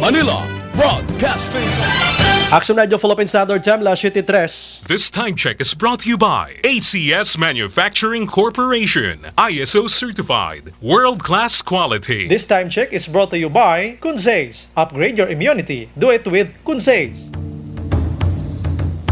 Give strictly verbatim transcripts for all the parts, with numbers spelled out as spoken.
Manila Broadcasting. Action Radio Philippine Standard Time, las siyete tres. This time check is brought to you by A C S Manufacturing Corporation, I S O certified, world-class quality. This time check is brought to you by Kunzes. Upgrade your immunity. Do it with Kunzes.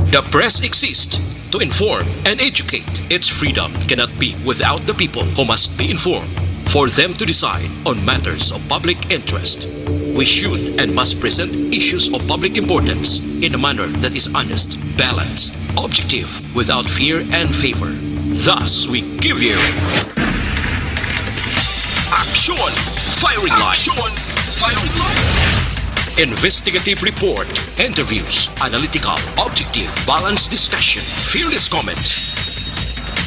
The press exists to inform and educate. Its freedom cannot be without the people, who must be informed for them to decide on matters of public interest. We should and must present issues of public importance in a manner that is honest, balanced, objective, without fear and favor. Thus, we give you Action Firing Line. Action Firing Line. Investigative report, interviews, analytical, objective, balanced discussion, fearless comments.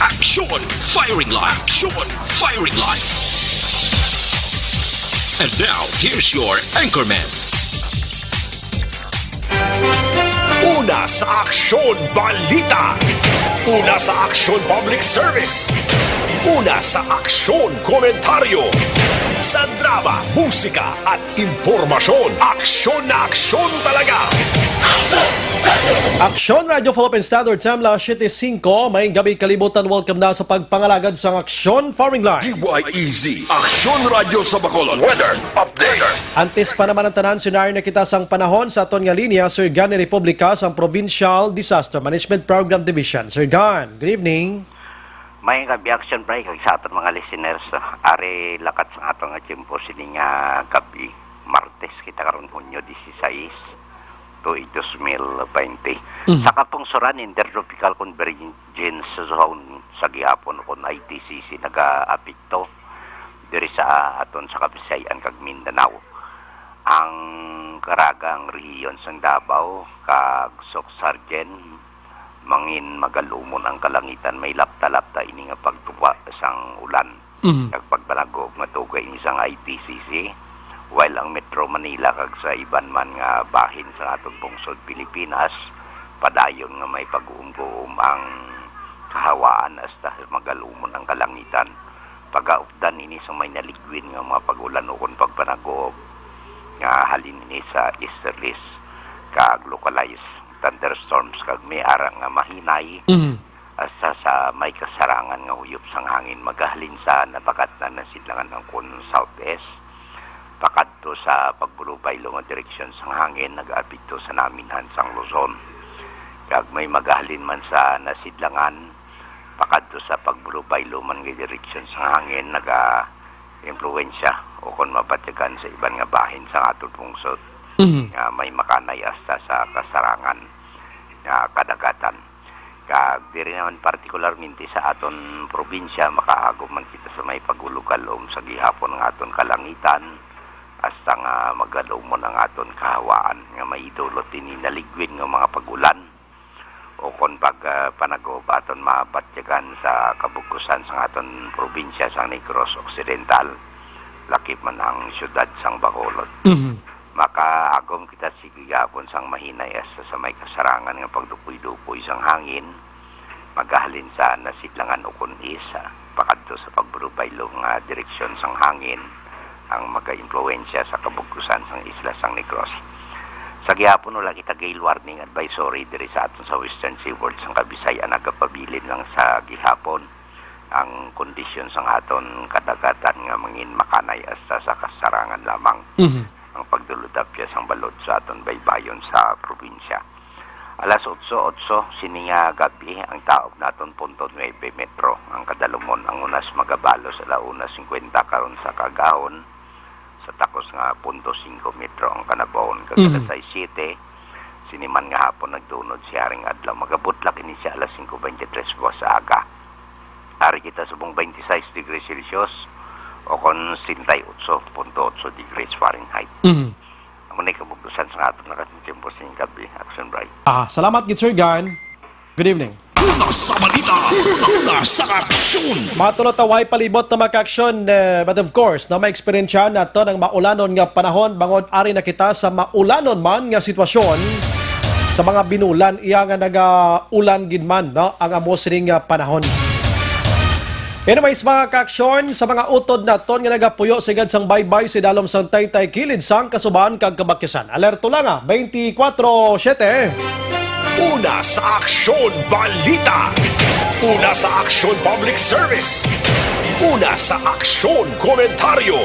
Action Firing Line. Action Firing Line. And now, here's your anchorman. Una sa Aksyon Balita. Una sa Aksyon Public Service. Una sa Aksyon Komentaryo. Sa drama, musika, at impormasyon, aksyon na aksyon talaga. Aksyon Radio Philippine Standard Time, las siyete singko. Maayong gabi, kalibutan. Welcome na sa pagpangalagad sang Aksyon Firing Line. D Y E Z, Aksyon Radyo sa Bacolod. Weather update. Antes pa naman ang tanan, senaryo na kita sang panahon sa aton nga linya, Sir Gan ni Republika sang Provincial Disaster Management Program Division. Sir Gan, good evening. May kabi action break kag sa aton mga listeners, ari lakat sa aton nga tiyempo sini nga gabi, Martes kita karon, Hunyo dieciséis, tuig dos mil baynte. Mhm. Sa kapungsoran, Intertropical Convergence Zone sa gihapon, kon I T C C, nagaapekto diri sa aton sa Kabisayan kag Mindanao. Ang karagang rehiyon sang Davao kag Soccsksargen, mangin magalumon ang kalangitan, may lapta-lapta ini nga pagtuba sang ulan. Mhm. Kag pagpanagob nga tugay ini sang I T C C, while ang Metro Manila kag sa iban man nga bahin sa aton pungsod Pilipinas, padayon nga may pag-uum-uum ang kahawaan hasta magalumon ang kalangitan. Pagaupdan ini sa may naligwin nga mga pag-ulan ukon pagpanagob nga halin ini sa easterlies kag localized thunderstorms, kag may ara nga mahinay Mhm. hasta sa may kasarangan nga huyop sang hangin, magahalin sa nabakat na nasidlangan ukon southeast, pakadto sa pagbulubaylo nga direksyon sang hangin, nagaapekto sa naminhan sang Luzon. Kag may magahalin man sa nasidlangan, pakadto sa pagbulubaylo man nga direksyon sang hangin, naga-impluwensya ukon mabatyagan sa iban nga bahin sang aton pungsod Mhm. nga may makanay hasta sa kasarangan nga kadagatan. Kag diri naman partikularmente sa aton probinsya, makaagom man kita sa may pagulog-alom sa gihapon nga aton kalangitan, hasta nga magalumon ang aton kahawaan nga may idulot ini naligwin nga mga pag-ulan ukon pag, ah, panagob aton mabatyagan sa kabugkusan sang aton probinsya sang Negros Occidental, lakip man ang siyudad sang Bacolod. Mhm. Makaagom kita sa gihapon sang mahinay hasta sa may kasarangan nga pagdupoy-dupoy sang hangin, magahalin sa nasidlangan ukon east, ah, pakadto sa pagbulubaylo nga direksyon sang hangin, ang magaimpluwensya sa kabugkusan sang isla sang Negros. Sa gihapon, wala kita gale warning advisory diri sa aton sa Western Seaboard sang Kabisayan, nagapabilin lang sa gihapon ang kondisyon sang aton kadagatan nga mangin makanay hasta sa kasarangan lamang. Mhm. Ang pagdulodapya sang balod sa aton baybayon sa probinsya. Alas otso, otso sini nga gabi, ang taob naton punto nuebe metro. Ang kadalumon, ang unas magabalos ala una singkwenta karon sa kaagahon, sa takos nga punto singko metro ang kanabawon, kag Mhm. alas sais siyete sini man nga hapon nagdunod si Haring Adlaw. Magabutlak ini siya alas singko bente tres buwas sa aga. Ari kita subong bente sais degrees Celsius o kon sesenta y ocho punto ocho degrees Fahrenheit. Mhm. Amo na kabugtusan sa aton nga tiyempo sa ining gabi, Action Bright. Ah, salamat gid, Sir Gan. Good evening. Una sa balita, una sa aksyon. Matulot ta way palibot na makaaksyon, eh, but of course, na maeksperiensya naton ang maulanon nga panahon, bangod ari na kita sa maulanon man nga sitwasyon sa mga binulan, iya nga nagaulan gid man, no, ang amo sining, ah, panahon. Anyways, mga kaaksyon, sa mga utod naton nga nagapuyo sigad sang baybay sa idalom sang taytay kilid sang kasubahan kag kabakyasan, alerto lang, ah, twenty-four seven. Una sa Aksyon Balita. Una sa Aksyon Public Service. Una sa Aksyon Komentaryo.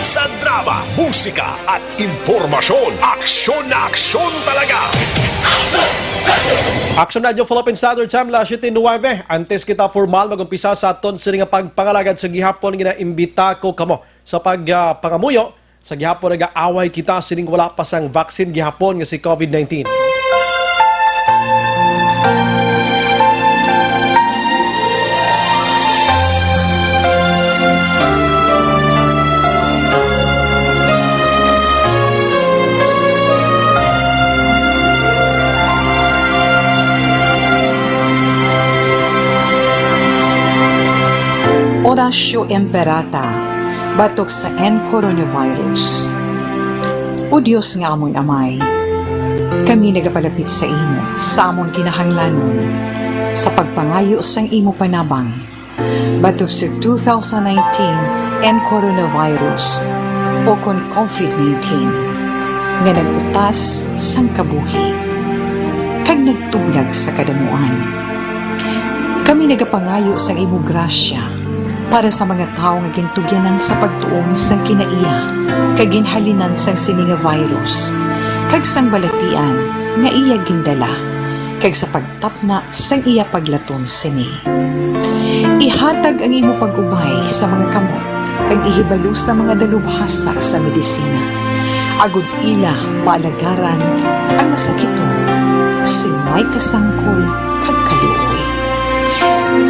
Sa drama, musika, at impormasyon, aksyon na aksyon talaga. Aksyon Radyo Philippine Standard Time, las siete nuebe. Antes kita formal mag-umpisa sa aton sini nga pagpangalagad sa gihapon, ginaimbita ko kamo sa pag, ah, pangamuyo sa gihapon nagaaway kita sining wala pa sang vaccine gihapon nga si covid nineteen. Oratio Imperata, batok sa N coronavirus. O Dios nga amon Amay, kami nagapalapit sa imo sa amon kinahanglanon sa pagpangayo sang imo panabang batok sa two thousand nineteen N coronavirus, o kon covid nineteen, nga nag-utas sang kabuhi kag nagtublag sa kadamuan. Kami nagapangayo sang imo grasya para sa mga tawo nga gintugyanan sa pagtuon sang kinaiya kag ginhalinan sang sini nga virus kag sang balatian nga iya gindala, kag sa pagtapna sang iya paglaton sini. Ihatag ang imo pag-ubay sa mga kamot kag ihibalo sa mga dalubhasa sa medisina, agod ila paalagaran ang masakiton sing may kasangkol kag kaluoy.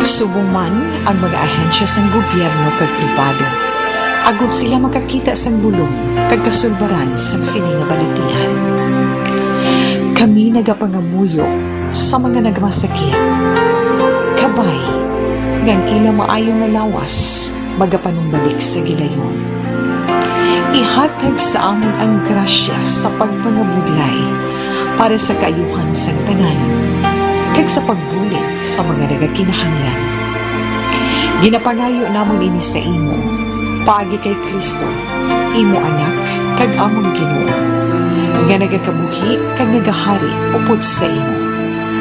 Subong man ang mga ahensya sang gobyerno kag pribado, agod sila makakita sang bulong kag kasulbaran sang sini nga balatian. Kami nagapangamuyo sa mga nagmasakit, kabay nga ang ila maayo nga lawas magapanumbalik sa gilayon. Ihatag sa amon ang grasya sa pagpangabudlay para sa kaayuhan sang tanan, kag sa pagbulig sa mga nagakinahanglan. Ginapangayo namon ini sa imo, paagi kay Cristo, imo Anak, kag amon Ginoo, nga nagakabuhi kag nagahari upod sa imo,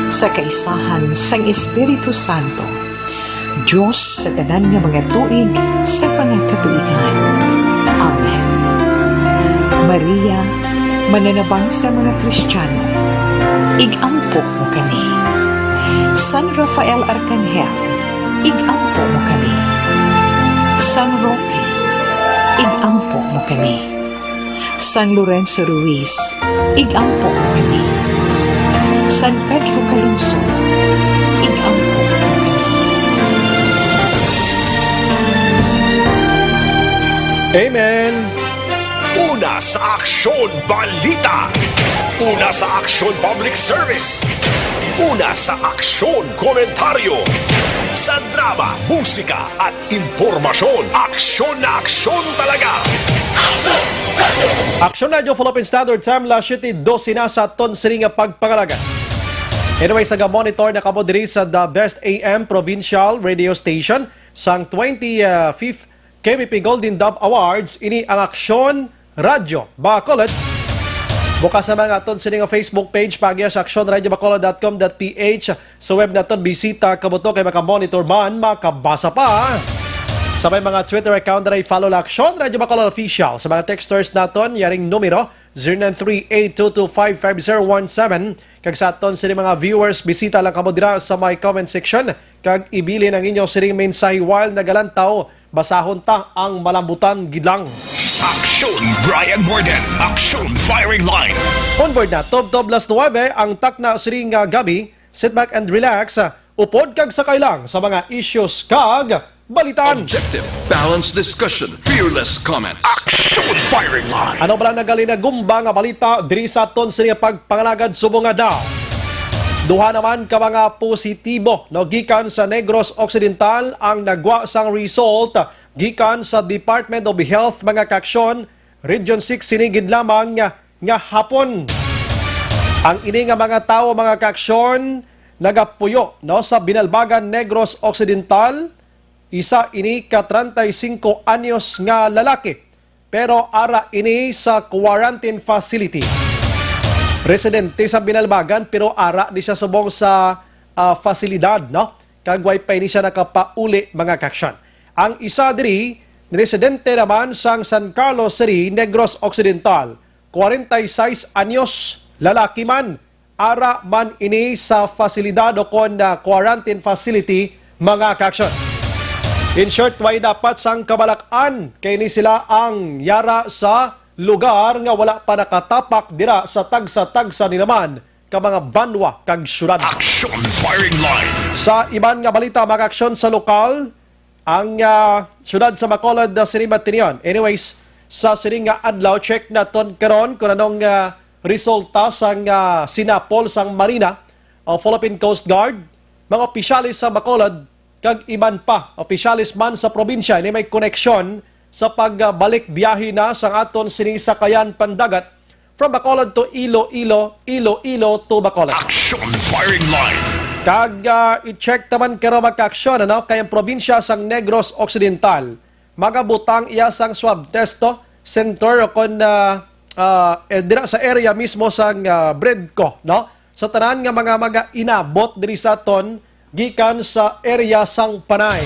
sa kaisahan sang Espiritu Santo, Dios sa tanan nga mga tuig sa mga katuigan. Amen. Maria, mananabang sa mga Kristiyano, ig-ampo mo kami. San Rafael Arkanghel, ig-ampo mo kami. San Roque, ig-ampo mo kami. San Lorenzo Ruiz, ig-ampo mo kami. San Pedro Calungsod, ig-ampo mo kami. Amen. Una sa Aksyon Balita. Una sa Aksyon Public Service. Una sa Aksyon Komentaryo. Sa drama, musika, at impormasyon, aksyon na aksyon talaga. Aksyon Radyo Philippine Standard Time, las siete doce na sa aton sini nga pagpangalagad. Anyway, sa ga-monitor na kamo diri sa The Best A M Provincial Radio Station sang twenty-fifth K B P Golden Dove Awards, ini ang Aksyon Radyo Bacolod. Bukas naman ang aton sini nga Facebook page, paagi sa aksyon radyo bacolod dot com dot P H. Sa web naton, bisita kamo to kay makamonitor man, makabasa pa. Sa may mga Twitter account na, i-follow lang Aksyon Radyo Bacolod Official. Sa mga texters naton, yaring numero, zero nine three eight two two five five zero one seven. Kag sa aton sini mga viewers, bisita lang kamo dira sa may comment section kag ibilin ang inyo sining mensahe while nagalantaw. Basahon ta ang malambutan gid lang. Aksyon Brian Morgan, Aksyon Firing Line. Onward na, tubtob las nuebe ang takna sining, ah, gabi. Sit back and relax. Upod kag sakay lang sa mga issues kag balitaan. Objective, balanced discussion, fearless comment. Aksyon Firing Line. Ano bala nagalinagumba nga balita diri sa aton sini nga pagpangalagad subong adlaw? Duha naman ka mga positibo, no, gikan sa Negros Occidental ang nagwa sang result gikan sa Department of Health, mga kaaksyon, Region six sini gid lamang nga, nga hapon. Ang ini nga mga tawo, mga kaaksyon, nagapuyo, no, sa Binalbagan, Negros Occidental, Isa ini ka treinta y cinco anyos nga lalaki, pero ara ini sa quarantine facility. Residente sa Binalbagan, pero ara ni siya subong sa, ah, fasilidad, no? Kag way pa ini siya nakapauli, mga kaaksyon. Ang isa diri, residente naman sang San Carlos City, Negros Occidental, kwarenta y sais anyos, lalaki man, ara man ini sa fasilidad o kon, ah, quarantine facility, mga kaaksyon. In short, way dapat sang kabalak-an kay ini sila ang yara sa lugar nga wala pa nakatapak dira sa tagsa-tagsa ni naman ka mga banwa kag syudad. Action Firing Line. Sa iban nga balita, mga kaaksyon, sa lokal, ang, ah, syudad sa Bacolod, ah, sini matinion. Anyways, sa sini nga adlaw, check naton karon kung anong, ah, resulta sang, ah, sinapol sang Marina o Philippine Coast Guard, mga opisyales sa Bacolod, kag iban pa opisyales man sa probinsya ini may koneksyon sa pagbalik biyahe na sang aton sini sakayan pandagat from Bacolod to Iloilo, Iloilo to Bacolod. Action Firing Line. Kag, ah, i-check taman karon, mga kaaksyon, ano, kay ang probinsya sang Negros Occidental magabutang iya sang swab test to center o kon, ah, ah, eh, dira sa area mismo sang, ah, Bredco, no? Sa tanan nga mga mag-inabot diri sa aton gikan sa area sang Panay.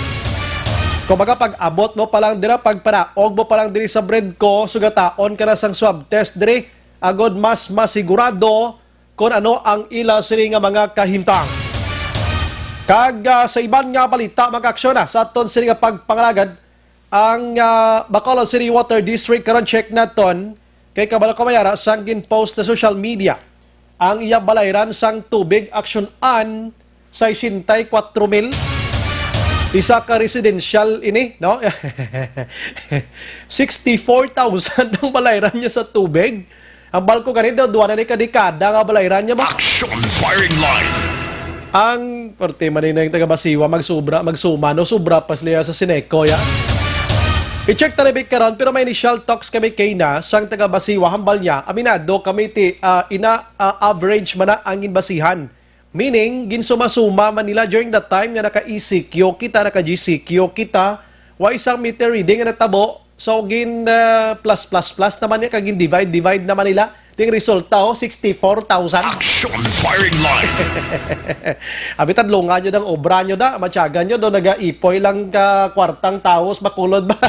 Kumbaga, pag-abot mo pa lang dira, pagpanaog mo pa lang diri sa Bredco, sugataon ka na sang swab test diri, agod mas masigurado kon ano ang ila sini nga mga kahimtang. Kag, ah, sa iban nga balita, mga kaaksyon, ah, sa aton sini nga pagpangalagad, ang, ah, Bacolod City Water District, karon check naton, kay kabalo ko may ara sang gin-post sa social media. Ang iya balayran sang tubig, aksyon-an, sesenta y cuatro mil. Isa ka residential ini, no? Sixty-four thousand ang balayran niya sa tubig. Ang balko gani daw, duwa na ni kadekada nga balayran niya ba? Action Firing Line. Ang parte man na yung taga Basiwa, magsubra, magsuma, no? Subra pa sila sa Sineco, ya. I-check ta ni Vic karon, pero may initial talks kami kay na sang taga Basiwa, hambal niya, aminado kami ti, ah, ina, ah, average man na ang ginbasihan. Meaning, ginsuma-suma man nila during the time nga naka-E C Q kita, naka-G C Q kita, wa isang meter reading nga natabo. So, gin, ah, plus, plus, plus naman niya, kag gin-divide, divide naman nila. Ting resulta, oh, sixty-four thousand. Action Firing Line. Abi, tadlungan nyo dang obra nyo da, matyagan nyo do, nagaipoy lang ka kwartang tawo sa Bacolod ba?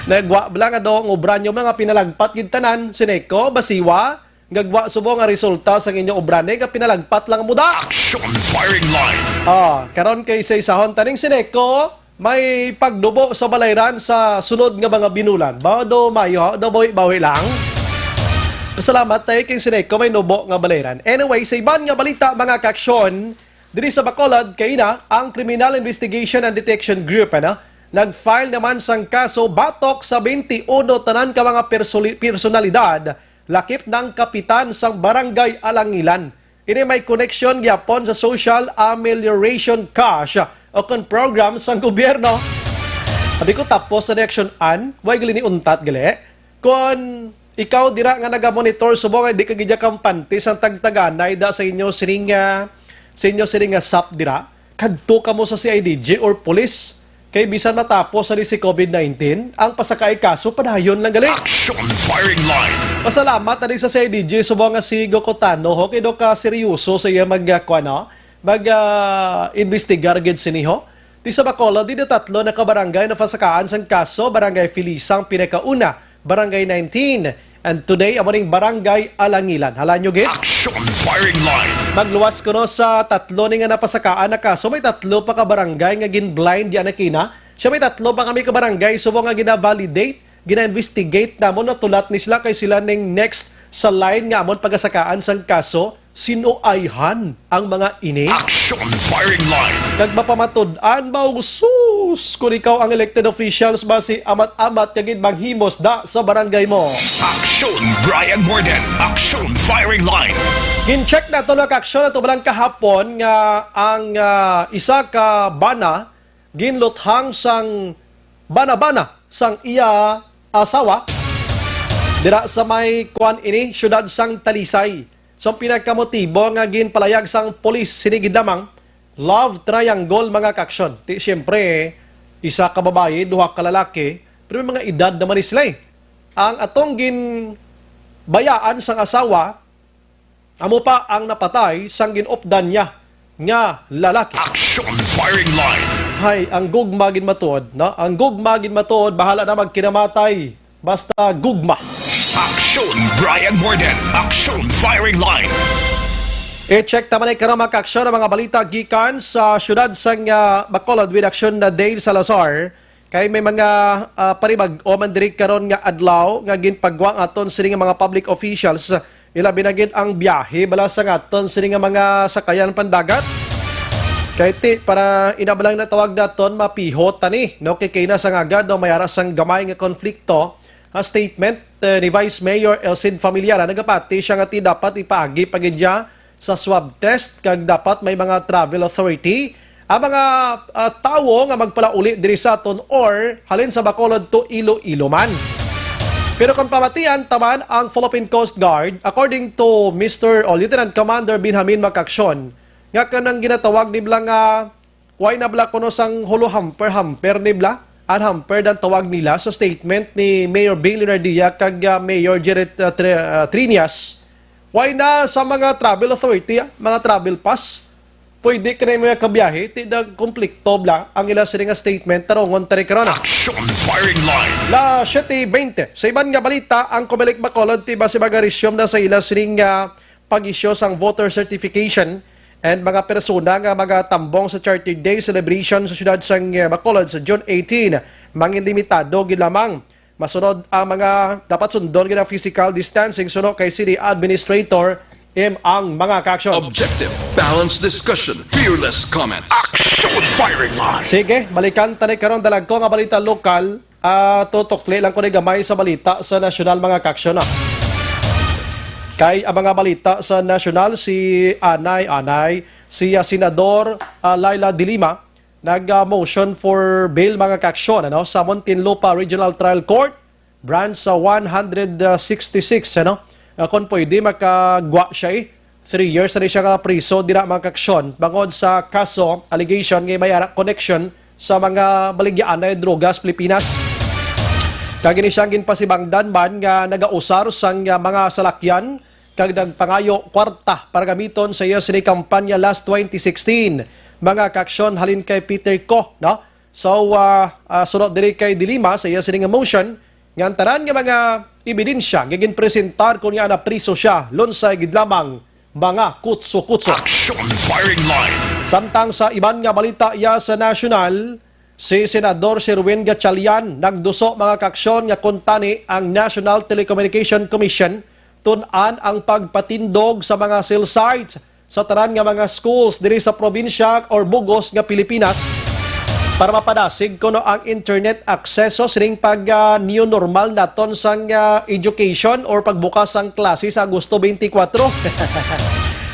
Nagwa lang, ado, ang obra nyo mga pinalagpat gid tanan, Sineco, Basiwa, gagwa subong nga resulta sang inyo obra, ni nga pinalagpat lang mo da. Action Firing Line. Ah, karon kay sa isahon taning Sineco, may pagdubo sa balayran sa sunod nga mga binulan. Ba, do mayo, do bawi-bawi lang. Salamat tayo kay Sineco, may nubo nga balayran. Anyway, sa iban nga balita, mga kaaksyon, diri sa Bacolod, kay na ang Criminal Investigation and Detection Group, ano, nag-file naman sang kaso batok sa twenty-uno tanan ka mga persoli-, personalidad, lakip ng kapitan sang Barangay Alangilan. Ini may koneksyon gyapon sa Social Amelioration Cash o kon program sang gobyerno. Abi ko, tapos sa election an, way gali ni untat gali. Kon ikaw dira nga naga-monitor, subong nga di ka gid kampante sang tagtaganay da sa inyo sining, ah, sa inyo sining nga sap dira, kadto kamo sa C I D G or police. Kay bisan matapos sa si COVID nineteen, ang pasakaay kaso padayon lang gali. Action Firing Line. Pasalamat na din sa C I D G, subong nga si Gokotano, ho, kay do ka seryoso sa iya mag, ah, kuwan, no? Mag, ah, investigar gid sini, ho. Di sa Bacolod, di na tatlo na ka barangay na pasakaan sang kaso, Barangay Felisa ang pinakauna, Barangay nineteen, and today, amo ning Barangay Alangilan. Hala nyo gid? Action Firing Line. Magluwas kuno sa tatlo ni nga napasakaan na kaso, may tatlo pa ka barangay nga gin-blind di anakina. Siya may tatlo pa kami ka barangay, subong nga gina-validate, gina-investigate namon, natulat ni sila kay sila ning next sa line nga amon pagasakaan sang kaso. Sino ayhan ang mga ini? Action Firing Line. Kag mapamatud-an ba, sus, kung ikaw ang elected officials, basi amat-amat ka gid manghimos da sa barangay mo. Action Brian Morden. Action Firing Line. Gin-check nato, mga kaaksyon, ato ba lang kahapon nga ang, ah, isa ka bana ginluthang sang bana-bana sang iya asawa dira sa may kuan ini, siyudad sang Talisay. So, ang pinakamotibo nga ginpalayag sang pulis sini gid lamang Love triangle, mga kaaksyon. Ti, siyempre, isa ka babayi, duha ka lalaki, pero may mga edad naman ni sila eh. Ang atong ginbayaan sang asawa, amo pa ang napatay sang ginupdan niya nga lalaki. Action firing line. Hay, ang gugma gid matuod, no? Ang gugma gid matuod, bahala na magkinamatay. Basta gugma. Action Brian Morden. Action firing line. I-check ta man ni karon, mga kaaksyon, ang mga balita gikan sa siyudad sang, ah, Bacolod with Action na Dale Salazar. Kay may mga, ah, panibag-o man diri karon nga adlaw nga ginpagwa nga aton sini nga mga public officials, ilabi na gid ang biyahe bala sa nga aton sini nga mga sakayan pandagat. Kay ti, para inablang na tawag naton, mapihot tani, no? Kay kay na sa ngagad, no, may ara sang gamay nga konflikto. Ang statement, eh, ni Vice Mayor Elcid Familiar, ah, nagapati siya nga ti dapat ipaagi pa gid niya sa swab test, kag dapat may mga travel authority ang mga, ah, tawo nga magpalauli diri sa aton or halin sa Bacolod to Iloilo man. Pero kung pamatian ta man ang Philippine Coast Guard, according to Mister o Lieutenant Commander Benjamin Macaction, nga kanang ginatawag nibla nga way na bala kuno sang holo hamper-hamper nibla, unhampered ang tawag nila sa statement ni Mayor Bill Leonardia kag, ah, Mayor Jared, ah, Tre-, ah, Triñas. Way na sa mga travel authority, ah, mga travel pass. Pwede ka na yung mga kabiyahe, ti nagkumplikto bla ang ila sini nga statement, tarungon tani karon, ah. Action firing line. La siete veinte. Sa iban nga balita, ang Comelec Bacolod ti basi magaresume na sa ila sining, ah, pag-issue sang voter certification and mga persona nga magatambong sa Charter Day celebration sa siyudad sang, ah, Bacolod sa June eighteen, mangin limitado gid lamang. Masunod ang mga dapat sundon nga physical distancing suno kay City Administrator M. Ang, mga kaaksyon. Objective, balanced discussion, fearless comments. Action firing line. Sige, balikan ta ni karon dalagko nga balita lokal. Ah, tutukli lang ko ni gamay sa balita sa nasyonal, mga kaaksyon, ah. Kay ang mga balita sa nasyonal, si Anay, Anay, si, ah, Senador, ah, Leila de Lima, nag, ah, motion for bail, mga kaaksyon, ano, sa Muntinlupa Regional Trial Court, Branch sa one hundred sixty-six, ano? Ah, kung pwede, makagwa siya, eh. Three years na rin siya nga priso, dira, mga kaaksyon, bangod sa kaso, allegation, nga may ara connection sa mga baligyaanay droga sa Pilipinas. Kag ini siya ginpasibangdan man nga nagausar sang, ah, mga salakyan kag nagpangayo kwarta para gamiton sa iya sini kampanya last twenty sixteen. Mga kaaksyon, halin kay Peter Ko, no? So, ah, ah, sunod diri kay De Lima sa iya sini nga motion nga ang tanan nga mga ebidensya nga ginpresentar kon nga napriso siya, lunsay gid lamang mga kutso-kutso. Action firing line. Samtang sa iban nga balita iya sa nasyonal, si Senador Sherwin Gatchalian nagduso, mga kaaksyon, nga kuntani ang National Telecommunication Commission tun-an ang pagpatindog sa mga cell sites sa tanan nga mga schools diri sa probinsya or bugos nga Pilipinas para mapadasig kuno ang internet akseso sining pag, ah, new normal naton sang, ah, education or pagbukas sang klase sa Agosto twenty-four.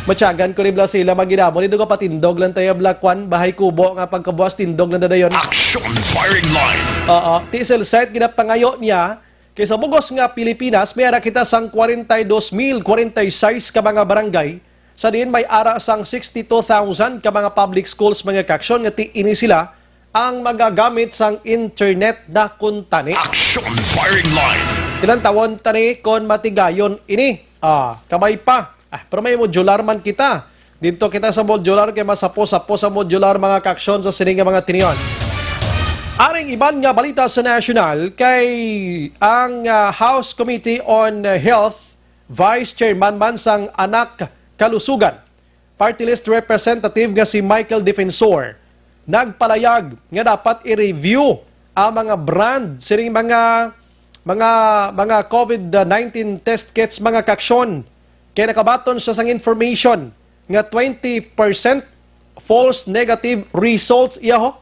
Matyagan ko ni bla sila maginamo ni dugo patindog lang tayo bla kwan, bahay kubo nga pagkabuas tindog lang na dayon. Action firing line. Oo, ti cell site ginapangayo niya kay sa bugos nga Pilipinas, may ara kita sang forty-two mil forty-six ka mga barangay, sa diin may ara sang sixty-two thousand ka mga public schools, mga kaaksyon, nga ti ini sila ang magagamit sang internet na kuntani. Action firing line. Ilang tawon tani kon matigayon ini? Ah, kabay pa. Ah, pero may modular man kita. Dito kita sa modular kay masapo-sapo sa modular, mga kaaksyon, sa sini nga mga tinion. Aring iban nga balita sa nasyonal kay ang, ah, House Committee on Health Vice Chairman man sang Anak Kalusugan, Party List Representative nga si Michael Defensor, nagpalayag nga dapat i-review ang mga brand sining mga, mga, mga covid nineteen test kits, mga kaaksyon. Kay nakabaton siya sang information nga twenty percent false negative results iya ho.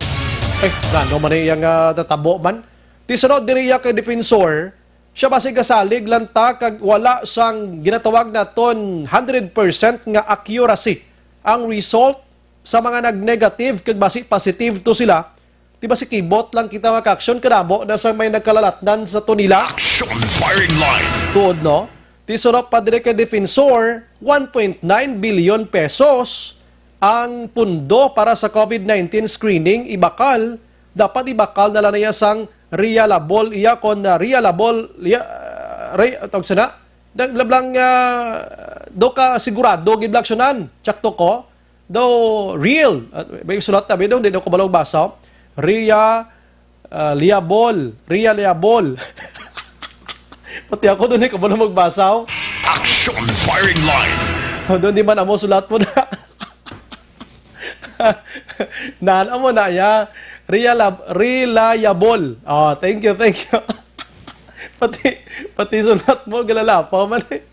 Eh, nano man iya nga natabo man? Ti sunod diri iya kay Defensor, siya basi gasalig lang ta kag wala sang ginatawag naton hundred percent nga accuracy ang result sa mga nag-negative kag basi positive to sila. Di ba si kibot lang kita, mga kaaksyon, kadamo na sa may nagkalalatnan sa to nila? Action firing line. Tuod, no? Ti suno pa diri kay Defensor, one point nine billion pesos ang pundo para sa COVID nineteen screening, ibakal, dapat ibakal na lang niya sang reliable iya kon, ah, reliable iya, ah, re-, tawag sana, nag-, lang, ah, do ka sigurado gid lang siya nan. Tsakto ko. Do real. Ah, may sulat na, may do, hindi ko balong basa. Ria, ah, liable. Ria liable. Pati ako doon, eh, kabalo magbasa, oh. Action firing line. Oh, doon di man amo sulat mo na. Nan, amo na ya. Reala-, reliable. Oh, thank you, thank you. Pati, pati sulat mo, galala pa man, eh.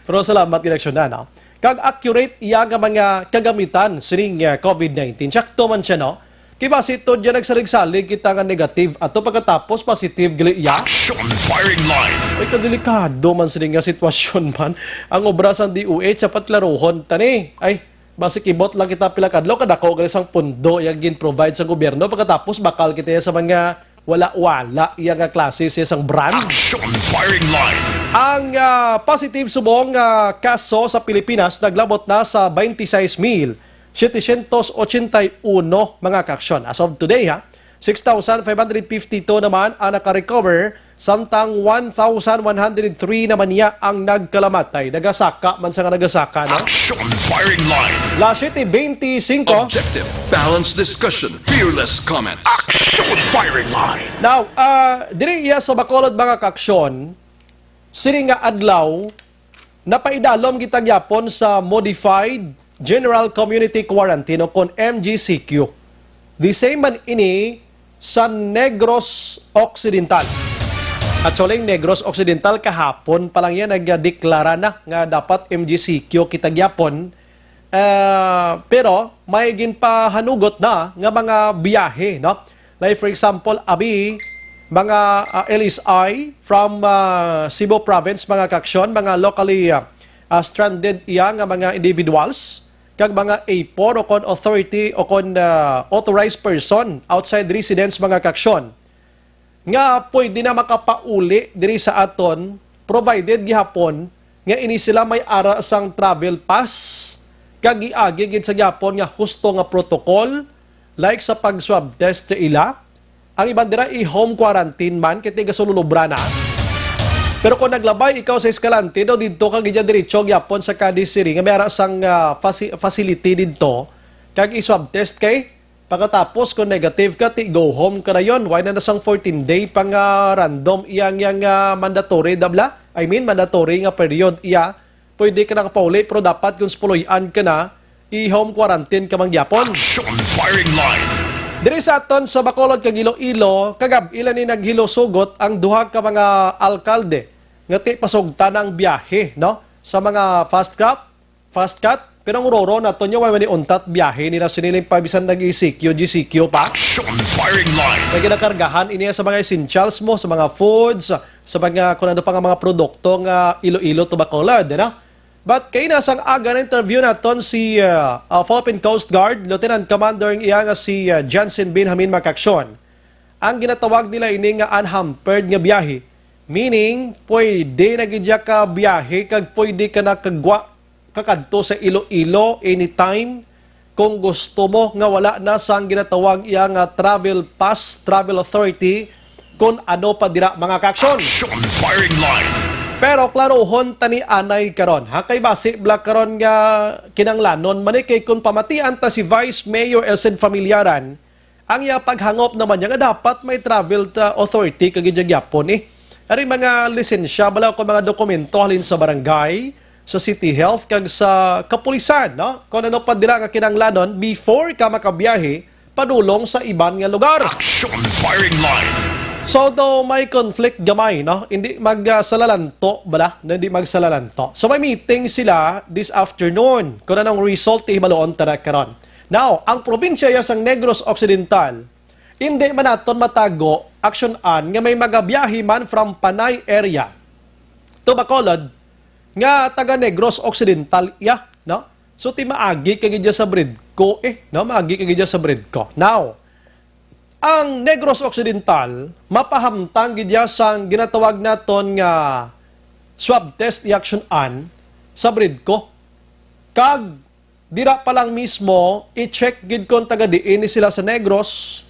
Pero salamat, Direksyon na, no? Kag accurate iya nga mga kagamitan sining, ah, COVID nineteen. Sakto man siya, no? Kay basi to diya nagsalig-salig kita nga negative ato pagkatapos positive gali iya. Action firing line. Ay, kadelikado man sini nga sitwasyon man. Ang obra sang D O H dapat klaruhon tani. Ay, basi kibot lang kita pila kadlaw, kadako gali sang pundo yang gin-provide sa gobyerno, pagkatapos bakal kita sa mga wala-wala iya nga klase siya sang brand. Action firing line. Ang, ah, positive subong nga kaso sa Pilipinas naglabot na sa twenty-six mil setecientos ochenta y uno, mga kaaksyon. As of today, ha, six thousand five hundred fifty-two naman ang naka-recover, samtang one thousand one hundred three naman niya ang nagkalamatay. Nagasaka man sa nga nagasaka, no? Action firing line. Las siete veinticinco. Objective, balanced discussion, fearless comment. Action firing line. Now, ah, diri iya sa Bacolod, mga kaaksyon, sini nga adlaw, napaidalom kita gyapon sa Modified General Community Quarantine o kon M G C Q. The same man ini sa Negros Occidental. Actually, ang Negros Occidental kahapon pa lang yan nagdeklara na nga dapat M G C Q kita gyapon. Ah, pero may ginpahanugot na nga mga biyahe, no? Like, for example, abi, mga, ah, L S I from, ah, Cebu Province, mga kaaksyon, mga locally, ah, ah, stranded iya nga mga individuals, kag mga A four o kon authority o kon, ah, authorized person outside residence, mga kaaksyon, nga pwede na makapauli diri sa aton, provided gihapon nga ini sila may ara sang travel pass, kag giagi gid sa gihapon nga husto nga protocol, like sa pag-swab test sa ila. Ang iban dira i-home quarantine man, kay tigasululubra na. Pero kung naglabay ikaw sa Escalante, do didto ka gid diretso gyapon sa Cadiz City, nga may ara sang, ah, faci-, facility didto, kag i-swab test kay pagkatapos, kung negative ka, ti go home ka na yon. Why na na sang fourteen day pa nga random iyang, iyang, ah, mandatory, dabla? I mean, mandatory nga period iya. Pwede ka nakapauli, pero dapat kung spuloy-an ka na, i-home quarantine ka man gyapon. Action firing line. Diri sa aton sa Bacolod kag Iloilo, kagab-i lang ni naghilosugot ang duha ka mga alkalde nga ti pasugtan ang biyahe, no, sa mga fast craft, fast cat. Pero ang roro nato niya, way man ni untat biyahe nila siniling pa bisan nag-E C Q, G C Q pa. Action firing line. Kay ginakargahan ini sa mga essentials mo, sa mga foods, sa mga kung ano pa nga mga produkto nga Iloilo to Bacolod, no? But kay na sang aga na interview naton si, uh, uh, Philippine Coast Guard Lieutenant Commander ang iya nga si, uh, Jansen Benjamin Makaksyon. Ang ginatawag nila ini nga unhampered nga biyahe. Meaning, pwede na gid ya ka biyahe kag pwede ka na kagwa kakadto sa Iloilo anytime kung gusto mo nga wala na sang ginatawag iya nga travel pass, travel authority, kun ano pa dira, mga kaaksyon. Action firing line. Pero klarohon ta ni anay karon, ha, kay basi bala karon nga kinanglanon man ni, kay kung pamatian ta si Vice Mayor Elsen Familiaran, ang iya paghangop naman niya nga dapat may travel ta-, authority kag gid gyapon, eh. Ari mga lisensya, bala ko mga dokumento halin sa barangay, sa city health, kag sa kapulisan, no? Kung ano pa dira nga kinanglanon before ka makabiyahe padulong sa iban nga lugar. Action firing line. So, though may conflict gamay, no? Hindi mag, ah, salalanto, bala? No, hindi magsalalanto. So, may meeting sila this afternoon. Kung anong result, ihibaluon ta na karon. Now, ang probinsya ya sang Negros Occidental, hindi man naton matago, aksyonan nga may magabiyahe man from Panay area to Bacolod nga taga Negros Occidental iya, no? So, ti maagi ka gid sa Bridco, eh, no? Maagi ka gid sa Bridco. Now, ang Negros Occidental, mapahamtang gid ya sang ginatawag naton nga swab test i-aksyonan sa Bridco. Kag dira pa lang mismo, i-check gid kung taga diin ni sila sa Negros,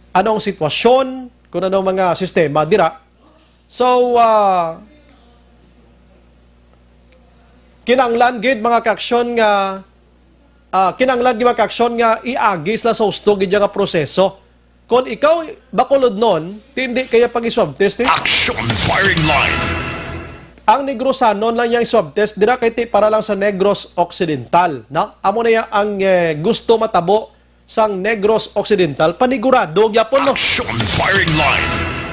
ano ang sitwasyon, kung ano ang mga sistema dira. So, ah, kinanglan gid, mga kaaksyon, nga, ah, kinanglan gid, mga kaaksyon, nga iagi sila sa husto gid nga proseso. Kung ikaw, Bacolodnon, ti indi kaya pag-swab test, eh? Action Firing Line. Ang Negrosanon lang yang swab test dira kay ti para lang sa Negros Occidental, no? Amo na ya ang, eh, gusto matabo sang Negros Occidental. Panigurado gyapon, no? Action Firing Line.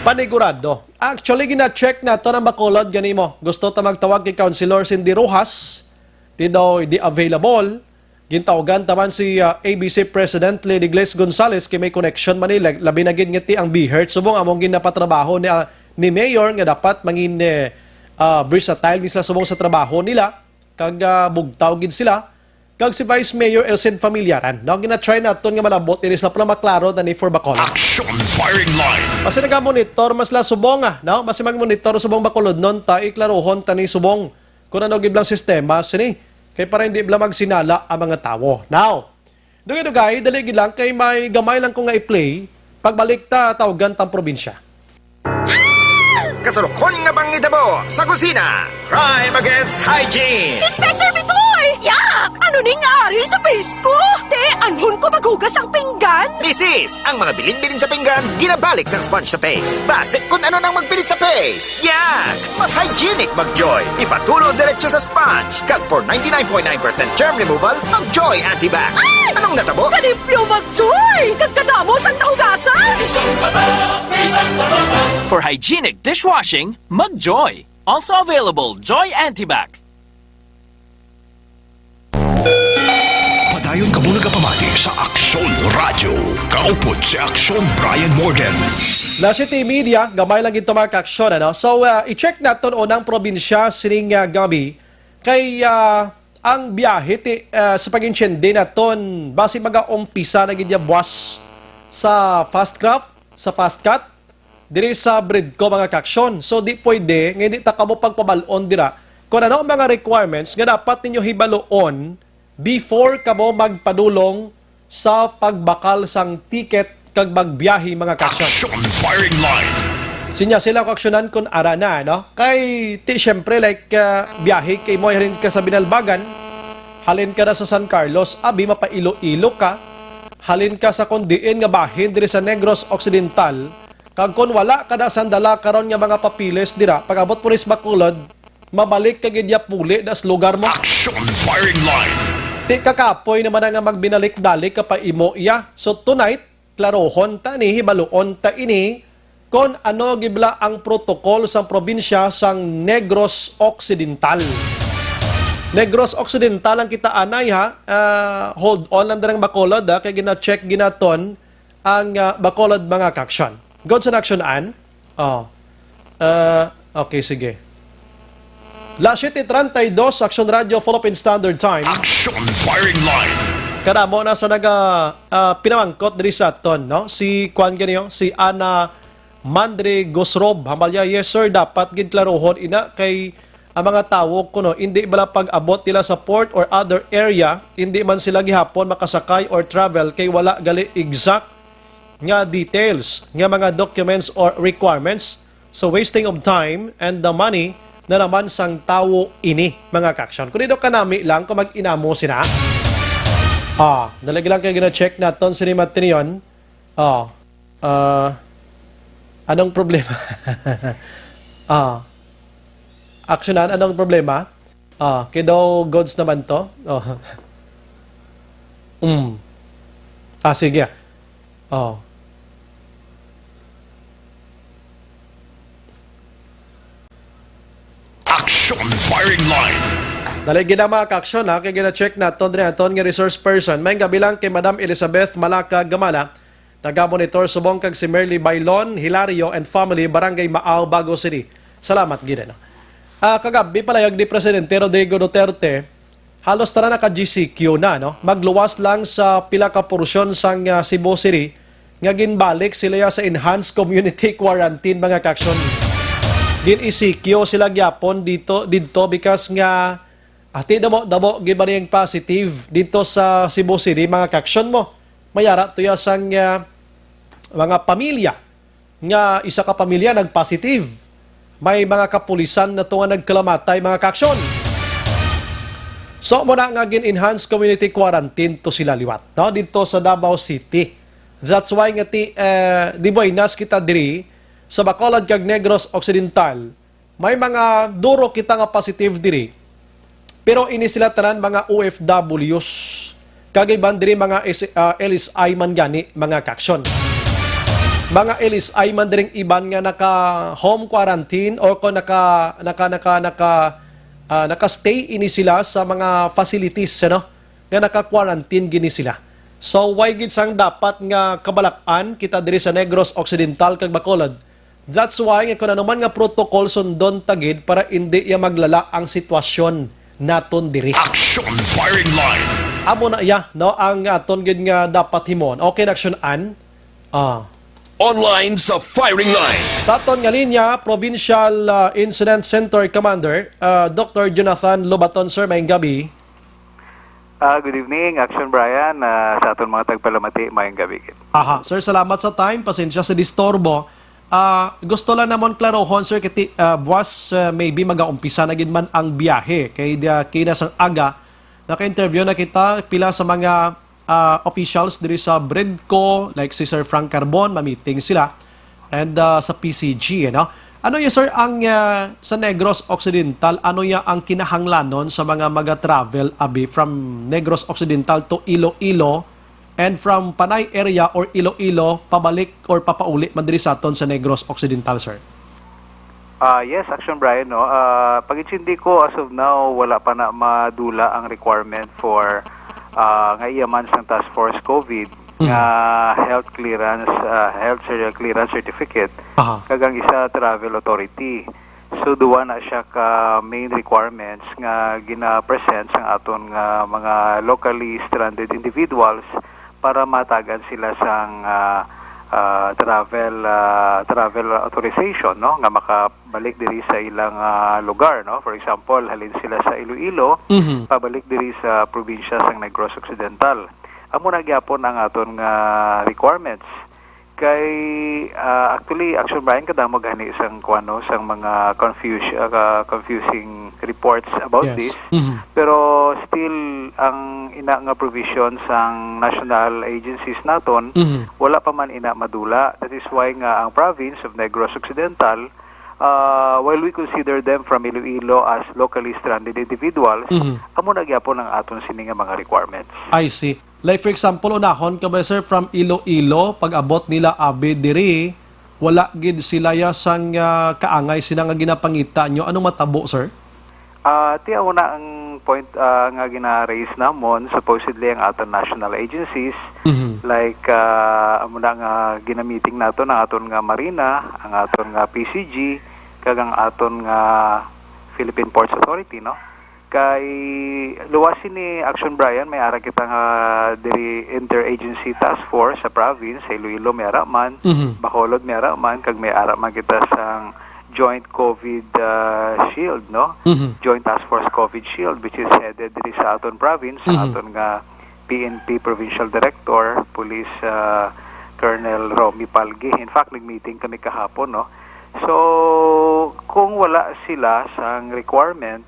Panigurado. Actually, gina-check naton ang Bacolod, gani mo. Gusto ta magtawag kay Councilor Cindy Rojas. Ti daw di available. Gintawgan ta man si, ah, A B C President Lady Glyz Gonzalez kay may connection man ni, labi na gid nga ti ang BHERT subong among ginapatrabaho ni, ah, ni Mayor nga dapat mangin, eh, ah, versatile gid sila subong sa trabaho nila, kag, ah, bugtaw gid sila. Kag si Vice Mayor Elcin Familiaran, no, gina-try naton nga malabot ini sa para maklaro na ni for Bacolod. Action Firing Line. Basi naga-monitor man sila subong, ah, no? Basi mag-monitor subong Bacolodnon ta, iklarohon ta ni subong kung ano gid lang sistema sini. Kay para hindi bala magsinala ang mga tawo. Now, dugay-dugay, dali gid lang kay may gamay lang ko nga i-play. Pagbalik ta, tawgan tang probinsya. Kasurukon nga panghitabo sa kusina. Crime against hygiene. Inspector Bitoy! Yak! Ano ning ari sa paste ko? Te, anhon ko maghugas ang pinggan? Misis, ang mga bilin-bilin sa pinggan, ginabalik sang sponge sa paste. Basi kung ano nang magpilit sa paste. Yak! Mas hygienic mag-Joy. Ipatulo diretso sa sponge. Kag for ninety-nine point nine percent germ removal, mag-Joy Antibac. Ay! Anong natabo? Kalimpyo mag-Joy! Kag kadamo sang nahugasan! For hygienic dishwashing, mag-Joy. Also available, Joy Antibac. Padayon kamo nagapamati sa Aksyon Radyo. Kaupod si Aksyon Brian Morden. Las siete y media, gamay lang gid to, mga kaaksyon, ano? So, uh, i-check naton unang probinsya sining, uh, gabi. Kay, uh, ang biyahe ti, uh, sa pag-intindi naton, basi mag-umpisa na gid ya buwas sa Fast Craft, sa Fast Cut, diri sa Bridco, mga kaaksyon. So, di pwede nga hindi ta kamo pagpabal-on dira kung ano ang mga requirements nga dapat ninyo hibaluon before kamo magpadulong sa pagbakal sang ticket kag magbiyahe, mga kaaksyon. Action Firing Line. Sinya sila kaaksyonan kung ara na, no? Kay, ti, syempre, like, uh, biyahe kay mo, halin ka sa Binalbagan, halin ka na sa San Carlos, abi, mapa-Iloilo ka, halin ka sa kung diin nga bahin diri sa Negros Occidental, kag kon wala ka na sang dala karon nga mga papeles dira, pag-abot mo ris Bacolod, mabalik ka gid ya puli das lugar mo. Action Firing Line. Ti kakapoy naman na nga magbinalik-balik ka pa imo iya. So tonight, klarohon ta ni, hibaluon ta ini, kon ano gibla ang protocol sang probinsya sang Negros Occidental. Negros Occidental ang kita anay, ha. Ah, hold on lang darang Bacolod, ha, kay gina-check ginaton ang, ah, Bacolod, mga kaaksyon. Good sa action, Ann? Oh. Ah, okay, sige. Las siete treinta y dos, Action Radio, Philippine Standard Time. Action Firing Line. Kadamo na sa naga, ah, pinamangkot diri sa aton, no? Si Kwan gani, oh, si Ana Mandre Gusrob. Hambal niya, "Yes, sir, dapat gid klarohon ina kay ang mga tawo kuno, hindi bala pag-abot nila sa port or other area, hindi man sila gihapon makasakay or travel kay wala gali exact nga details nga mga documents or requirements. So, wasting of time and the money na naman sang tawo ini, mga kaaksyon." Kung dito kanami lang, kung mag-inamo sina. Ah, nalagi lang kayo gina-check naton, sini Matinion. Oh. Ah, anong problema? Ah. Aksyonan, anong problema? Ah, kay daw goods naman to. Oh. Mm. Ah, sige. Oh. Action Firing Line. Dali gid ang mga kaaksyon, ha, kay gina-check naton diri aton nga resource person. May gabi lang kay Madam Elizabeth Malaka Gamala, naga-monitor subong kag si Merly Bailon Hilario and family, Barangay Maao, Bago City. Salamat gid, no? Ah, kagabi, palayag ni Presidente Rodrigo Duterte, halos tanan naka-G C Q na, no? Magluwas lang sa pila ka porsyon sang, ah, Cebu City nga ginbalik sila sa enhanced community quarantine, mga kaaksyon. Gin-E C Q sila gyapon dito, didto because nga Ati damo-damo gid ba ning positive dito sa Cebu City, mga ka-aksyon mo? May ara to ya sang, ah, mga pamilya nga isa ka pamilya nag-positive. May mga kapulisan na to nga nagkalamatay, mga ka-aksyon. So, mo na nga gin-enhance community quarantine to sila liwat, no? Dito sa Davao City. That's why nga ti, eh, di buenas kita diri sa Bacolod kag Negros Occidental. May mga duro kita nga positive diri, pero ini sila tanan mga O F Ws. Kag iban diri mga S-, ah, L S I man gani, mga ka-aksyon. Mga L S I man diring iban nga naka-home quarantine or kung naka, naka, naka, naka, ah, naka-stay ini sila sa mga facilities, ano, nga naka-quarantine gini sila. So, why gid sang dapat nga kabalak-an kita diri sa Negros Occidental kag Bacolod? That's why nga kung ano man nga protocol sundon ta gid para indi ya maglala ang sitwasyon naton diri. Action Firing Line. Amo na iya, no, ang aton gid nga dapat himon. Okay, na action an. Ah. Online sa Firing Line. Sa aton nga linya, Provincial, ah, Incident Center Commander, ah, Doctor Jonathan Lobaton. Sir, maayong gabi. Ah, good evening, Action Brian. Ah, sa aton mga tagpalamati, maayong gabi gid. Aha, sir, salamat sa time. Pasensya sa disturbo. Ah, gusto lang namon klarohon, sir, kiti, ah, buwas, ah, maybe magaumpisa na gid man ang biyahe. Kay dia kina sang aga, naka-interview na kita pila sa mga, ah, officials diri sa BREDCO, like si Sir Frank Carbon, ma-meeting sila. And, ah, sa P C G, ano? Ano ya, sir, ang, ah, sa Negros Occidental, ano ya ang kinahanglanon sa mga maga-travel abi from Negros Occidental to Iloilo and from Panay area or Iloilo pabalik or papauli man diri sa aton sa Negros Occidental, sir? Ah, yes, Action Brian, no. Ah, pag-intindi ko, as of now, wala pa na madula ang requirement for, ah, nga iya man sang Task Force COVID Mhm. nga health clearance, ah, health cer-, clearance certificate, Aha. kag ang isa travel authority. So, duwa na siya ka main requirements nga gina-present sang aton nga mga locally stranded individuals para matagan sila sang, ah, ah, travel, ah, travel authorization, no, nga makabalik diri sa ilang, ah, lugar, no. For example, halin sila sa Iloilo, Mhm. pabalik diri sa probinsya sang Negros Occidental. Amo na gyapon ang aton nga requirements. Kay, ah, actually, Action Brian, kadamo gani sang kuan, no, sang mga confuse-, ah, ka-, confusing reports about Yes. this. Mhm. Pero still, ang ina nga provision sang national agencies naton, Mhm. wala pa man ina madula. That is why nga ang province of Negros Occidental, ah, while we consider them from Iloilo as locally stranded individuals, Mhm. amo na gyapon ang aton sini nga mga requirements. I see. Like, for example, unahon ka ba, sir, from Iloilo, pag-abot nila abi diri, wala gid sila ya sang, ah, kaangay sina nga ginapangita nyo. Anong matabo, sir? Ah, ti amo na ang point, ah, nga gina-raise namon, supposedly ang aton national agencies, Mhm. like, ah, amo na nga ginamiting naton ang aton nga Marina, ang aton nga P C G, kag ang aton nga Philippine Ports Authority, no? Kay luwas sini, Action Brian, may ara kita nga diri interagency task force sa province, sa Iloilo may ara man, Mhm. Bacolod may ara man, kag may ara man kita sang Joint COVID, ah, Shield, no? Mhm. Joint Task Force COVID Shield, which is headed diri sa aton province, sa Mhm. aton nga P N P Provincial Director, Police, ah, Colonel Romy Palgi. In fact, nag-meeting kami kahapon, no? So, kung wala sila sang requirement,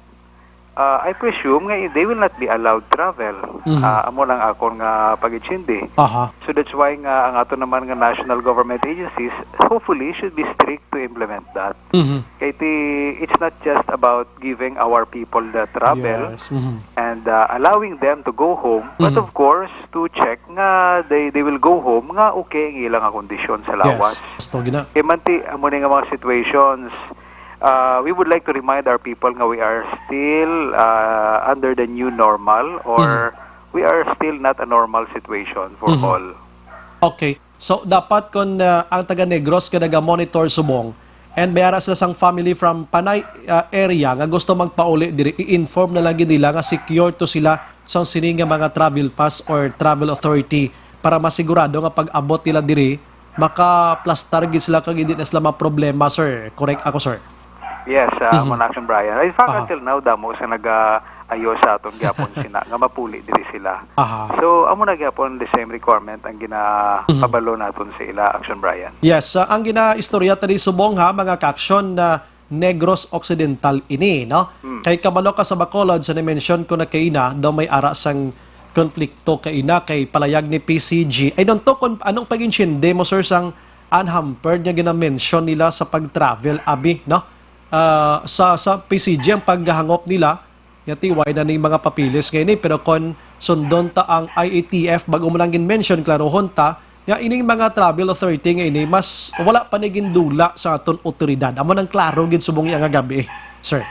ah, I presume nga they will not be allowed travel. Mhm. Ah, amo lang akon nga pag-intindi. Aha. So that's why nga ang ato naman nga national government agencies, hopefully, should be strict to implement that. Mhm. Kay ti, it's not just about giving our people the travel Yes. Mhm. and, ah, allowing them to go home, but Mhm. of course, to check nga they, they will go home nga okay ang ilang nga kondisyon sa lawas. Yes. Gusto gina. Kay man ti, amo ni nga mga situations, ah, we would like to remind our people nga we are still, ah, under the new normal, or Mhm. we are still not a normal situation for Mhm. all. Okay. So, dapat kung, ah, ang taga Negros nga naga-monitor subong and may ara sila sang family from Panay, ah, area nga gusto magpauli diri, i-inform na lang gid nila nga secure to sila sang sini nga mga travel pass or travel authority para masigurado nga pag-abot nila diri, makaplastar gid sila kag hindi na sila maproblema, sir. Correct ako, sir? Yes, ah, Mhm. Mon Action Brian. In fact, Aha. until now, damo sa naga-, ayo sa aton gyapon sina nga mapuli diri sila. Aha. So, amo na gyapon the same requirement ang ginapabalo naton sa ila, Action Brian. Yes, ah, ang ginaistorya tani subong ha, mga ka-action, na Negros Occidental ini, no? Hmm. Kay kabalo ka sa Bacolod, sa ni-mention ko na kaina, daw may ara sang konflikto kaina kay palayag ni P C G. I don't know kung anong pag-intindi mo, sir, sang unhampered nga gina-mention nila sa pag-travel, abi, no? Ah, sa, sa P C G ang paghangop nila, nga tiway na ning mga papeles nga ini, pero kon sundon ta ang I A T F, bag-o mo lang gin-mention, klarohon ta, nga ining mga travel authority nga ini, mas wala pa ni gindula sa aton otoridad. Amo nang klaro gid subong iya nga gabi, sir.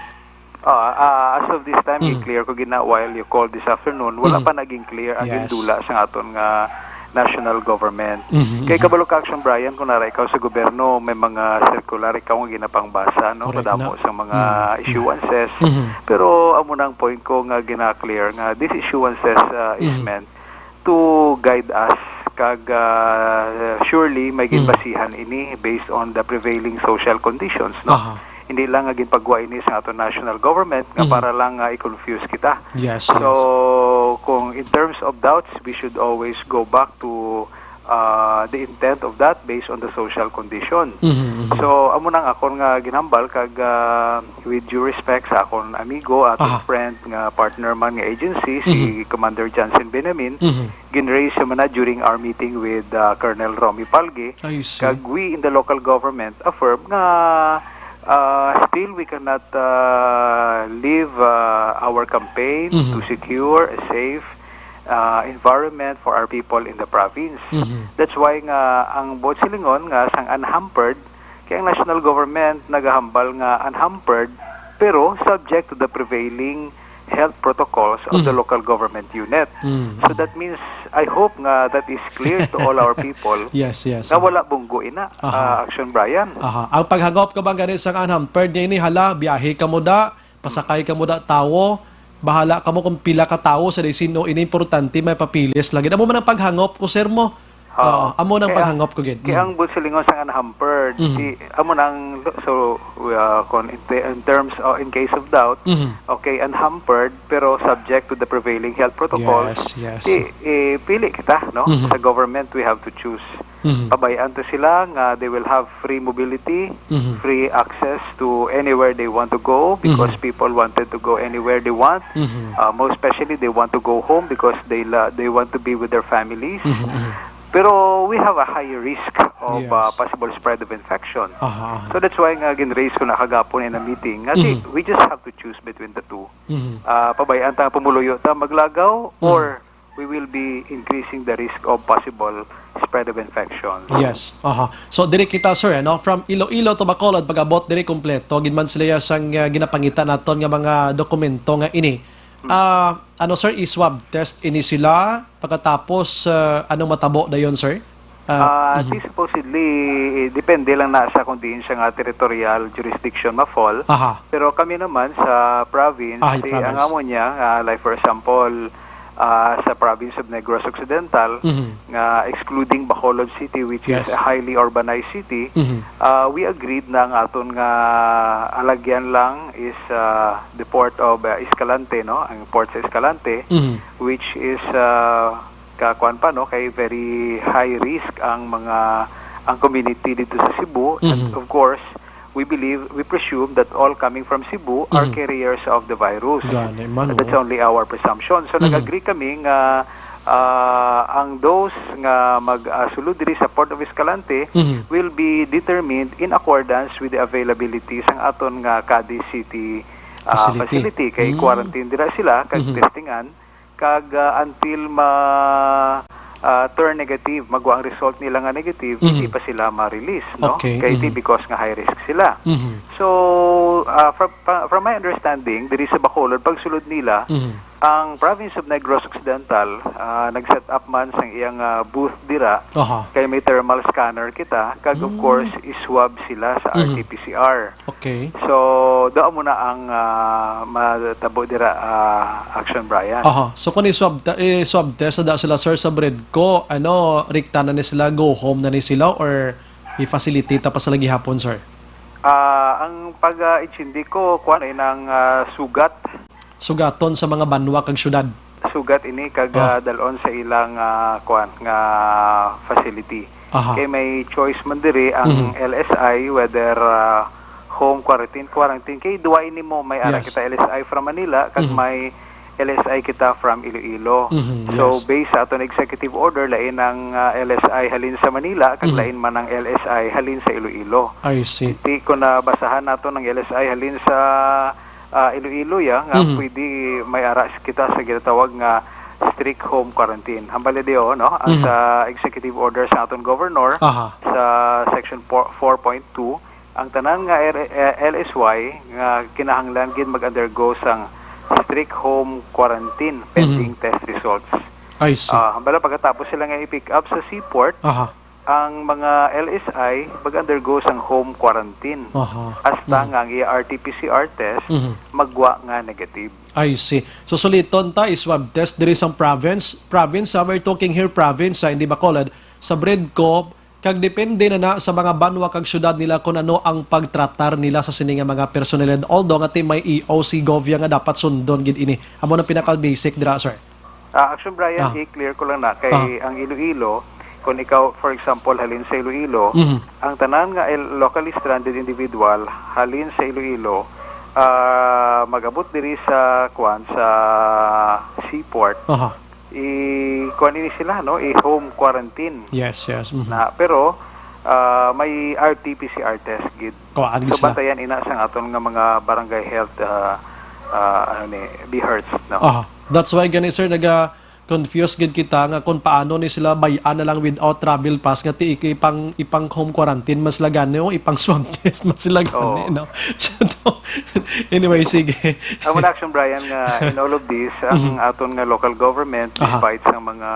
Ah, ah, as of this time, Mm. i-clear ko gid na while you called this afternoon, wala Mm. pa naging clear ang Yes. gindula sa aton nga national government. Mhm, Kay mhm. kabalo ka, Action Brian, kung nara ikaw sa gobyerno, may mga circular ikaw nga ginapangbasa, no? Correct Kadamo na. sa mga Mm. issuances. Mhm. Pero amo na ang point ko nga gina-clear nga these issuances, uh, is Mhm. meant to guide us, kag, uh, surely may Mhm. ginbasihan ini based on the prevailing social conditions, no? Aha. Hindi lang nga ginpagwa ini sa aton national government nga Mhm. para lang nga i-confuse kita. Yes, So, yes. kung in terms of doubts, we should always go back to, uh, the intent of that based on the social condition. Mhm, mhm. So, amo nang akon nga ginhambal kag, uh, with due respect sa akon amigo, aton Aha. friend nga partner man nga agency, si Mhm. Commander Johnson Benamin, Mhm. gin-raise siya man na during our meeting with, uh, Colonel Romy Palgi. I see. Kag we in the local government affirm nga, uh, still we cannot, uh, leave, uh, our campaign Mhm. to secure a safe, uh, environment for our people in the province. Mhm. That's why nga ang buot silingon nga sang unhampered, kay ang national government nagahambal nga unhampered, pero subject to the prevailing health protocols of the Mhm. local government unit. Mhm. So that means, I hope nga that is clear to all our people Yes, yes. nga wala bunggo ina, Aha. uh, Action Brian. Aha. Ang paghangop ka ba gani sang unhampered nga ini, hala, biyahe ka mo da, pasakay ka mo da tawo, bahala ka mo kung pila ka tawo sa disin o ini importante may papeles lagi. Amo man ang paghangop ko, sir, mo. Oo. Oo, amo nang Kaya, paghangop ko gid. kaya Mm. ang buot silingon sang unhampered, Mhm. si, amo nang, so, uh, kung in, te-, in terms, uh, in case of doubt, Mhm. okay, unhampered, pero subject to the prevailing health protocols, Yes, yes. di, eh, pili kita, no? Mhm. Sa government, we have to choose. Mhm. Pabayaan to sila nga they will have free mobility, Mhm. free access to anywhere they want to go because Mhm. people wanted to go anywhere they want. Mhm. Uh, most especially, they want to go home because they la-, they want to be with their families. Mhm, mhm. Pero we have a high risk of, Yes. uh, possible spread of infection. Aha, aha. So that's why nga gin-raise ko na kagapon in a meeting nga di-, Mhm. we just have to choose between the two. Mhm. Uh, pabayaan ta pumuluyo ta maglagaw Mhm. or we will be increasing the risk of possible spread of infection. Yes. Aha. So, diri kita, sir, ano, from Iloilo to Bacolod, pag-abot diri kompleto, gid man sila ya sang, uh, ginapangita naton nga mga dokumento nga ini. Hmm. Ah, ano, sir, i-swab test ini sila, pagkatapos, uh, anong matabo dayon, sir? Ah, Ah, mhm. di supposedly, eh, depende lang na sa kung diin siya nga territorial jurisdiction ma-fall. Aha. Pero kami naman sa province, Ah, si, province. ang amo niya, ah, like for example, ah, sa province of Negros Occidental, Mhm. nga excluding Bacolod City, which is Yes. a highly urbanized city, Mhm. ah, we agreed na ang aton nga alagyan lang is, ah, the port of, ah, Escalante, no? Ang port sa Escalante, Mhm. which is, ah, ka-, kuwan pa, no? Kay very high risk ang mga, ang community dito sa Cebu. And Mhm. of course, we believe, we presume that all coming from Cebu are Mhm. carriers of the virus. Gani man, And that's oo. only our presumption. So, Mhm. nag-agree kami nga, ah, ang those nga mag, ah, sulod diri sa Port of Escalante Mhm. will be determined in accordance with the availability sang aton nga Cadiz City, ah, Facility. facility. Kay Mm. quarantine dira sila, kag Mhm. testingan, kag, ah, until ma, ah, turn negative, magwa ang result nila nga negative, Mhm. hindi pa sila ma-release, no? Okay, Kay di mhm. because nga high risk sila. Mhm. So, ah, from, pa-, from my understanding, diri sa Bacolod, pagsulod nila, Mhm. ang province of Negros Occidental, ah, nag-set up man sang iyang, ah, booth dira, Aha. kay may thermal scanner kita, kag of Mm. course, i-swab sila sa Mhm. R T P C R. Okay. So, doon mo na ang, ah, matabo dira, ah, Action Brian. Aha. So, kung i-swab ta-, i-swab test na sila, sir, sa Bredco, ano, rikta na ni sila, go home na ni sila, or i-facilitate pa sila gihapon, sir? Ah, ang pag, ah, intindi ko, kuwan, ay nang, ah, sugat. sugaton sa mga banwa kag syudad? Sugat ini kag, Ah. ah, dalon sa ilang, ah, kuan nga facility. Aha. Kay may choice man diri ang Mhm. L S I, whether, ah, home quarantine, quarantine. Kay duwa ini mo, may ara Yes. kita L S I from Manila, kag Mhm. may L S I kita from Iloilo. Mhm, So, yes. based sa aton executive order, lain ang, ah, L S I halin sa Manila, kag Mhm. lain man ang L S I halin sa Iloilo. I see. Ti, kung nabasahan nato ng L S I halin sa, ah, Iloilo, ya, nga Mhm. pwede may ara kita sa ginatawag nga strict home quarantine. Hambal di, oh, no? Ang Mhm. sa executive order sa aton governor, Aha. sa section four, four point two, ang tanan nga R-, eh, L S Y nga kinahanglan gid mag-undergo sang strict home quarantine pending Mhm. test results. I see. Ah, hambala pagkatapos sila nga i-pick up sa seaport, Aha. ang mga L S I mag-undergo sang home quarantine. Aha. Hasta Mhm. nga ang iya R T P C R test Mhm. magwa nga negative. I see. So, suliton ta, i-swab test diri sa province. Province, ah, we're talking here province, ah, hindi Bacolod. Sa Bredco, kag depende na na sa mga banwa kag syudad nila kung ano ang pagtratar nila sa sini nga mga personalidad. Although nga ti may E O C Govia nga dapat sundon gid ini. Amo na pinaka-basic dira, sir. Ah, Action Brian, Ah. i-clear ko lang na kay Ah. ang Iloilo, kung ikaw, for example, halin sa Iloilo, Mhm. ang tanan nga il-, locally stranded individual halin sa Iloilo, ah, mag-abot diri sa, kuan, sa seaport, Aha. i-, kuan ini sila, no? I-home quarantine. Yes, yes. Mhm. Na, pero, ah, may R T P C R test gid. Kuan So, sila. bantayan ina sang aton nga mga barangay health, ah, ah, ano ni, BHERTs, no? Aha. That's why gani, sir, naga-confuse gid kita nga kung paano ni sila bay-an na lang without travel pass nga ti ipang, ipang home quarantine man sila gani, o ipang swab test man sila gani, Oo. no? So, to, anyway, sige. Amo na, Action Brian, nga in all of this, ang Mhm. aton nga local government, Aha. despite sa mga,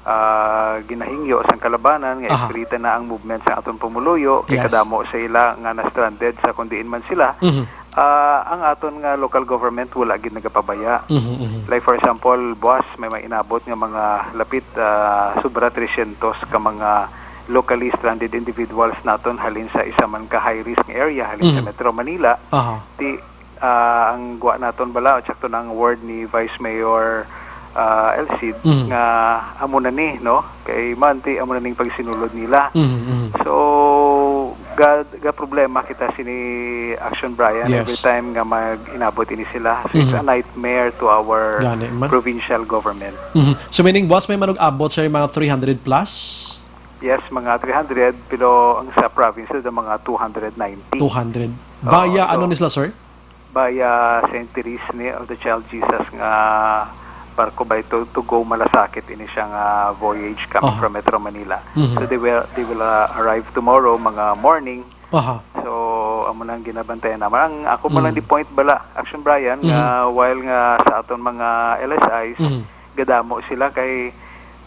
ah, ginahingyo sang kalabanan nga Aha. ispirita na ang movement sa aton pumuluyo, kay Yes. kadamo sa ila nga na-stranded sa kung diin man sila, Mhm. ah, ang aton nga local government wala gid nagapabaya. Mhm, mhm. Like, for example, buwas may mainabot nga mga lapit, ah, sobra tresyentos ka mga locally stranded individuals naton halin sa isa man ka high risk nga area halin sa Mhm. Metro Manila. Aha. Ti, ah, ang gwa naton bala, o sakto na ang word ni Vice Mayor, ah, El Cid, Mhm. nga amo na ni, no? Kay man ti amo na ning pagsinulod nila. Mhm, mhm. So, ga, ga problema kita sini Action Brian Yes. every time nga mag-inabot ini sila. So, it's a Mhm. nightmare to our Gani man. provincial government. Mhm. So, meaning, buwas may manug-abot sa mga three hundred plus? Yes, mga three hundred, pero ang sa province, mga two hundred ninety. Two hundred. Oo, Via so, ano ni sila, sir? Via Saint Therese ni of the Child Jesus nga barko ba ito to go Malasakit ini siya nga voyage coming Aha. from Metro Manila. Mhm. So they will, they will, uh, arrive tomorrow, mga morning. Aha. So, amo na ang ginabantayan naman. Ang ako man lang Mm. di point bala, Action Brian, Mhm. nga while nga sa aton mga L S Is, Mhm. gadamo sila kay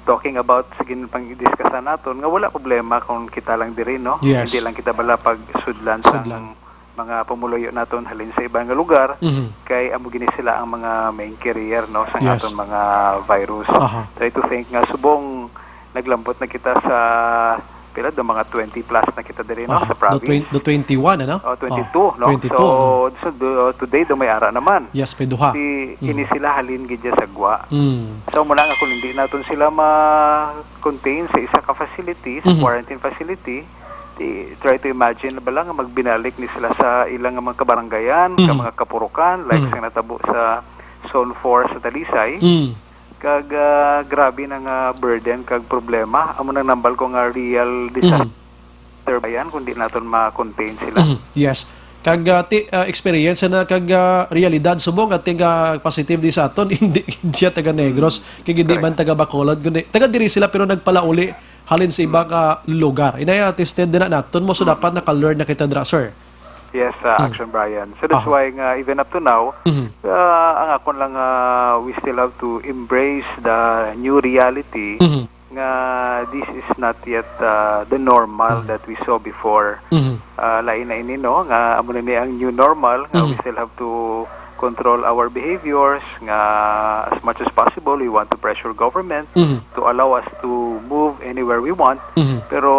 talking about sa gin-, pang-discussan naton nga wala problema kung kita lang diri, no? Yes. Hindi lang kita bala pag sudlan sa Sudlan. mga pumuluyo naton halin sa iba nga lugar, Mhm. kay amo gini sila ang mga main carrier, no, sa Yes. aton mga virus. Aha. Try to think nga subong naglambot na kita sa pila do, mga twenty plus na kita diri, no, Aha. sa The province. twen-, the twenty-one, ano? Oh, twenty-two, Oh, no? twenty-two, So, mm. so do, today do may ara naman. Yes, may duha. Di, Mm. ini sila halin gid dyan sa gwa. Mm. So, muna nga kung hindi naton sila ma-contain sa isa ka facility, sa Mhm. quarantine facility, di, try to imagine na ba lang nga magbinalik ni sila sa ilang mga kabarangayan, ka Mhm. mga kapurukan, like Mhm. sa natabo sa Zone four sa Talisay. Mm. Kag, ah, grabe na nga burden kag problema. Amo nang nambal ko nga real Mhm. disaster ba yan kung di naton ma-contain sila? Mhm. Yes. Kag, ah, ti, ah, experience na kag, ah, realidad subong at tiga positive di sa aton, hindi siya taga Negros, Mm. kag hindi Correct. man taga Bacolod, kundi taga diri sila pero nagpalauli halin sa iba Mm. ka lugar. Inaya tested din na naton mo, so Mm. dapat naka-learn na kita dira, sir. Yes, uh, Mm. Action Brian. So that's Aha. why nga even up to now, Mhm. uh, ang akon lang, uh, we still have to embrace the new reality Mhm. nga this is not yet, uh, the normal Mhm. that we saw before. Mhm. Uh, lain na ini, no, nga amo na ni ang new normal nga we Mhm. still have to control our behaviors, nga as much as possible we want to pressure government Mhm. to allow us to move anywhere we want. Mhm. Pero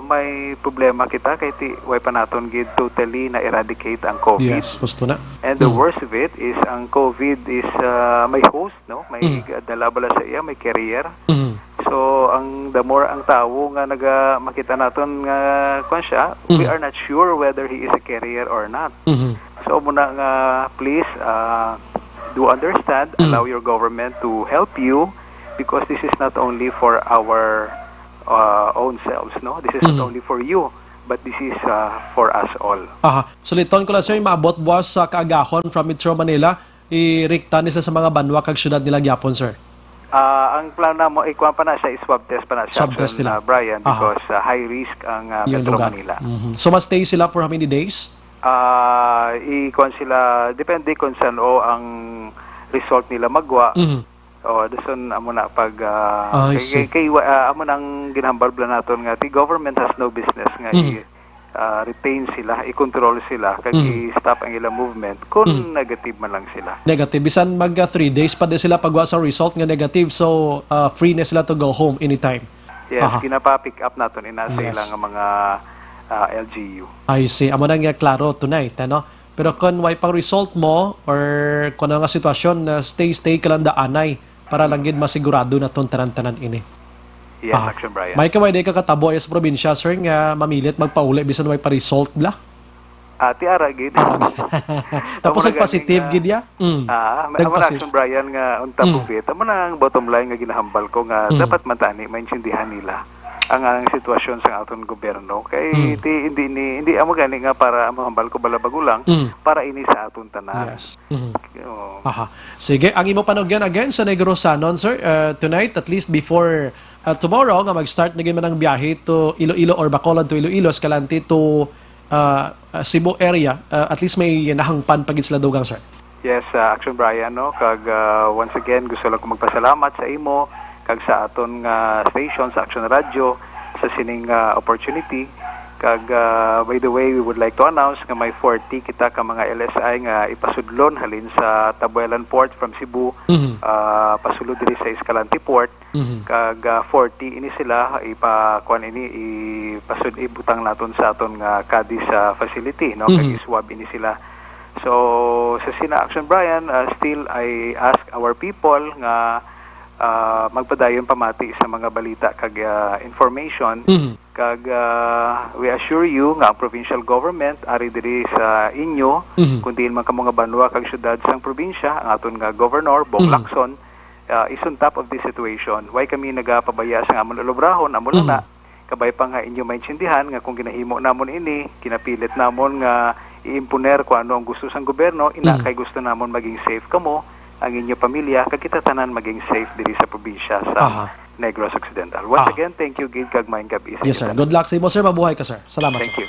may Problema kita kay ti way pa naton gid totally na-eradicate ang COVID. Yes, gusto na. And the Mm. worst of it is ang COVID is, ah, may host, no? May Mm. dala bala sa iya, may carrier. Mm. So, ang the more ang tawo nga naga-, makita naton nga, kwan siya, we Mm. are not sure whether he is a carrier or not. Mm-hmm. So, muna nga, please, ah, do understand, Mm. allow your government to help you because this is not only for our, ah, own selves, no? This is not Mm. only for you, but this is, ah, for us all. Aha. Suliton ko lang, sir, maabot buwas sa kaagahon from Metro Manila, irikta ni sila sa mga banwa kag syudad nila gyapon, sir? Ah, ang plan namo, ikuan pa na siya, swab test pa na siya, Swab test Action, sila. ah, Brian, Aha. because, ah, high risk ang, ah, Yung Metro lugar. Manila. Mhm. So, ma-stay sila for how many days? Ah, ikuan sila, depende kung saan o ang result nila magwa. Mhm. O, dason amo na pag, ah, Ah, I kay, see. kay, kay, ah, amo nang ginhambal bala naton nga the government has no business nga Mhm. i-, ah, retain sila, i-control sila, kag Mhm. i-stop ang ilang movement kung Mhm. negative man lang sila. Negative. Bisan mag, ah, three days pa din sila pagwa sa result nga negative, so, ah, free na sila to go home anytime. Yes, Aha. ginapa-pick up naton ina sa Yes. ilang mga, ah, L G U. I see. Amo na nga klaro tonight, ano? Pero kung way pang result mo or kung ano nga sitwasyon, na stay, stay ka lang daanay para lang gid masigurado naton tanan-tanan ini. Yes, Aha. Action Brian. May kaway di ka katabo sa probinsya, sir, nga mamilit magpauli bisan way pa result bla? Ah, ti ara gid. Ara gid. Tapos Amo na gani nag-positive nga, gid ya? Mm. ah, may, amo na, Nagpasi- Action Brian, nga on top Mm. of it. Amo na ang bottom line nga ginahambal ko nga Mm. dapat man tani maintindihan nila ang, ang sitwasyon sa aton gobyerno. Kay Mm. ti, hindi ni, hindi amo gani nga para mahambal ko bala bago lang, Mm. para ini sa aton tanan. Yes. Mhm. Oo. Aha. Sige, ang imo panugyan again sa Negros Sanon, sir, uh, tonight, at least before, uh, tomorrow, nga mag-start na gyud man ang biyahe to Iloilo or Bacolod to Iloilo, Escalante to, uh, uh, Cebu area, uh, at least may nahangpan pa gid sila dugang, sir. Yes, uh, Action Brian, no? Kag, uh, once again, gusto lang ko magpasalamat sa imo kag sa aton nga station, sa Action Radio, sa sining, uh, opportunity. Kag, uh, by the way, we would like to announce nga may forty kita ka mga L S I nga ipasudlon halin sa Tabuelan Port from Cebu, Mhm. uh, pasulod diri sa Escalante Port. Mhm. Kag, uh, forty ini sila, ipa-, kuan ini, ipasud-, ibutang naton sa aton nga Cadiz, uh, facility, no? Kag Mhm. i-swab ini sila. So, sa sina Action Brian, uh, still I ask our people nga, uh, magpadayon pamati sa mga balita kag, uh, information. Mhm. Kag, ah, we assure you nga ang provincial government ari diri sa inyo, Mhm. kung diin man kamo nga banwa kag syudad sang probinsya, ang aton nga governor, Bong Mhm. Lacson, ah, is on top of this situation. Why kami nagapabaya sa amon ulubrahon, amo lang Mhm. na. Kabay pa nga inyo maintindihan nga kung ginahimo namon ini, ginapilit namon nga i-imponer kung ano ang gusto sang gobyerno, ina Mhm. kay gusto namon maging safe kamo, ang inyo pamilya, kag kita tanan maging safe diri sa probinsya sa Aha. Negros Occidental. Once Ah. again, thank you gid kag maayong gab-i sa Yes, sir. inyo tanan. Good luck sa imo, sir. Mabuhay ka, sir. Salamat, Thank sir. you.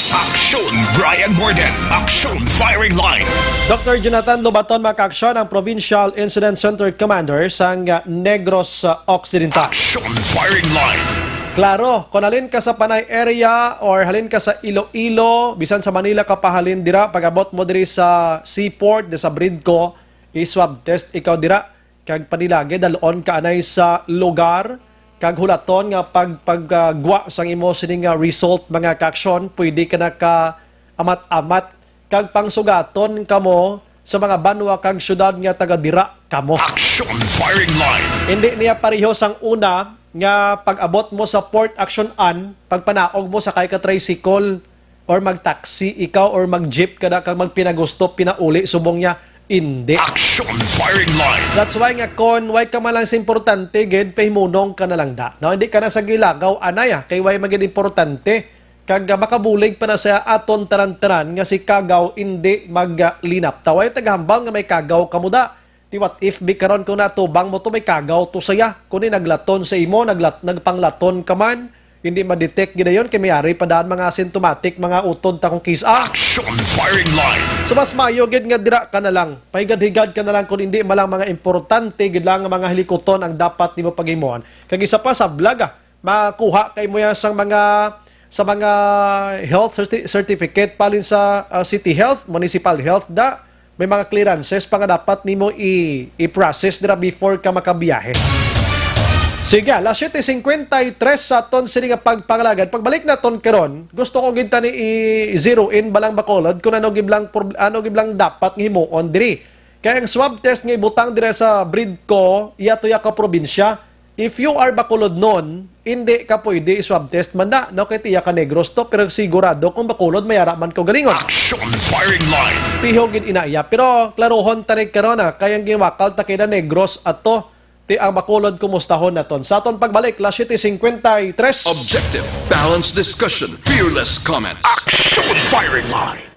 Aksyon Brian Morden. Aksyon Firing Line. Doctor Jonathan Lobaton, mga kaaksyon, ang Provincial Incident Center Commander sang, uh, Negros, uh, Occidental. Aksyon Firing Line. Klaro, kung halin ka sa Panay area or halin ka sa Iloilo, bisan sa Manila ka pahalin dira, pag-abot mo diri sa seaport, diri sa Bridco, i-swab test ikaw dira. Kag panilagi, dal-on ka anay sa lugar, kag hulaton nga pag, pag, ah, gwa sang imo sini nga result, mga kaaksyon, pwede ka na ka amat-amat kag pangsugaton kamo sa mga banwa kag syudad nga taga dira kamo. Action Firing Line. Hindi niya pareho sang una nga pag-abot mo sa Port Action An, pagpanaog mo sakay ka tricycle, or mag-taxi ikaw or mag-jeep ka na kag magpinagusto, pinauli, subong niya, hindi. Action Firing Line. That's why nga kon way ka man lang sa importante gid, pahimunong ka na lang da. No, hindi ka na sa gilagaw anay, ah, kay way magid importante. Kag, ah, makabulig pa na sa aton tanan-tanan nga si Kagaw hindi maglinap. Taway tagahambal nga may Kagaw kamo da. Ti what if bi karon kung natubang mo to, may Kagaw to saya. Kundi naglaton sa imo, naglat-, nagpanglaton ka man, hindi ma-detect gid dayon kay may ari pa daan mga asymptomatic, mga utod ta kung kis-a. Action Firing Line. So mas maayo gid nga dira ka na lang. Pahigad-higad ka na lang kung hindi man lang mga importante gid lang nga mga hilikuton ang dapat nimo paghimuon. Kag isa pa, sablag, ah, makuha kay mo yan sang mga, sa mga health certi-, certificate palin sa, ah, city health, municipal health da. May mga clearances pa nga dapat nimo i-, i-process dira before ka makabiyahe. Sige, alas siyete cincuenta y tres sa aton sini nga pagpangalagad. Pagbalik naton karon, gusto ko gid tani i-zero in balang Bacolod kung ano giblang prob-, ano giblang dapat nga himuon diri. Kay ang swab test nga ibutang dira sa Bridco, iya to iya ka probinsya. If you are Bacolodnon, hindi ka pwede i-swab test man na, no? Kay tiya ka Negros to, pero sigurado kung Bacolod, mayara man kaugalingon. Action firing line. Piho gid ina iya. Pero klarohon tani karon, ah, kay ang ginwakal ta kay na Negros ato. Ti ang Bacolod, kumustahon naton. Sa aton pagbalik, alas siyete cincuenta y tres. Objective, balanced discussion, fearless comments. Action firing line.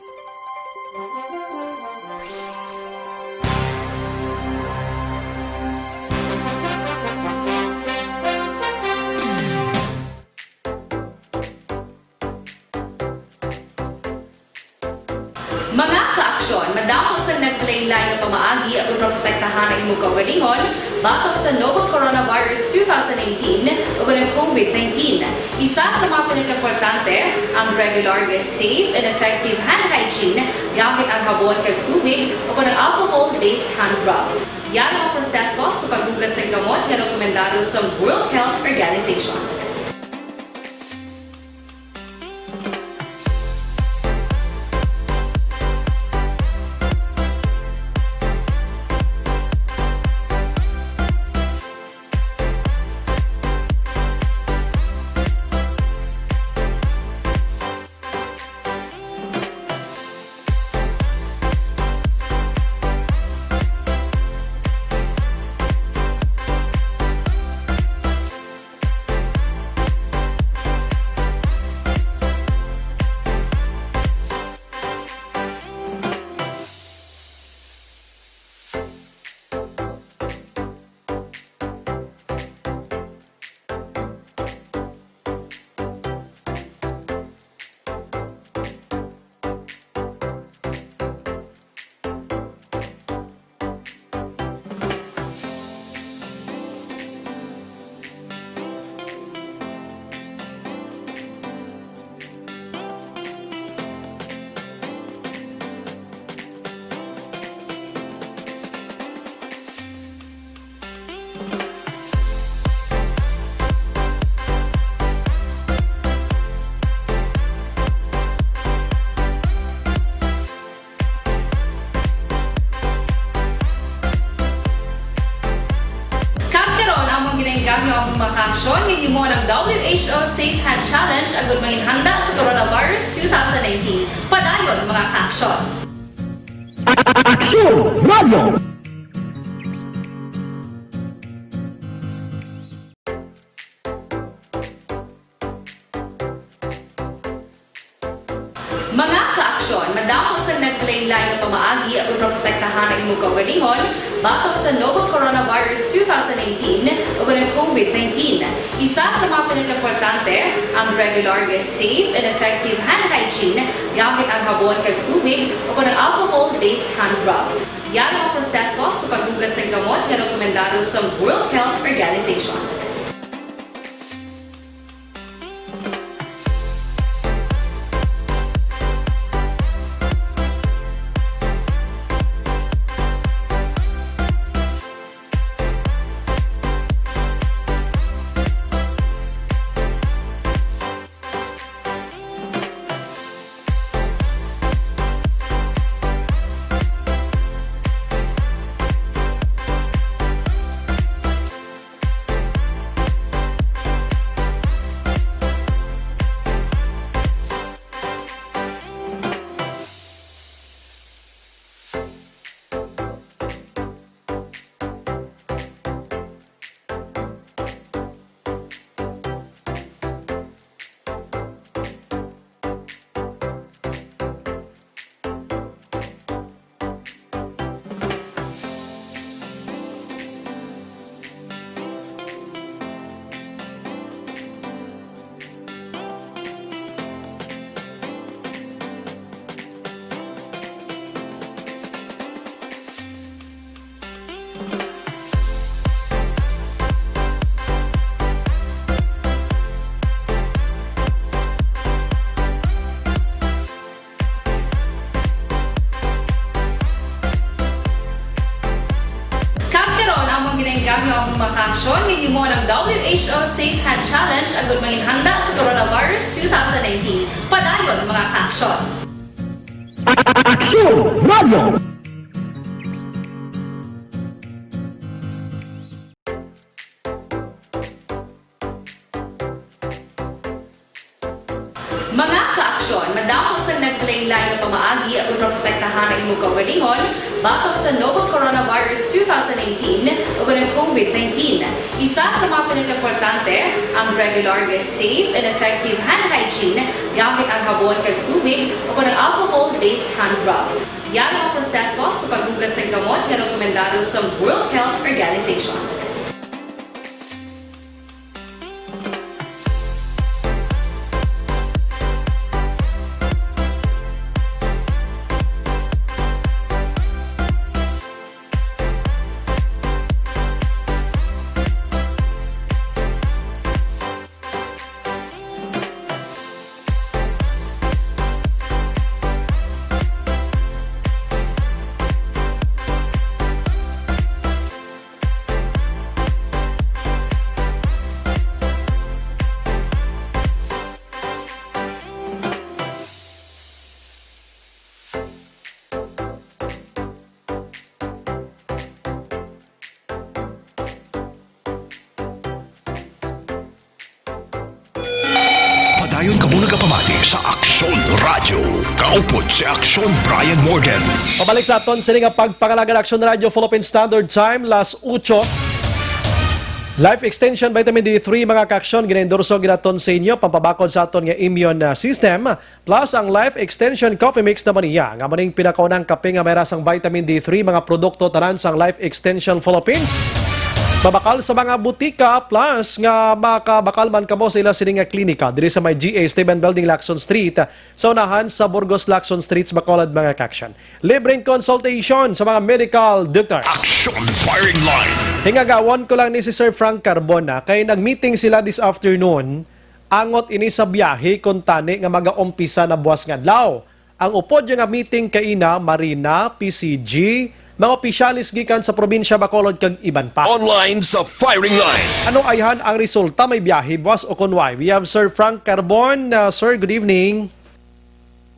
Mga ka-aksyon, madamo sang nagkalainlain nga pamaagi aron maprotektahan ang imo kaugalingon batok sa novel coronavirus two thousand nineteen o ang COVID nineteen. Isa sa mga pinakaimportante, ang regular nga safe and effective hand hygiene gamit ang habon kag tubig o ang alcohol-based hand rub. Yan ang proseso sa paghugas sa kamot nga rekomendado sa World Health Organization. Kag karon, amon ginaengganyo ang mga kaaksyon nga himuon ang W H O Safe Hand Challenge agud manginhanda sa coronavirus two thousand nineteen. Padayon, mga kaaksyon. Aksyon Radio! Mga kaaksyon, madamo sang nagkalainlain nga pamaagi aron maprotektahan ang imong kaugalingon batok sa novel coronavirus two thousand nineteen o ang COVID nineteen. Isa sa mga pinakaimportante, ang regular nga safe and effective hand hygiene gamit ang habon kag tubig o ang alcohol-based hand rub. Yan ang proseso sa paghugas sa kamot nga rekomendado sa World Health Organization. W H O Safe Hand Challenge agud manginhanda sa Coronavirus two thousand nineteen. Padayon, mga kaaksyon! Aksyon Radio! Mga kaaksyon, madamo sang nagkalainlain nga pamaagi agud maprotektahan ang imo kaugalingon batok sa novel coronavirus two thousand nineteen ug ang COVID nineteen. Isa sa mga pinakaimportante ang regular nga safe and effective hand hygiene gamit ang habon kag tubig o kon ang alcohol-based hand rub. Yara ang proseso sa paghugas sang kamot nga rekomendado sa World Health Organization. Padayon kamo nagapamati sa Aksyon Radyo. Kaupod si Aksyon Brian Morgan. Pabalik sa aton sini nga pagpangalagad, Aksyon Radyo, Philippine Standard Time, las ocho. Life Extension Vitamin D three, mga kaaksyon, ginaendorso ginaton sa inyo pampabakod sa aton nga immune, ah, system. Plus, ang Life Extension Coffee Mix naman niya, nga amo ning pinakaunang kape nga may rasang vitamin D three, mga produkto tanan sang Life Extension Philippines. Mabakal sa mga butika, plus nga makabakal man kamo sa ila sini nga klinika diri sa may G A Esteban Building, Lacson Street, sa unahan sa Burgos, Lacson Street, sa Bacolod, mga kaaksyon. Libreng consultation sa mga medical doctor. Action Firing Line. Hingagawon ko lang ni si Sir Frank Carbona kay nag-meeting sila this afternoon. Angot ini sa biyahe kon tani nga magaumpisa na buwas nga adlaw. Ang upod nga meeting kaina, Marina, P C G, mga opisyales gikan sa probinsya Bacolod kag iban pa. Online sa Firing Line. Ano ayhan ang resulta, may biyahe buwas o kon way? We have Sir Frank Carbon. Uh, sir, good evening.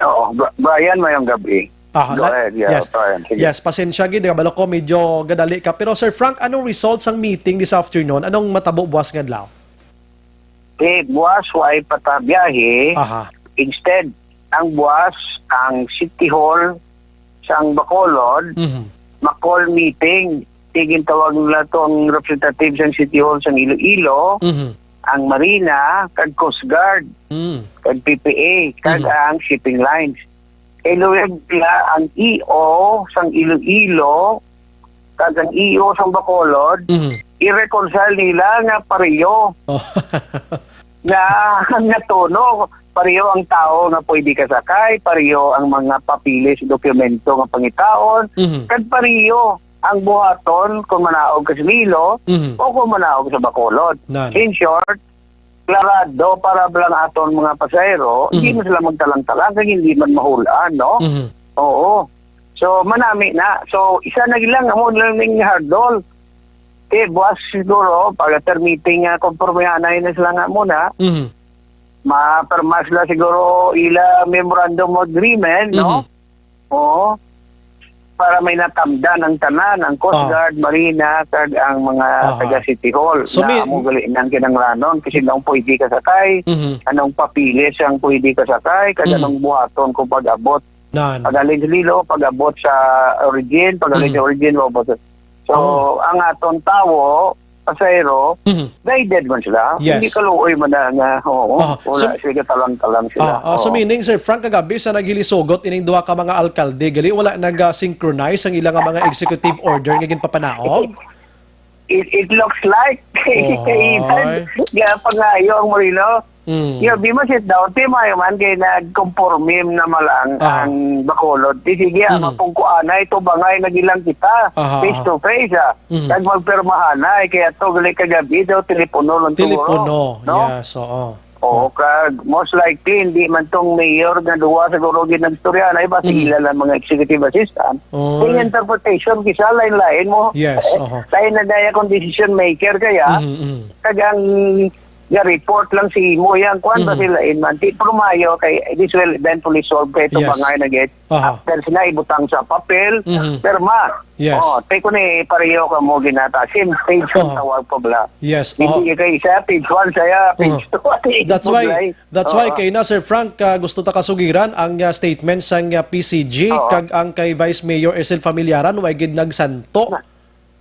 Oo, Bri-, Brian, mayong gabi. Ah, Go na-, ahead, yeah, yes. Brian, sige. Yes, pasensya gid, kabalo ko medyo gadali ka. Pero Sir Frank, anong result sang meeting this afternoon? Anong matabo buwas nga adlaw? Eh, buwas, wa ay patabiyahe. Aha. Instead, ang buwas, ang City Hall sang Bacolod, Mhm. ma-call meeting. Tigintawag nila to ang representative sang City Hall sang Iloilo, Mhm. ang Marina, kag Coast Guard, Mm. kag P P A, kag Mhm. ang shipping lines. Kay luwag nila ang E O sang Iloilo, kag ang E O sang Bacolod, Mhm. i-reconcile nila nga pareho Oh. nga, nga tono, pareho ang tawo nga pwede kasakay, pareho ang mga papeles, dokumento nga pangitaon, Mhm. kag pareho ang buhaton kung manaog ka sa Iloilo Mhm. o kung manaog sa Bacolod. Nan. In short, klarado para lang aton mga pasahero, hindi Mhm. man sila magtalang-talang kag hindi man mahulan, no? Mhm. Oo. So, manami na. So, isa na lang, amo na lang ning hurdle. Kay buwas siguro, pag after meeting nga, kompormihanay na sila nga muna, Mhm. mapirma sila siguro ila memorandum of agreement, no? Mhm. Oo. Para may natamdan ang tanan, ang Coast Ah. Guard, Marina, kag ang mga Aha. taga City Hall, So, na may amo gali nang kinahanglanon, kasi nung pwede ka sakay, Mhm. anong papeles ang pwede ka sakay, kag Mhm. anong buhaton kung pag-abot. Nan. Paghalin sa Iloilo, pag-abot sa origin, paghalin Mhm. sa origin, maabot sa So, Oh. ang aton tawo, pasahero, Mhm. guided man sila. Yes. Hindi kaluoy man na nga, oo, Aha. wala So, sila, talang-talang sila. ah, ah, so Oo. meaning, Sir Frank, kagabi sa naghilisugot ining duha ka mga alkalde, gali wala nag-synchronize ang ilang mga executive order nga ginpapanaog? It, it looks like kay Oy. Ivan nga pangayo ang Marino. Mm. Yo, di ma-sit down, ti maayo man kay nagkomporme na man lang Aha. ang Bacolod. Di sige, ah, Mhm. mapungkuanay, tubangay, nagilang kita, Aha, face aha. to face, ah. Mhm. Kag magpirmahanay, kay ato gali kagabi daw, telepono lang to, Telepono, no? Yes, oo. Oo, kag most likely, hindi man tong mayor nga duwa siguro gid nagstorya na iba, sige lang mga executive assistant. Oy. Ang interpretation, kisa lain-lain mo. Yes, oho. Lain na daya kung decision maker kaya, Mhm, mhm. kag ang ga-report lang si imo, yan, kuwan ba Mhm. sila, in man? Di, pero maayo kay this will eventually solve kay itong Yes. mga nag-, Aha. after sila ibutang sa papel, Mhm. pirma. Yes. Oh, take ko ni pareho ka mo ginata. Same page ang Aha. tawag pa bala. Yes, Hindi oho. kay isa, page one, saya, page Oho. two, ati, That's why, Buglay. that's why Oo. kay na, Sir Frank, ah, gusto ta kasugiran ang, ah, statement sang, ah, P C G Oo. kag ang kay Vice Mayor Ersel Familiaran, way gid nagsanto. Na-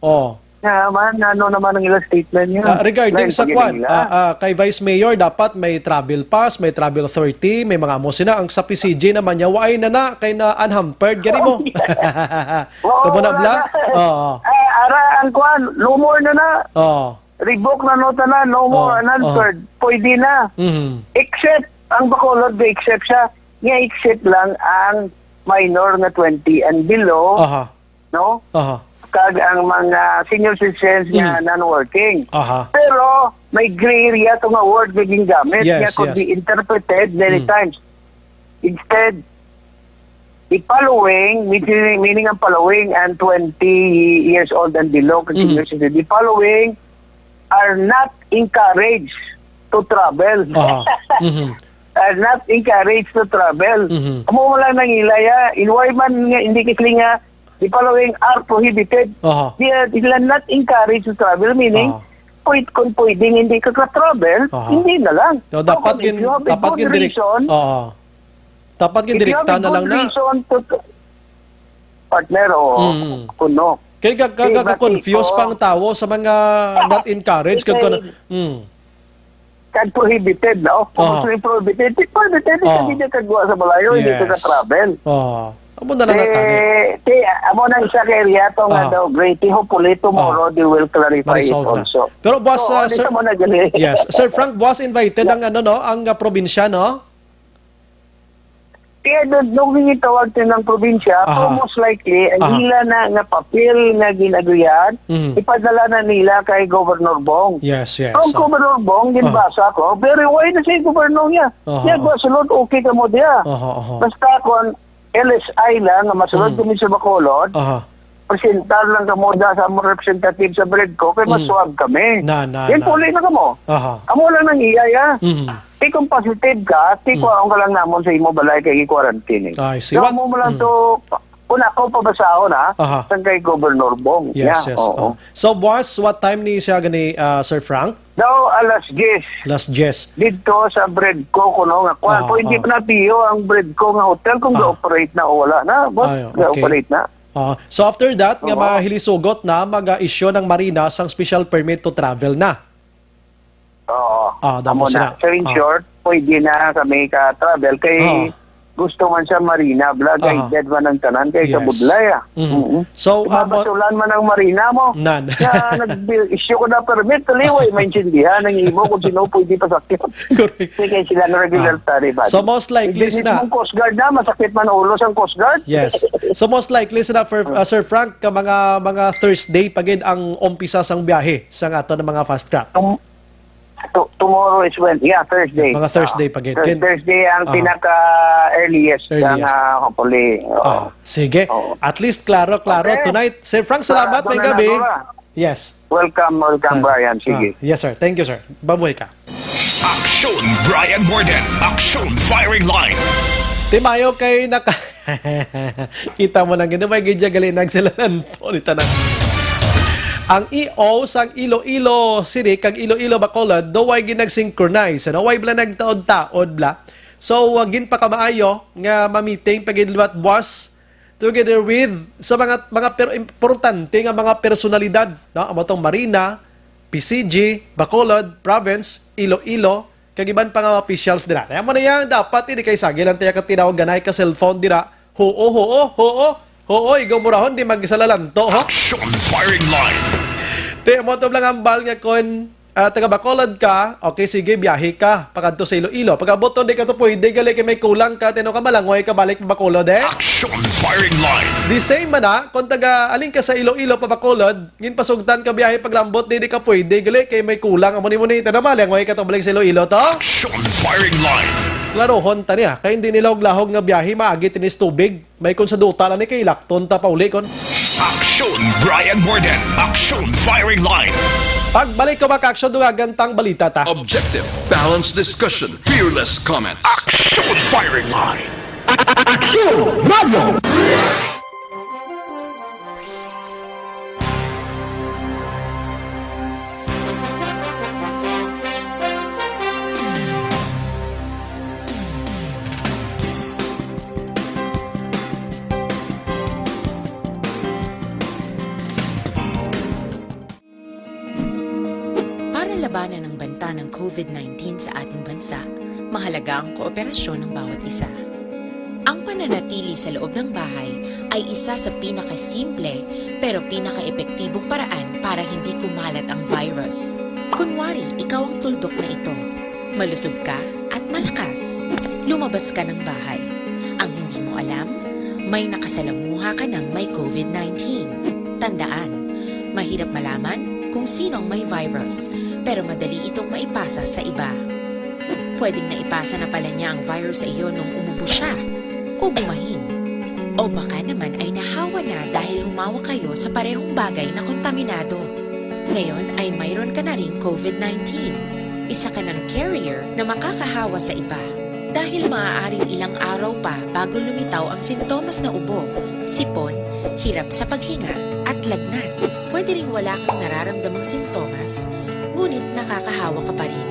Oh. Nga man, ano naman ang ilang statement niya? Ah, regarding Lain sa pa gid kwan, nila. ah, ah, kay Vice Mayor, dapat may travel pass, may travel authority, may mga amo sina. Ang sa P C G naman niya, waay na na, kay na unhampered, gani mo? Oo, Kamo na, wala bla? na. Oo. Eh, ara, ang kwan, no more na na. Oo. Revoke na no tanan, no more Oo, unhampered. oo. Pwede na. Mhm. Except, ang Bacolod, may except siya. Niya except lang ang minor nga twenty and below. Aha. No? Aha. Kag ang mga senior citizens nga Mm. non-working. Aha. Pero may gray area to nga word nga gingamit Yes, nga could yes. be interpreted many Mm. times. Instead, the following, meaning, meaning ang following and twenty years old and below, kag Mm. senior citizen, the following are not encouraged to travel. Aha. Mhm. Are not encouraged to travel. Mhm. Amo mo lang nangilay, ah. In way man nga, hindi kasi nga, the following are prohibited. Aha. They are, they are not encouraged to travel, meaning, Aha. pwed-, kung pwedeng hindi ka ka-travel, Aha. hindi na lang. So, So, dapat kung if gin-, you have a dapat good gin-, direct-, reason, Oo. Dapat gin-, if you have direkta a na good lang na. reason to, partner, o Mm. kuno. Kay gag-, Di gag-, ba, confuse Kiko? pang tawo sa mga not encouraged, kag Kay kuno, mm. Kag prohibited, no? Kung Aha. gusto yung prohibited, di prohibited, di Aha. ka gid kagwa sa balayo, hindi ka Yes. ka-travel. Aha. Amo na lang Eh, natani. ti, amo na isa ka area to nga Aha. daw great. Hopefully, tomorrow, Aha. they will clarify it Ma-resolve na. also. Pero, boss, So, uh, ano sir, sa mo na gali? Yes. Sir Frank, boss, invited ang, ano, no, ang, uh, probinsya, no? Kaya doon, nung gitawag din ng probinsya, Aha. so most likely, ang Aha. ila na nga papel nga ginaguyan, Mhm. ipadala na nila kay Governor Bong. Yes, yes. Ang Oh. Governor Bong, Oh. ginbasa ko, very wise na siya yung governor niya. Aha, Niya, aha. Guasulod, okay ka mo diya. Aha, aha. Basta kung L S I lang, nga masulod Mhm. kami sa Bacolod, Aha. presentar lang kamo da sa among representative sa Bredco, kay mas Mm. suwag kami. Na, na, Yan na. puli na kamo. Aha. Amo lang nang iya, ya. Mhm. Di kung positive ka, di Mm. kuhaon ka lang namon sa imo balay kay i-quarantine, eh. I see. So, What amo mo lang Mm. to, kung ako pabasahon, ha, Aha. sang kay Governor Bong. Yes, Ya, yes. oo. Oh. So, boss, what time ni siya gani, ah, Sir Frank? Daw alas diyes. Alas diyes. Didto sa Bredco, kuno nga, kwan. Ah, Kung hindi ah. pa napiyo ang Bredco nga hotel, kung Ah. ga-operate na o wala na, boss, Ay, okay. ga-operate na. Ah, so after that, nga Oo. mahilisugot na, mag-issue ng Marina sang special permit to travel na. Oo. Ah, damo Amo sila. na. So, in Ah. short, pwede na kami ka-travel kay Ah. gusto man sa Marina, bla, Aha. guided man ang tanan kay Yes. kabudlay, ah. Mhm. Mm-mm. So, ah, mo- Mabasulan man ang Marina mo. Nan. Kaya nag-issue ko na permit, tuloy, way maintindihan ang imo kung sino pwede pasakyan. Correct. Hindi kay sila ang regular Ah. tari ba? So, most likely Hindi sila mismong Coast Guard na, masakit man ulo sang Coast Guard. Yes. So, most likely sila, for, uh, Sir Frank, ka mga, mga Thursday pa gid ang umpisa sang biyahe sa ato ng mga fast track. Tum-, to-, tomorrow is when? Yeah, Thursday. Mga Thursday Ah, pa gid. Thur-, Ken- Thursday ang Ah. pinaka-earliest Earliest. nga, ah, hopefully. Oo. Ah, sige. Oo. At least, klaro, klaro. Okay. Tonight, Sir Frank, salamat, Sa-, may sa gabi. Natura. Yes. Welcome, welcome, Ah, Brian. Sige. ah, yes, sir. Thank you, sir. Mabuhay ka. Aksyon, Brian Morden. Aksyon, firing line. Timayo kay naka-, kita mo lang, gid, may gidya gali nagsilalanto ni tanan. Ang E O sang Iloilo City kag Iloilo Bacolod, daw way gid nag-synchronize, ano? Way bala nagtaod-taod bala. So, uh, ginpakamaayo nga ma-meeting pa gid liwat, boss, together with sa mga, mga per-, importante nga mga personalidad, no? Amo tong Marina, P C G, Bacolod Province, Iloilo, kag iban pa nga officials dira. Kaya mo na yan, dapat ini kay sagi lang tayo katinaw ganay ka cellphone dira. Huo, huo, huo, huo, igo murahon, di magisalalanto, ho? Action firing line. Di mo to lang ambal nga kon Ah, taga Bacolod ka, okay, sige, biyahe ka pakadto sa Iloilo. Pag-abot doon, di ka to pwede, gali kay may kulang ka, tino ka, malangoy ka balik pa Bacolod, eh. Action Firing Line. The same man na, kung taga, alin ka sa Iloilo pa Bacolod, ginpasugtan ka biyahe paglambot, di, di ka pwede, gali kay may kulang, amo ni mo ni, tino ba, langoy ka to balik sa Iloilo to? Action Firing Line. Klarohon ta niya, kay hindi nila og lahog nga biyahe, maagi tinis tubig. May kon sa duta lang ni kay lakton ta pauli kon. Action Brian Morden. Action Firing Line. Pagbalik ko, mga ka-action, dungagan tang balita ta. Objective, balanced discussion, fearless comment. Action Firing Line. Action Radio. Para labanan ang banta ng COVID nineteen sa ating bansa, mahalaga ang kooperasyon ng bawat isa. Ang pananatili sa loob ng bahay ay isa sa pinakasimple pero pinakaepektibong paraan para hindi kumalat ang virus. Kunwari, ikaw ang tuldok na ito. Malusog ka at malakas. Lumabas ka ng bahay. Ang hindi mo alam, may nakasalamuha ka ng may COVID nineteen. Tandaan, mahirap malaman kung sino ang may virus, pero madali itong maipasa sa iba. Pwedeng naipasa na pala niya ang virus sa iyo nung umubo siya o bumahin. O baka naman ay nahawa na dahil humawak kayo sa parehong bagay na kontaminado. Ngayon ay mayroon ka na ring COVID nineteen. Isa ka ng carrier na makakahawa sa iba. Dahil maaaring ilang araw pa bago lumitaw ang sintomas na ubo, sipon, hirap sa paghinga, at lagnat. Pwede ring wala kang nararamdamang sintomas, ngunit nakakahawa ka pa rin.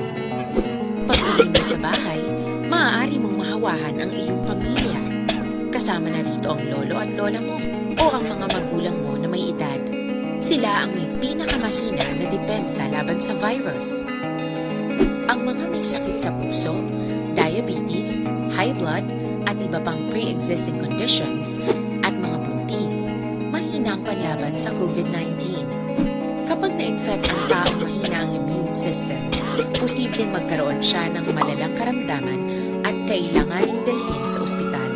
Pag-uwi mo sa bahay, maaari mong mahawahan ang iyong pamilya. Kasama na rito ang lolo at lola mo o ang mga magulang mo na may edad. Sila ang may pinakamahina na depensa laban sa virus. Ang mga may sakit sa puso, diabetes, high blood, at iba pang pre-existing conditions, at mga buntis, mahina ang panlaban sa COVID nineteen. Kapag na-infect ang taong mahina ang immune system, posibleng magkaroon siya ng malalang karamdaman at kailanganing dalhin sa ospital.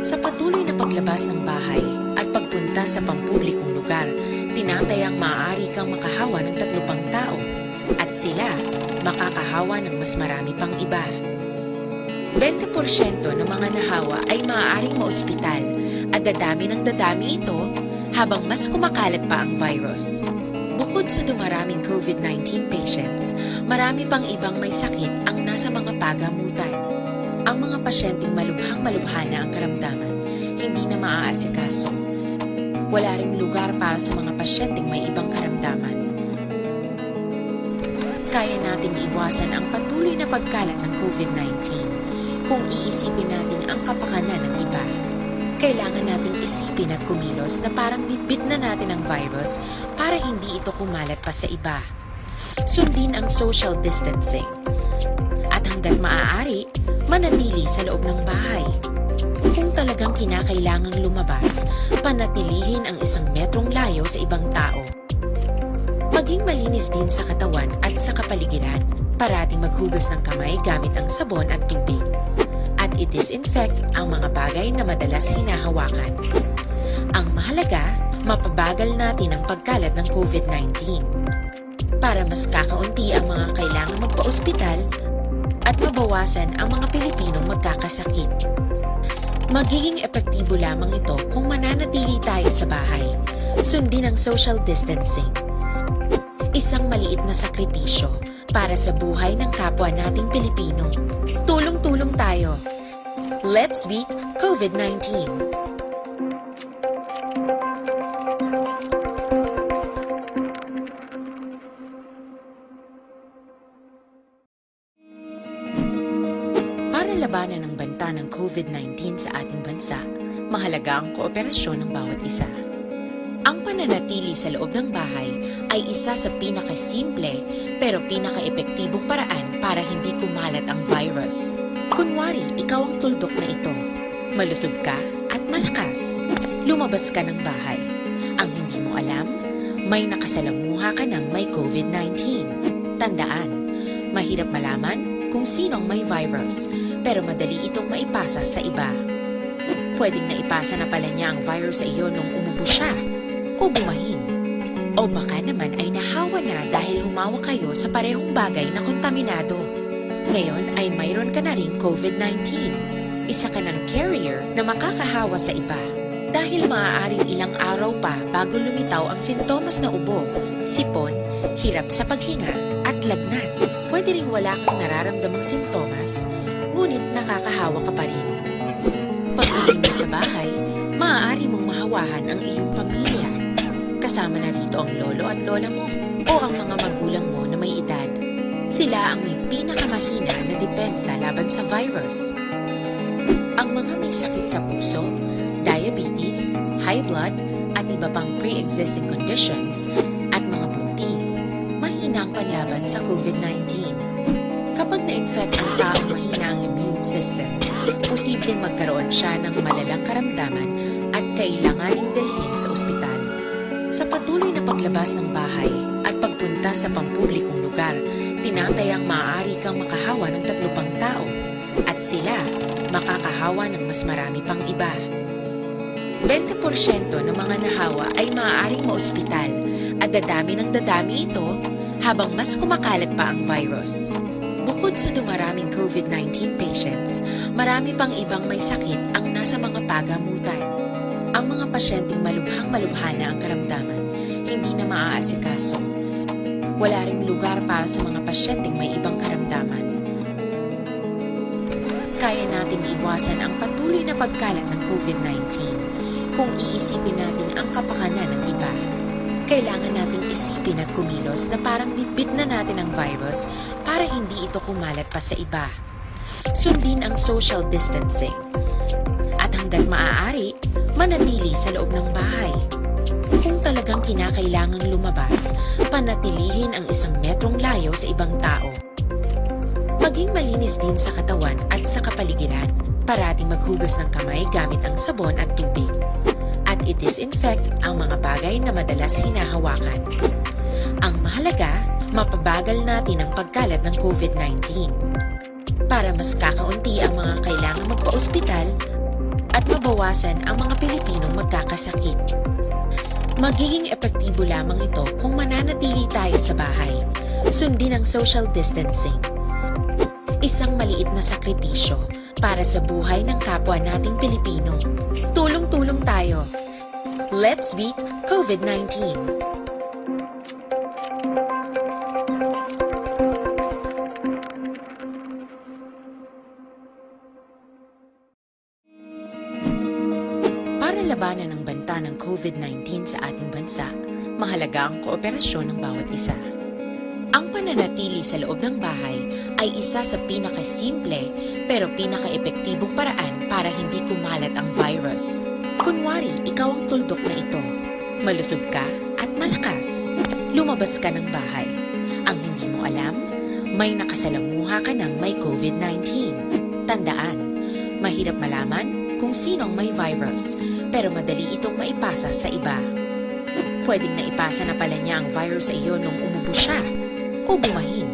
Sa patuloy na paglabas ng bahay at pagpunta sa pampublikong lugar, tinatayang maaari kang makahawa ng tatlo pang tao at sila makakahawa ng mas marami pang iba. Bente porsyento ng mga nahawa ay maaaring maospital at dadami ng dadami ito habang mas kumakalat pa ang virus. Bukod sa dumaraming COVID nineteen patients, marami pang ibang may sakit ang nasa mga pagamutan. Ang mga pasyenteng malubhang-malubha na ang karamdaman, hindi na maaasikaso. Wala ring lugar para sa mga pasyenteng may ibang karamdaman. Kaya nating iwasan ang patuloy na pagkalat ng COVID nineteen kung iisipin natin ang kapakanan ng iba. Kailangan nating isipin at kumilos na parang bitbit na natin ang virus para hindi ito kumalat pa sa iba. Sundin ang social distancing. At hanggat maaari, manatili sa loob ng bahay. Kung talagang kinakailangang lumabas, panatilihin ang isang metrong layo sa ibang tao. Maging malinis din sa katawan at sa kapaligiran. Parating maghugas ng kamay gamit ang sabon at tubig. At i-disinfect ang mga bagay na madalas hinahawakan. Ang mahalaga, mapabagal natin ang pagkalat ng COVID nineteen. Para mas kakaunti ang mga kailangang magpa-ospital at mabawasan ang mga Pilipinong magkakasakit. Magiging epektibo lamang ito kung mananatili tayo sa bahay. Sundin ang social distancing. Isang maliit na sakripisyo para sa buhay ng kapwa nating Pilipino. Tulong-tulong tayo. Let's beat COVID nineteen. Para labanan ang banta ng COVID nineteen sa ating bansa, mahalaga ang kooperasyon ng bawat isa. Ang pananatili sa loob ng bahay ay isa sa pinakasimple pero pinakaepektibong paraan para hindi kumalat ang virus. Kunwari, ikaw ang tuldok na ito. Malusog ka at malakas. Lumabas ka ng bahay. Ang hindi mo alam, may nakasalamuha ka ng may COVID nineteen. Tandaan, mahirap malaman kung sino ang may virus, pero madali itong maipasa sa iba. Pwedeng naipasa na pala niya ang virus sa iyo nung umubo siya, o bumahin. O baka naman ay nahawa na dahil humawak kayo sa parehong bagay na kontaminado. Ngayon ay mayroon ka na ring COVID nineteen. Isa ka ng carrier na makakahawa sa iba. Dahil maaaring ilang araw pa bago lumitaw ang sintomas na ubo, sipon, hirap sa paghinga, at lagnat. Pwede ring wala kang nararamdamang sintomas, ngunit nakakahawa ka pa rin. Pag-uwi mo sa bahay, maaari mong mahawahan ang iyong pamilya. Kasama na rito ang lolo at lola mo o ang mga magulang mo na may edad. Sila ang may pinakamahina na depensa laban sa virus. Ang mga may sakit sa puso, diabetes, high blood, at iba pang pre-existing conditions, at mga buntis, mahina ang panlaban sa COVID nineteen. Kapag na-infect ang taong mahina ang immune system, posibleng magkaroon siya ng malalang karamdaman at kailanganing dalhin sa ospital. Sa patuloy na paglabas ng bahay at pagpunta sa pampublikong lugar, tinatayang maaari kang makahawa ng tatlo pang tao, at sila makakahawa ng mas marami pang iba. Bente porsyento ng mga nahawa ay maaaring maospital, at dadami ng dadami ito habang mas kumakalat pa ang virus. Bukod sa dumaraming COVID nineteen patients, marami pang ibang may sakit ang nasa mga pagamutan. Ang mga pasyenteng malubhang-malubha na ang karamdaman, hindi na maaasikaso. Wala ring lugar para sa mga pasyenteng may ibang karamdaman. Kaya nating iwasan ang patuloy na pagkalat ng COVID nineteen kung iisipin natin ang kapakanan ng iba. Kailangan nating isipin at kumilos na parang bitbit na natin ang virus para hindi ito kumalat pa sa iba. Sundin ang social distancing. At hanggat maaari, manatili sa loob ng bahay. Kung talagang kinakailangang lumabas, panatilihin ang isang metrong layo sa ibang tao. Maging malinis din sa katawan at sa kapaligiran. Parating maghugas ng kamay gamit ang sabon at tubig. At i-disinfect ang mga bagay na madalas hinahawakan. Ang mahalaga, mapabagal natin ang pagkalat ng COVID nineteen. Para mas kakaunti ang mga kailangang magpa-ospital at mabawasan ang mga Pilipinong magkakasakit. Magiging epektibo lamang ito kung mananatili tayo sa bahay. Sundin ang social distancing. Isang maliit na sakripisyo para sa buhay ng kapwa nating Pilipino. Tulong-tulong tayo. Let's beat COVID nineteen. Para labanan ang banta ng COVID nineteen sa ating bansa, mahalaga ang kooperasyon ng bawat isa. Ang pananatili sa loob ng bahay ay isa sa pinakasimple pero pinakaepektibong paraan para hindi kumalat ang virus. Kunwari, ikaw ang tuldok na ito. Malusog ka at malakas. Lumabas ka ng bahay. Ang hindi mo alam, may nakasalamuha ka ng may COVID nineteen. Tandaan, mahirap malaman kung sino ang may virus, pero madali itong maipasa sa iba. Pwedeng naipasa na pala niya ang virus sa iyo nung umubo siya o bumahin.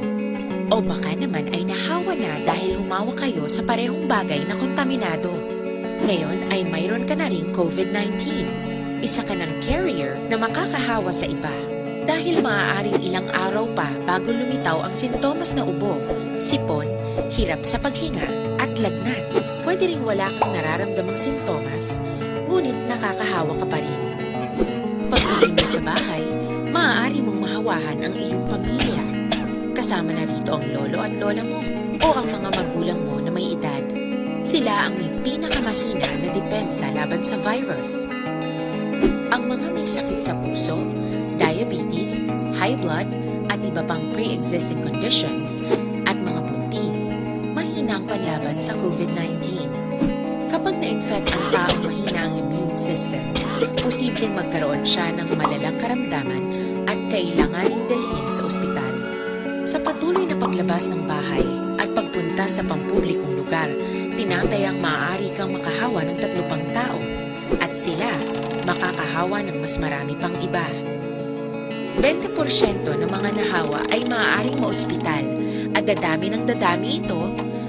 O baka naman ay nahawa na dahil humawak kayo sa parehong bagay na kontaminado. Ngayon ay mayroon ka na ring COVID nineteen. Isa ka ng carrier na makakahawa sa iba. Dahil maaaring ilang araw pa bago lumitaw ang sintomas na ubo, sipon, hirap sa paghinga, at lagnat. Pwede ring wala kang nararamdamang sintomas, ngunit nakakahawa ka pa rin. Pag-uwi mo sa bahay, maaari mong mahawahan ang iyong pamilya. Kasama na rito ang lolo at lola mo o ang mga magulang mo na may edad. Sila ang may pinakamahina na depensa laban sa virus. Ang mga may sakit sa puso, diabetes, high blood, at iba pang pre-existing conditions, at mga buntis, mahina ang panlaban sa COVID nineteen. Kapag na-infect ang taong mahina ang immune system, posibleng magkaroon siya ng malalang karamdaman at kailanganing dalhin sa ospital. Sa patuloy na paglabas ng bahay at pagpunta sa pampublikong lugar, tinatayang maaari kang makahawa ng tatlo pang tao, at sila makakahawa ng mas marami pang iba. Bente porsyento ng mga nahawa ay maaaring maospital at dadami ng dadami ito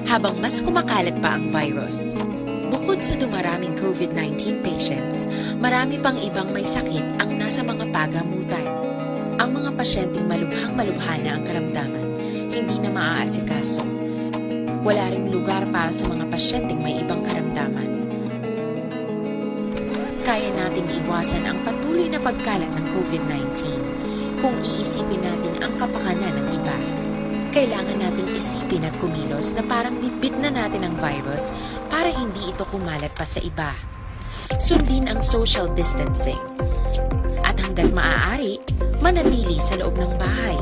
habang mas kumakalat pa ang virus. Bukod sa dumaraming COVID nineteen patients, marami pang ibang may sakit ang nasa mga pagamutan. Ang mga pasyenteng malubhang-malubha na ang karamdaman, hindi na maaasikaso. Wala ring lugar para sa mga pasyenteng may ibang karamdaman. Kaya nating iwasan ang patuloy na pagkalat ng COVID nineteen kung iisipin natin ang kapakanan ng iba. Kailangan nating isipin at kumilos na parang bitbit na natin ang virus para hindi ito kumalat pa sa iba. Sundin ang social distancing. At hanggat maaari, manatili sa loob ng bahay.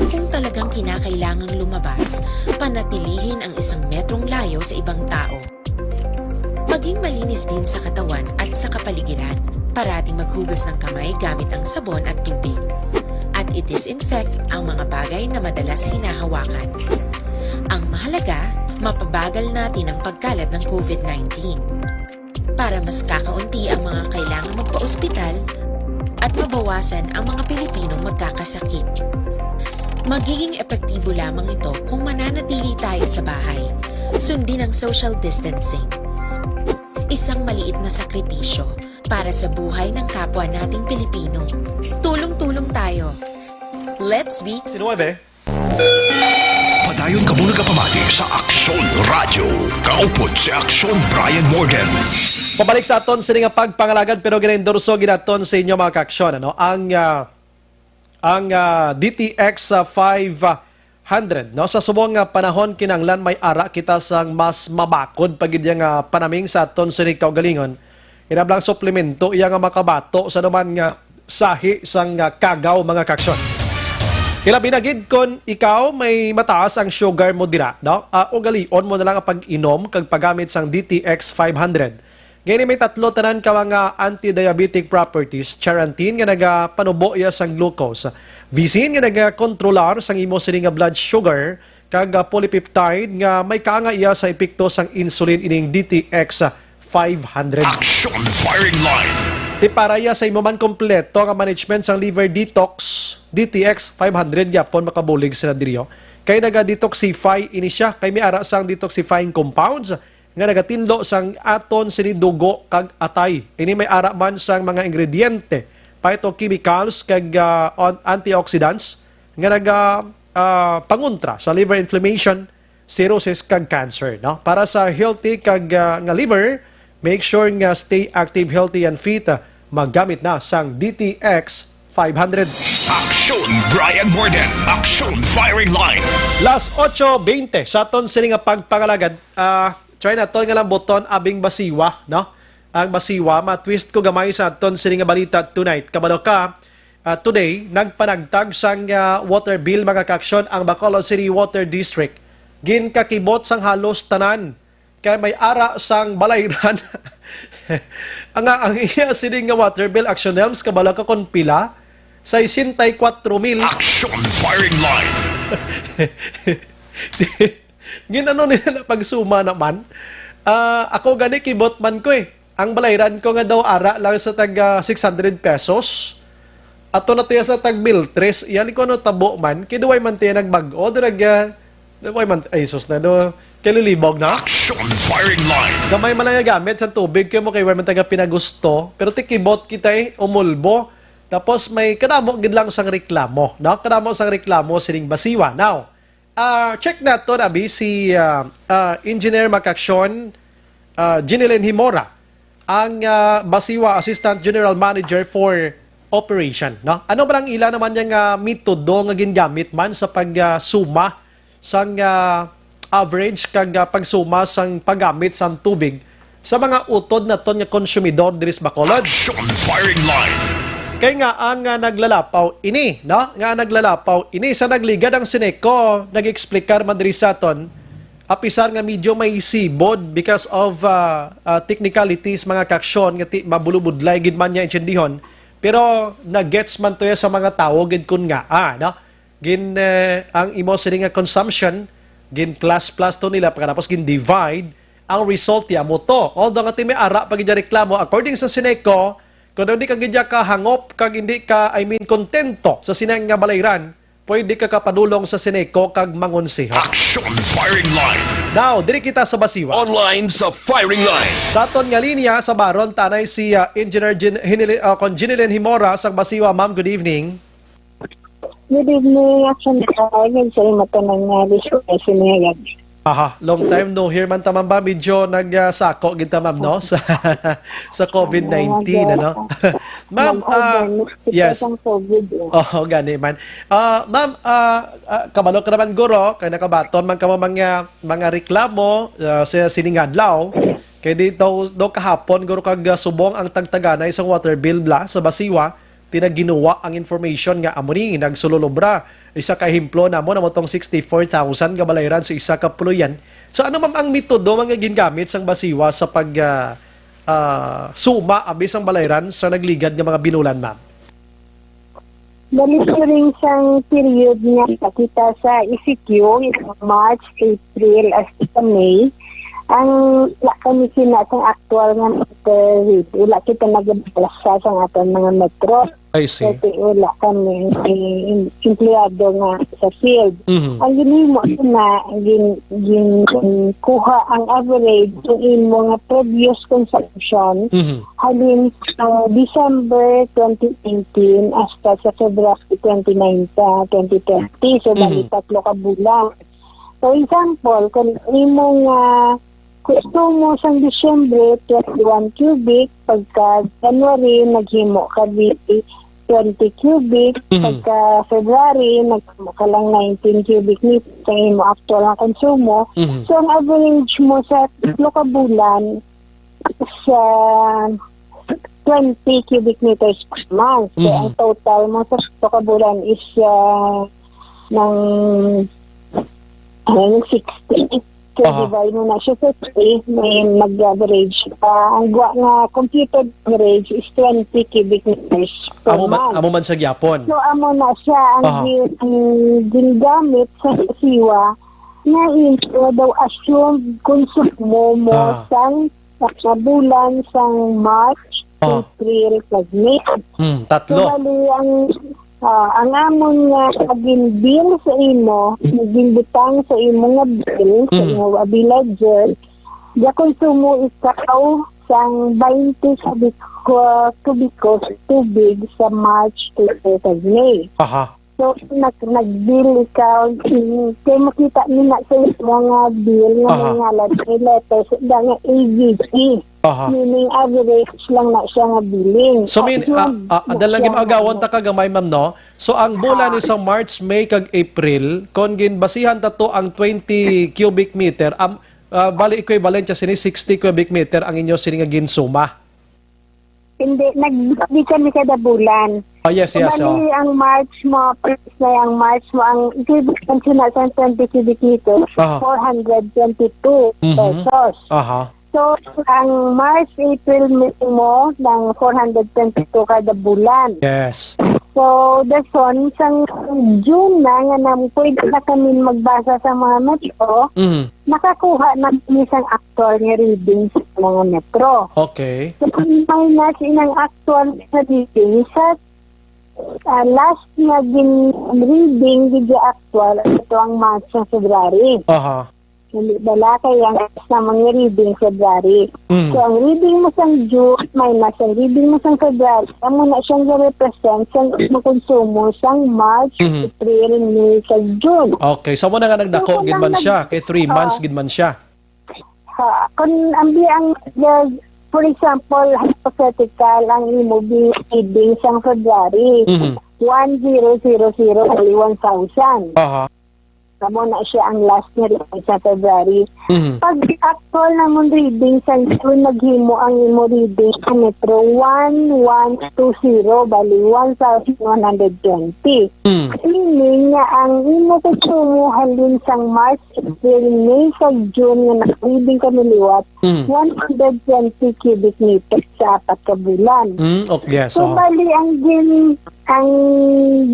Kung talagang kinakailangang lumabas, panatilihin ang isang metrong layo sa ibang tao. Maging malinis din sa katawan at sa kapaligiran. Parating maghugas ng kamay gamit ang sabon at tubig. At i-disinfect ang mga bagay na madalas hinahawakan. Ang mahalaga, mapabagal natin ang pagkalat ng COVID nineteen. Para mas kakaunti ang mga kailangang magpa-ospital at mabawasan ang mga Pilipinong magkakasakit. Magiging epektibo lamang ito kung mananatili tayo sa bahay. Sundin ang social distancing. Isang maliit na sakripisyo para sa buhay ng kapwa nating Pilipino. Tulong-tulong tayo. Let's be Sinuwebe. Padayon kamo nagapamati sa Aksyon Radyo. Kaupod si Aksyon Brian Morgan. Pabalik sa aton sini nga pagpangalagad, pero ginaendorso ginaton sa inyo, mga kaaksyon, ano? Ang ah, ang ah, D T X ah, five hundred, no? Sa subong nga panahon, kinahanglan may ara kita sang mas mabakod pa gid nga panaming sa aton sini kaugalingon. Inablang suplemento iya nga makabato sa duman nga sahi sang ah, kagaw, mga kaaksyon. Ilabi na gid kon ikaw may mataas ang sugar mo dira, no? Ah, ugalion mo na lang ang pag-inom kag paggamit sang D T X five hundred. Nga ini may tatlo tanan ka mga anti-diabetic properties: charantin nga nagapanubo iya sang glucose, visin nga nagakontrolar sang imo sini nga blood sugar, kag ah, polypeptide nga may kaanga iya sa epekto sang insulin ining D T X five hundred. Action Firing Line. Ti para iya sa imo man kompleto nga management sang liver detox, D T X five hundred gyapon makabulig sila diriyo. Kay naga-detoxify ini siya, kay may ara sang detoxifying compounds nga nagatinlo sang aton sini dugo kag atay. Ini may ara man sang mga ingrediente, phytochemicals kag ah, on- antioxidants nga naga ah, pangontra sa liver inflammation, cirrhosis kag cancer, no? Para sa healthy kag ah, nga liver, make sure nga stay active, healthy and fit. Ah, maggamit na sang D T X five hundred. Action Brian Morgan. Action Firing Line. Las ocho veinte sa aton sini nga pagpangalagad. Ah, try naton nga lambuton abing basiwa, no? Ang basiwa, ma-twist ko gamay sa aton sini nga balita tonight. Kabalo ka, ah, today, nagpanagtag sang ah, water bill, mga kaaksyon, ang Bacolod City Water District. Ginkakibot sang halos tanan kay may ara sang balayran. Ang ang iya sining nga water bill, Action Elms, kabalo ka kon pila? Sesenta y cuatro mil. Action Firing Line. Ginano nila na pagsuma naman? Ah, ako gani kibot man ko eh. Ang balayran ko nga daw ara lang sa tag ah, six hundred pesos. Ato na tiya sa tag mil tres. Yan ko ano tabo man. Kiduway man tiya nagbag-o. Diraga, duway man, ay sus na do. Kalilibog na. Action Firing Line. Gamay man lang nga gamit sa tubig kay mo kay way man taga pinagusto. Pero tikibot kita eh, umulbo. Tapos may kadamo gid lang sang reklamo, no? Kadamo sang reklamo sining basiwa. Now, ah, check nato, abi, si ah, ah, Engineer Makaksyon, ah, Ginilin Himora, ang ah, basiwa Assistant General Manager for Operation, no? Ano ba ang ila naman yang ah, metodo nga gingamit man sa pag ah, suma sang ah, average kag ah, pagsuma sang paggamit sang tubig sa mga utod naton nga konsumidor diri sa Bacolod? Action Firing Line. Kay nga ang ah, naglalapaw ini, no? Nga naglalapaw ini sa nagligad ang Sineco, nag-explicar man diri sa aton, apisar nga medyo may sibod because of ah, ah, technicalities, mga kaaksyon, nga ti mabulubudlay gid man niya intindihon, pero nagets man to ya sa mga tawo gid kun nga, ah, no? Gin eh, ang imo sini nga consumption, gin plus plus to nila, pagkatapos gin divide, ang result ya mo to. Although nga ti may ara pa gid reklamo, according sa Sineco, Kung hindi ka gid kahangop, kag hindi ka, I mean, kontento sa sining nga balayran, pwede ka kapadulong sa Seneco kag mangonseho. Action Firing Line. Now, diri kita sa Basiwa. Online sa Firing Line. Sa aton nga linya sa Baron, tanay si, ah, Engineer Gin-, Hinili-, ah, kon Ginilin Himora sa Basiwa. Ma'am, good evening. Good evening, Action Firing Line, sa imo tanan nga listeners niya. Aha, long time no hear man ta, ma'am, ba? Medyo nag, ah, sako gid ta, ma'am, no? Sa, sa COVID nineteen, ano? Ma'am, ah, yes. Ang COVID, eh. Oo, gani man. Ah, ma'am, ah, ah, kabalo ka naman, guro, kay nakabaton man kamo mga, mga reklamo, ah, sa sining adlaw. Kay di daw, daw kahapon, guro, kag, ah, subong ang tagtaganay sang water bill, bla, sa Basiwa. Ti nagginuwa ang information nga amo ni nagsululobra. Isa ka ehemplo namo namo tong sixty-four thousand nga balayran sa isa ka puloy-an. So, ano, ma'am, ang metodo nga gingamit sang Basiwa sa pag, ah, ah, suma abi sang balayran sa nagligad nga mga binulan, ma'am? Bali, during sang period nga kita sa E C Q, March, April, hasta May, ang wala kami sina sang aktual nga meter read. Wala kita nagabasa sang aton mga metro. I see. Kasi wala kami, eh, em-, empleyado nga sa field. Mhm. Ang ginhimo na gin-, gin-, kuha ang average sa imo nga previous consumption Mhm. halin sa December twenty nineteen hasta sa February twenty-nine sa twenty twenty. So, bali Mhm. tatlo ka bulan. For example, kung imo nga konsumo sang Disyembre, twenty-one cubic, pagka January, naghimo ka di twenty cubic, Mhm. pagka February, naghimo ka lang nineteen cubic meters ang imo aktual nga konsumo. Mhm. So, ang average mo sa tulo ka bulan, sa twenty cubic meters per month. So, Mhm. ang total mo sa tulo ka bulan is, ah, ng, ano, ng sixty. So, Aha. divide mo na siya sa three, may mag-average pa. Ang gwa nga computed average is twenty cubic meters per Amo man, month. Amo man sa gyapon. So, amo na siya ang Aha. gi-, ang ginagamit sa siwa nga imo daw assumed konsumo mo Ah. sang sa bulan sang March, Ah. April, kag May. Hmm, So, tatlo. bali, ang, ah, ang amon nga naging bill sa imo, naging butang sa imo nga bill, sa Mhm. imo nga bill ledger, gakonsumo ikaw sang twenty kubiko, kubiko sa tubig sa March, April, kag May. Aha. So, nag-, nag-bill ikaw, mm, kay makita nila sa imo nga bill nga Aha. may ngalan, may letters, da nga A V G. Aha. Meaning, average lang na siya nga billing. So, mean, At ah, yun, ah, dahil lang yun, ginagawon yun. ta ka gamay, ma'am, no? So, ang bulan Ah. ni sa March, May, kag April, kung ginbasihan ta to ang twenty cubic meter, am-, ah, bali equivalent siya sini sixty cubic meter ang inyo sini nga ginsuma. Hindi, nag-, di kami kada bulan. Ah, yes, yes, Bali, oh. ang March mo, first na ang March mo, ang equivalent na sa twenty cubic meters, Aha. four hundred twenty-two Mhm. pesos. Aha. So, ang March, April, May mo, ng four hundred twenty-two kada bulan. Yes. So, dason, sang June na, nga nang pwede na kami magbasa sa mga metro, Mhm. nakakuha na kami sang aktual nga reading sa mga metro. Okay. So, ang minus inang aktual nga reading sa, ah, last nga gin-reading gid nga aktual, ito ang month sa February. Aha. Hindi bala kay ang sa mga reading February. Mm. So, ang reading mo sang June minus ang reading mo sang February, amo na siyang represent sang makonsumo sang March, Mhm. April, May, kag June. Okay, so mo na nga nagdako So, gid man kung siya, nag-, kay three months Oh. gid man siya. Ha, kung ang bi-, ang, the, for example, hypothetical, ang imo bi-, reading sang February, Mhm. one zero zero zero, only one thousand. Aha. Amo na siya ang last nga reading sa February. Mhm. Pag actual namon reading sa June, naghimo ang imo reading sa Metro one one two zero, bali one thousand one hundred twenty. Mm. Meaning nga ang imo konsumo halin sang March, April, May, sa June nga naka-reading kami liwat, Mm. one hundred twenty cubic meters sa apat ka bulan. Mm, ok, yes, So, oo. bali, ang gin-, ang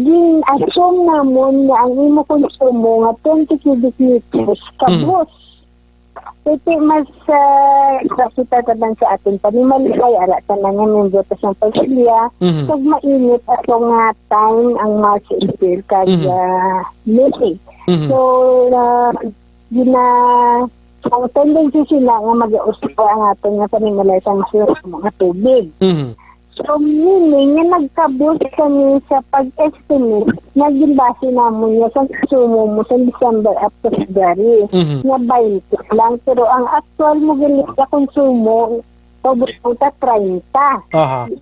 gin-assume namon nga ang imo konsumo nga twenty cubic meters, Mm. kabus. Iti mas, ah, kita tanan sa aton panimalay, ara tanan nga membro ta sang pamilya. Mhm. Kag mainit ato nga time ang March, April, kag, Mhm. ah, May. Mhm. So, ah, gina-, ang tendency sila nga mag-usa ang aton nga panimalay sa mas mga tubig. Mhm. So, meaning nga nagkabus kami sa pag-estimate nga ginbase namon niya sa konsumo mo sa December up to February, Mhm. nga twenty lang. Pero ang actual mo gali nga konsumo, paubos mo ta treinta. Aha.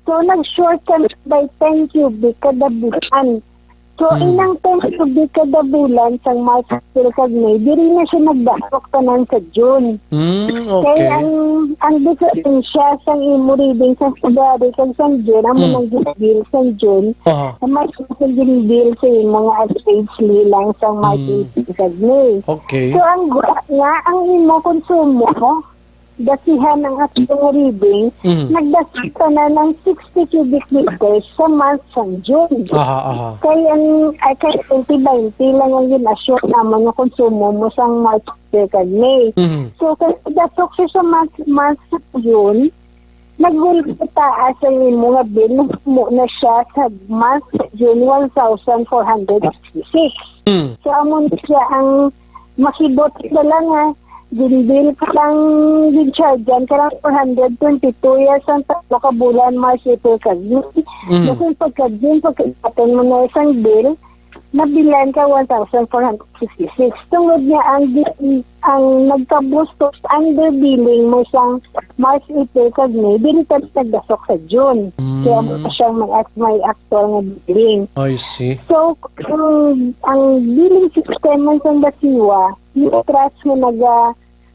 So, nag-short kami by ten cubic kada bulan. So, Mm. inang ten cubic kada bulan sang March, April, kag May, diri na siya nagdasok tanan sa June. Mm, Kay okay. ang, ang diferensya sang imo reading sa February kag sa June, amo Mm. nang gin-bill sa June, Aha. ang mas mas gin-bill sa imo nga average lang sang March, Mm. April, kag May. Okay. So, ang gwa nga, ang imo konsumo, dasihan ang atong reading, Mhm. nagdasok tanan ang sixty cubic meters sa month sang June. Aha, aha. Kay ang, ay, kay twenty twenty lang ang gin-assure naman nga konsumo mo sang March, April, kag May. Mhm. So, kay dasok siya sa month, month sa June, nagulog taas ang imo nga bill, mo na siya sa month sa June, one thousand four hundred sixty-six. Mm. So, amo na siya ang makibot na lang nga, ginbil ka lang, ginchargean ka lang four hundred twenty-two years ang tatlo ka bulan, March, April, kag June. Mm. Kasi pagka June, pagkakatan mo na isang bill, nabilan ka one thousand four hundred sixty-six. Tungod nga ang di-, ang nagkabustos, underbilling mo sang March, April, kag May, dili ka nagdasok sa June. Mm. Kaya mo pa siyang may, may actual nga billing. I see. So, ang, ang billing system man sang Basiwa, yung trust mo naga,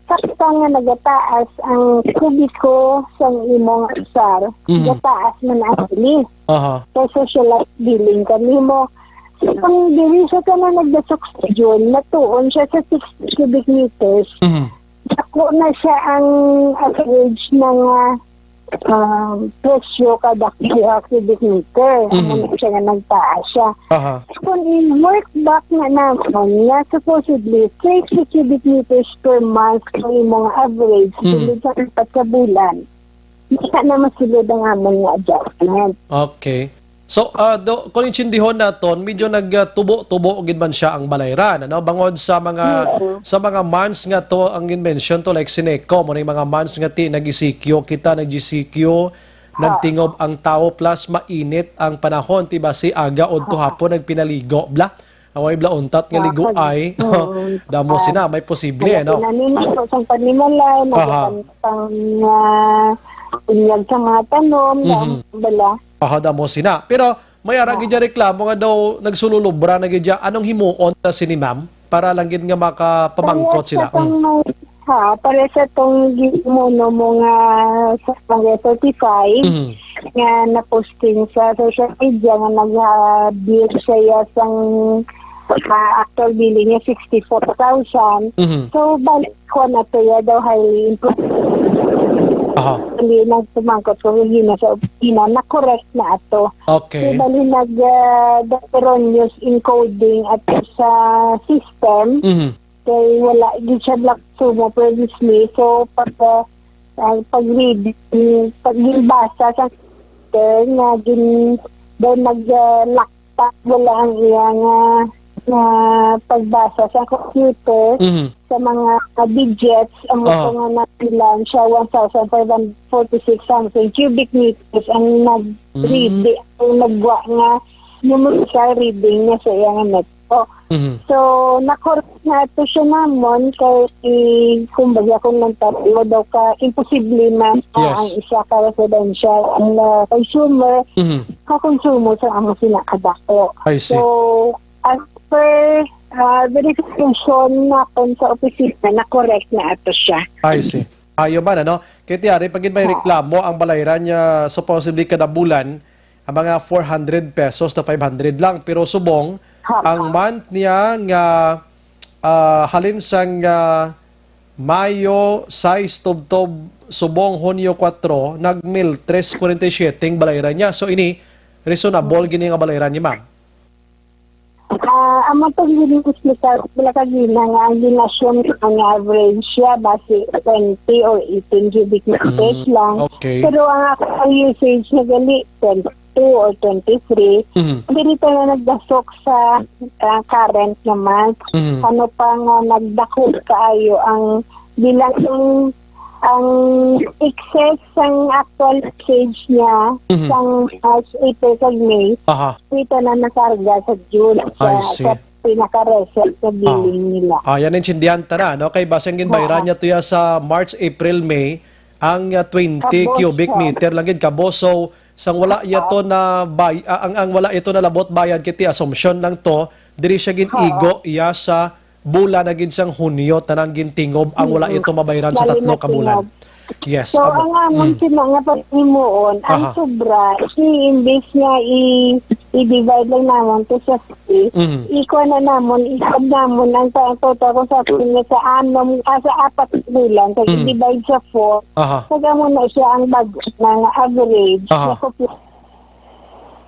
sakto nga nagataas ang kubiko sang imong asar, Mhm. gataas man ang bilis. Aha. Kay socialized billing kami mo. So, kung dili siya ka na nagdasok sa June, natuon siya sa sixty cubic meters. Mhm. Dako na siya ang average na nga, ah, presyo kada cubic meter. Amo Mhm. na siya nga nagtaas siya. Aha. Kung i-work back na naman nga supposedly thirty cubic meters per month ang imong average, Mhm. dili sa apat ka bulan, di ka na masulod ang amon nga adjustment. Okay. So, ah, do, kung intindihon naton, medyo nagtubo-tubo gid man siya ang balayran, ano? Bangod sa mga, Oo. sa mga months nga to, ang gin-mention to, like Sineco, mo na yung mga months nga ti, nag-E C Q kita, nag-G C Q, Ah. nagtingob ang tawo, plus mainit ang panahon, ti ba si aga o Ah. hapon nagpinaligo, bla? Away bla untat nga Ah, ligo pag-, ay, mm, damo ah, sina, may posible, wala no? Pinaninda, sa panimalay, Aha. nagpang, ah, bunyag sa mga tanom, Mhm. damo bala. Aha, damo sina. Pero may ara Ah. gid dyan reklamo nga daw nagsululubra na gid dyan. Anong himuon na sini, ma'am? Para lang gid nga makapamangkot Kaya sila. sa tong Mm. may, ha, para sa tong gimuno mo nga sa Barangay thirty-five, Mhm. nga naposting sa social media nga nag-, ah, bill siya sang, ah, actual billing niya sixty-four thousand. Mhm. So, balik ko na to ya daw highly improper. Aha. Hindi nang pumangkot ko yung yun sa opisina, na-correct na ato. Okay. So, bali nag, ah, the erroneous encoding at sa system, Mhm. kay wala gid siya black sumo previously. So, pag, ah, ah, pag-read, pag ginbasa sa computer nga gin-, daw nag, ah, lock Takbo lang ang iya nga, nga pagbasa sa computer Mhm. sa mga digits, ang Aha. ito nga nabilan siya, one thousand five hundred forty-six something cubic meters ang nag-, Mm. reading, ang nagwa nga numerical reading niya sa iya nga metro. Mhm. So, na-correct na ito siya namon kay, kumbaga, kung nagtatlo daw ka, imposible man na Yes. ang isa ka residential ang, ah, consumer Mhm. kakonsumo sa amo sina kadako. I see. So, as per, ah, verification naton sa opisina, na-correct na ato siya. I see. Ayo man, ano? Kay tiyari, pag may Oo. reklamo ang balayran niya, supposedly kada bulan, ang mga four hundred pesos to five hundred lang. Pero subong, Oo. ang month niya nga, ah, halin sang, ah, Mayo sais tubtob subong Hunyo kuwatro, nag-mil tres kwarenta y siyete ang balayran niya. So, ini, reasonable gini nga balayran niya, ma'am. Ah, Ah, amo to gini explicar pala kagina nga ang gin-assume nga average siya basi twenty or eighteen cubic meters Mm, lang. okay. Pero ang actual usage na gali, twenty-two or twenty-three. Mhm. Diri ta na nagdasok sa, ah, current nga month. Mhm. Ano pa nga nagdako kaayo ang bilang ang, ang excess sang actual usage niya Mhm. sang March, April, kag May. Aha. Dito na nakarga sa June, I sa, see. sa pinaka-recent na Ah. billing nila. Ah, yan, naintindihan ta na, no? Kay basing ginbayran Oo. niya to ya sa March, April, May, ang, ah, twenty Kabos cubic siya. meter lang gid kabos. So, sang wala iya to na bay-, ah, ang, ang wala ito na labot bayad, kiti assumption lang to, diri siya gin-igo Oo. iya sa bulan na gid sang Hunyo, tanang gintingob, ang wala Mm-mm. ito mabayran sa Bali tatlo na ka bulan. tingob. Yes, So, amo. ang amon Mm. sina nga paghimuon, ang Aha. sobra, si imbis nga i-, i-divide lang namon to sa three, Mhm. ikuha na namon, i-add namon ang ta-, total kung sa atin nga sa anom, ah, sa apat ka bulan, kag Mhm. i-divide sa four, Aha. kag amo na siya ang bag-o nga average Aha. na kopya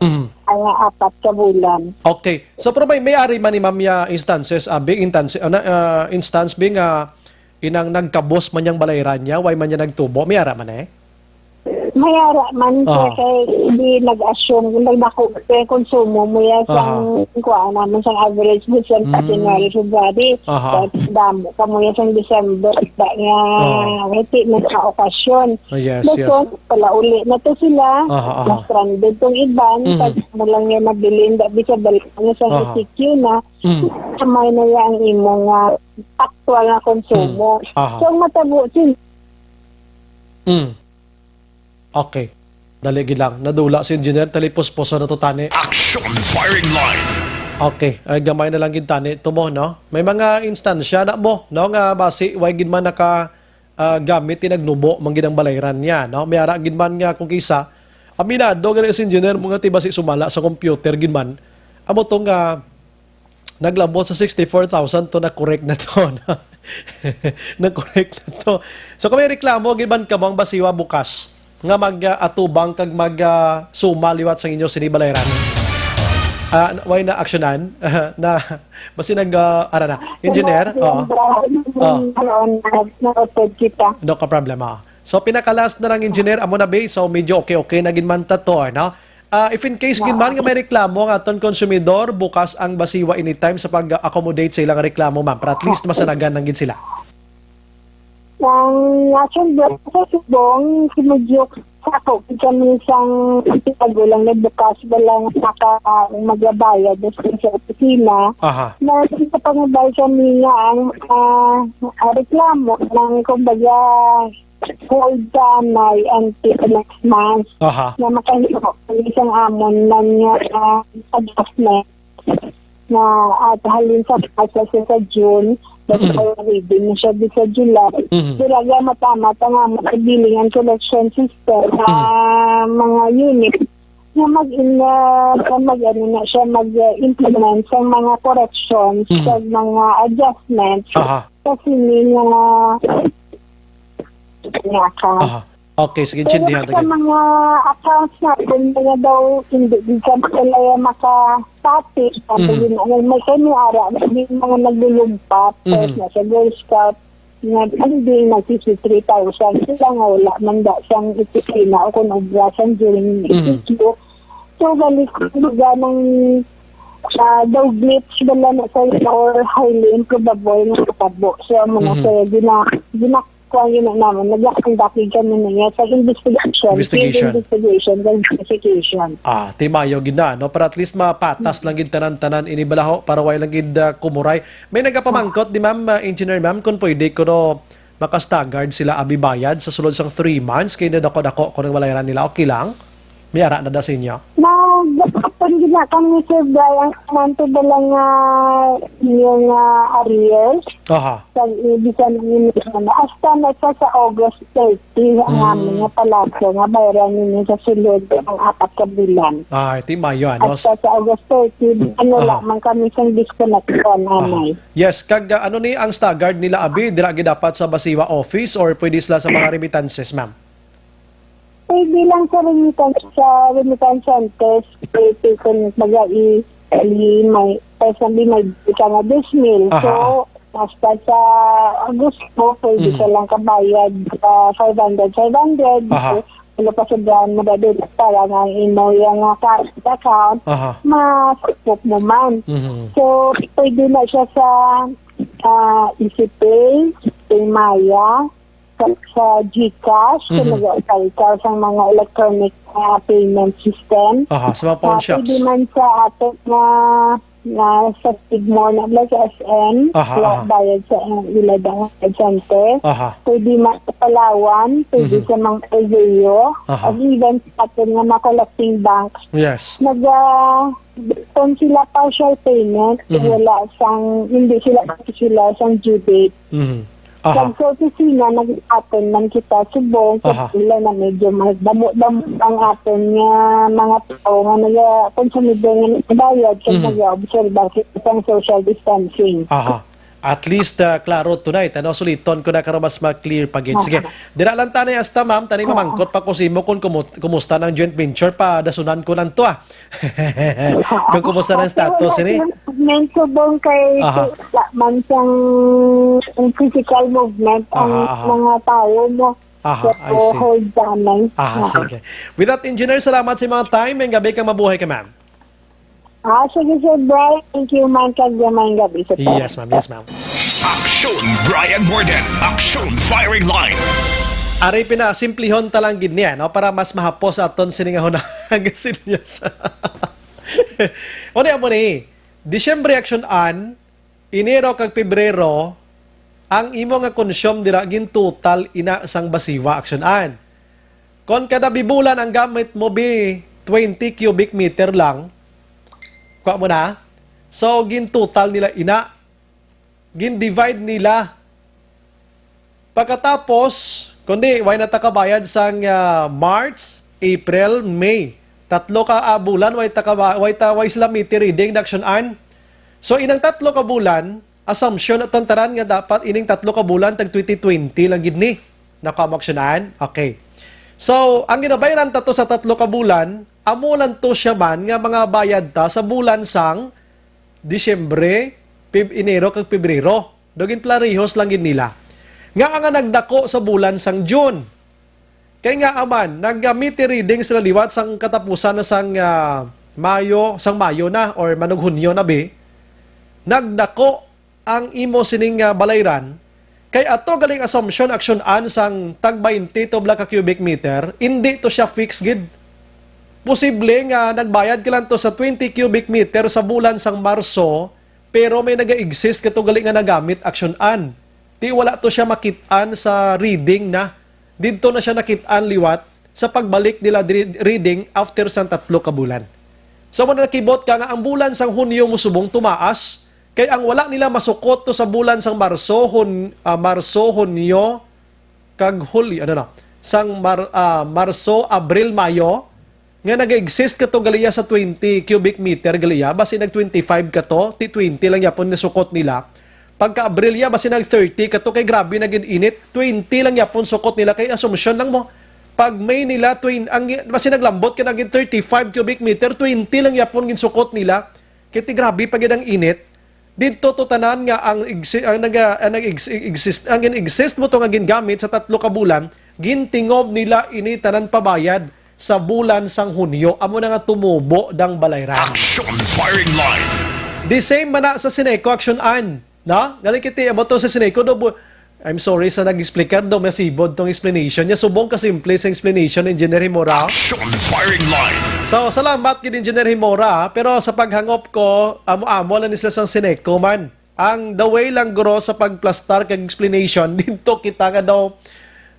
Mhm. nga apat ka bulan. Okay. So, pero may, may ari man ni ma'am ya instances, abi, instance, ano, ah, instance, bi, nga inang nagkabos man yang balayran niya, way man niya nagtubo, may ara man eh? May ara man, sir, Aha. kay hindi nag-assume, nagdako, kay konsumo mo yan sang, Aha. kuhaan naman sang average mo sa Mm. January, February, Aha. kay damo ka mo yan sang December, ba nga, Aha. hindi na sa okasyon. Ah, yes, yes. Dason, palauli na to sila, Aha, aha. mas stranded tong iban, Mhm. pag mo lang yung mabilin, da, bisa balik mo sa Aha. E C Q na, Mm. Kamay na ya ang imong, ah, aktual nga konsumo. Mm. Aha. So, ang matabo, sin- Mm. Okay. Dali gid lang. Nadula si Engineer. Talipos-poso na to, tani. Action Firing Line. Okay. Ay, gamay na lang gid, tani. Tumo, no? May mga instansya na mo, no? Nga basi, way gid man naka, ah, gamit, tinagnubo, man gid ang balayran niya, no? May ara gid man nga kung kisa, aminado gani si Engineer mo nga ti basi sumala sa computer gid man. Amo to nga, naglabot sa sixty-four thousand to, na-correct na to, no? Na-correct na to. So, kung may reklamo, gid man kamo ang basiwa bukas nga mag, ah, atubang kag mag, ah, suma liwat sa inyo sini balayran. Ah, way na aksyonan? Na, basi nag, ah, ara na. Engineer? Oo. Oo. Ano, na, na-, na-, kita. No ka problema. So, pinaka-last na lang, Engineer, amo na, be. So, medyo okay-okay na gid man ta to, no? Ah, if in case gid man nga may reklamo ang aton konsumidor, bukas ang basiwa anytime sa pag-accommodate sa ilang reklamo, ma'am, para at least masanagan lang gid sila. Ang action sa subong, sinudyok sa ako, kami sang pinagulang na bukas, wala nga maka-, magabayad sa opisina. Aha. Na sa pangabay kami nga ang, ah, ah, reklamo ng, kumbaga, hold sa May until next month Aha. na makahimo ang isang amon man nga, ah, adjustment na, ah, halin sa March sa, sa June, Mm. nagpa-ready na siya di sa July. Mm. Sila nga matama ta nga mo sa billing and collection system, Mm. ah, mga unit na mag, na, na mag, ano na siya, mag, ah, implement sa mga corrections, Mm. sa mga adjustments. Aha. Kasi may mga nga ka. Aha. Okay, sige, Pero intindihan sa kita. mga accounts natin, mga daw, hindi, di ka makalaya makapati. Sabi Mhm. yun, ano, may kami ara, may mga naglulumpat, Mhm. na sa Girl Scout, nga hindi nag-sixty-three thousand. Sila nga wala man da sang opisina o kung obra sang during Mhm. E C Q. So, balik, kumbaga, ng, ah, daw glitch bala na sa or highly improbable nga matabo. So, amo na Mhm. sa gina-, gina-, kuha yun na naman. Nag-conduct kami na niya sa investigation. Investigation. Field investigation, sa investigation. Ah, timayo gid na, no? Para at least mapatas lang gid tanan-tanan ini balaho para way lang gid, ah, kumuray. May nagapamangkot di, ma'am, ah, engineer, ma'am, kung pwede kuno maka-staggered sila abi bayad sa sulod sang three months kay nadako-dako ko nang balayran nila. Okay lang? May ara na da sa inyo? Nagdapat gid na kami, sir, dahil ang amount ba lang nga yung, ah, arrears. Aha. Sa ibisan ninyo, hasta na siya sa August thirty, ang Mhm. aming nga palaso nga bayaran ninyo sa sulod ang apat ka bulan. Ah, iti Mayo, ano? Hasta sa August thirty, ano Aha. lamang kami sa disconnect ko, Aha. nanay. Yes, kag, ah, ano ni ang staggered nila, abi? Dira gid dapat sa Basiwa office or pwede sila sa mga remittances, ma'am? Pwede lang sa remittance, sa remittance centers, pwede kung baga i-, Ay, may, personally, may ka nga dos mil. Aha, So, aha. basta sa Agosto, pwede Mhm. ka lang kabayad sa five hundred, five hundred. Aha. So, ano pa sa dyan, madadala para nga ang imo yung, ah, current account, Aha. ma-stop mo man. Mhm. So, pwede na siya sa, ah, EasyPay, PayMaya, sa, sa GCash, kung Mhm. nag-apply ka sa mga electronic, ah, payment system. Aha, sa mga pawn Ah, shops. pwede man sa ato nga, nga sa Skidmore na, like, S M, Aha, wala aha. bayad sa, ah, ila dang center. Aha. Pwede man sa Palawan, pwede Mhm. sa mga Paseo, Aha. and even sa aton nga mga collecting banks. Yes. Nag, ah, kung sila partial payment, Mhm. wala sang, hindi sila particular sang due date. Mhm. Aha. Kag sa opisina, nag-aton man kita subong, Aha. kag sila na medyo mas damo-damo ang aton nga mga tao nga naga-, konsumidor nga nagbayad, kag Mhm. nag-obserba kita sang social distancing. Aha. At least, ah, klaro tonight, ano? Suliton ko na karon mas ma-clear pa gid. Sige, Aha. dira lang tanay hasta, ma'am, tanay Oo. mamangkot pa ko sa imo kung kumu-, kumusta ng joint venture, pa dasunan ko lang to, ah. Kung kumusta ng Kasi status wala ini? silang movement subong kay Aha. wala man sang physical movement ang Aha, aha. mga tao mo. Aha, So, I see. hold damay. Aha, Aha. sige. With that, Engineer, salamat sa mga time. May gabi kang mabuhay ka, ma'am. Ah, sige, Sir Brian. Thank you, man. Kag may gabi sa tanan. Yes, ma'am. Yes, ma'am. Aksyon, Brian Morden. Aksyon, Firing Line. Ari, pinasimplihon ta lang gid niya, no? Para mas mahapos aton sini nga hunahang silyas. Ano yan mo ni? Disyembre, Aksyon An, Enero kag Pebrero, ang imo nga consume dira gintotal ina sang basiwa, Aksyon An. Kon kada bibulan ang gamit mo bi twenty cubic meter lang, kwa mo na? So, gintotal nila ina, gin-divide nila. Pagkatapos, kundi, way na ta kabayad sang, ah, March, April, May. Tatlo ka, ah, bulan, way ta kaba-, way ta, way sila meter reading, Aksyon An. So, inang tatlo ka bulan, assumption at tantaran nga dapat ining tatlo ka bulan, tag twenty twenty lang gid ni. Nakuha mo, Aksyon An? Okay. So, ang ginabayaran ta to sa tatlo ka bulan, amo lang to siya man nga mga bayad ta sa bulan sang Disyembre, Pib-, Enero, kag Pebrero. Daw ginparehos lang gid nila. Nga nga nagdako sa bulan sang June. Kay nga aman, nag-meter reading sila liwat sang katapusan na sang, ah, Mayo, sang Mayo na, or manug Hunyo na, bi. Nagdako ang imo sining, ah, balayran. Kay ato galing assumption, Aksyon An, sang tag twenty tubla ka cubic meter, indi to siya fix gid. Posible nga nagbayad ka lang to sa twenty cubic meter sa bulan sang Marso, pero may naga-exist ka to gali nga nagamit, Aksyon An. Ti wala to siya makit-an sa reading na. Didto na siya nakit-an liwat sa pagbalik nila dri-, reading after sang tatlo ka bulan. So, mo na nakibot ka nga ang bulan sang Hunyo mo subong tumaas, kay ang wala nila masukot to sa bulan sang Marso, Hun-, ah, Marso, Hunyo, kag Hulyo, ano na, sang Mar-, ah, Marso, Abril, Mayo, nga nag-exist ka to galiya sa twenty cubic meter galiya, basi nag twenty-five ka to, ti twenty lang yapon nga sukot nila. Pagka Abril ya, basi nag thirty ka to, kay grabe na gid init, twenty lang yapon sukot nila, kay assumption lang mo. Pag May nila, twen-, ang, basi naglambot ka na gid thirty-five cubic meter, twenty lang yapon gid sukot nila, kay ti grabe pa gid ang init. Didto to tanan nga ang exi-, ang naga-, ang nag-ex-, exist, ang gin-exist mo to nga gingamit sa tatlo ka bulan, gintingob nila ini tanan pabayad sa bulan sang Hunyo. Amo na nga tumubo dang balayran. Action Firing Line. The same man na sa Sineco, Action An. No? Galing kiti, amo to sa Sineco, do bu-, I'm sorry sa nag-explicar, do masibod tong explanation niya. Subong ka simple sa explanation, Engineer Himora. Action Firing Line. So, salamat gid, Engineer Himora, pero sa paghangop ko, amo-amo lang ni sila sang Sineco man. Ang the way lang, guro, sa pagplastar kag explanation, didto kita nga daw,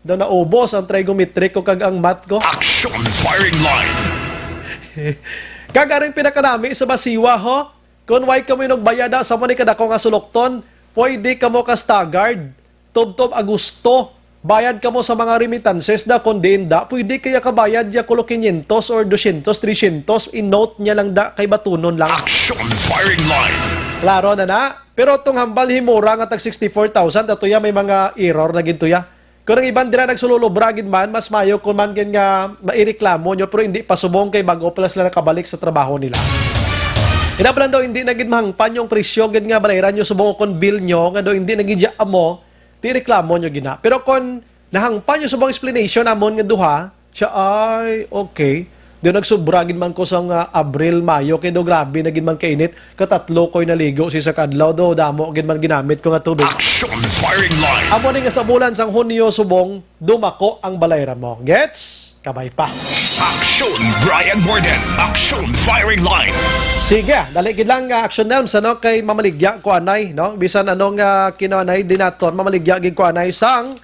daw naubos ang trigonometric ko kag ang math ko. Action Firing Line. Kag aring pinakanami sa basiwa, ho? Kung way kamo nagbayad, ha, sa mo ni kadako nga sulokton, pwede kamo ka staggered. Tubtob Agosto, bayad kamo sa mga remittances da, kung diin da, pwede kaya kabayad ya kulo quinientos or doscientos, trescientos, i-note niya lang da kay batunon lang. Action Firing Line. Klaro na na. Pero tong hambal ni Himora nga tag sixty-four thousand, ato ya may mga error na gid to ya. Kung ang iban dira nagsululubra gid man, mas mayo kung man gid nga maireklamo nyo, pero hindi pa subong kay bago pa sila nakabalik sa trabaho nila. Nabalan daw hindi na gid mahangpan yung presyo gid nga balayran nyo subong kon bill nyo nga daw hindi na gid siya amo, di reklamo nyo gina. Pero kon nahangpan nyo subong explanation amon nga duha, siya ay okay. Di nagsobra gid man ko sa nga Abril, Mayo, kay do grabe na gid man kainit. Katatlo ko'y naligo sa isa ka adlaw, do damo gid man ginamit ko nga tubig. Action Firing Line. Amo ni nga sa bulan sang Hunyo subong, dumako ang balayran mo. Gets? Kabay pa. Action Brian Morden. Action Firing Line. Sige, dali gid lang nga Action Nelms, ano, kay mamaligya ko anay, no? Bisan ano nga kinanay din naton, mamaligya gid ko anay sang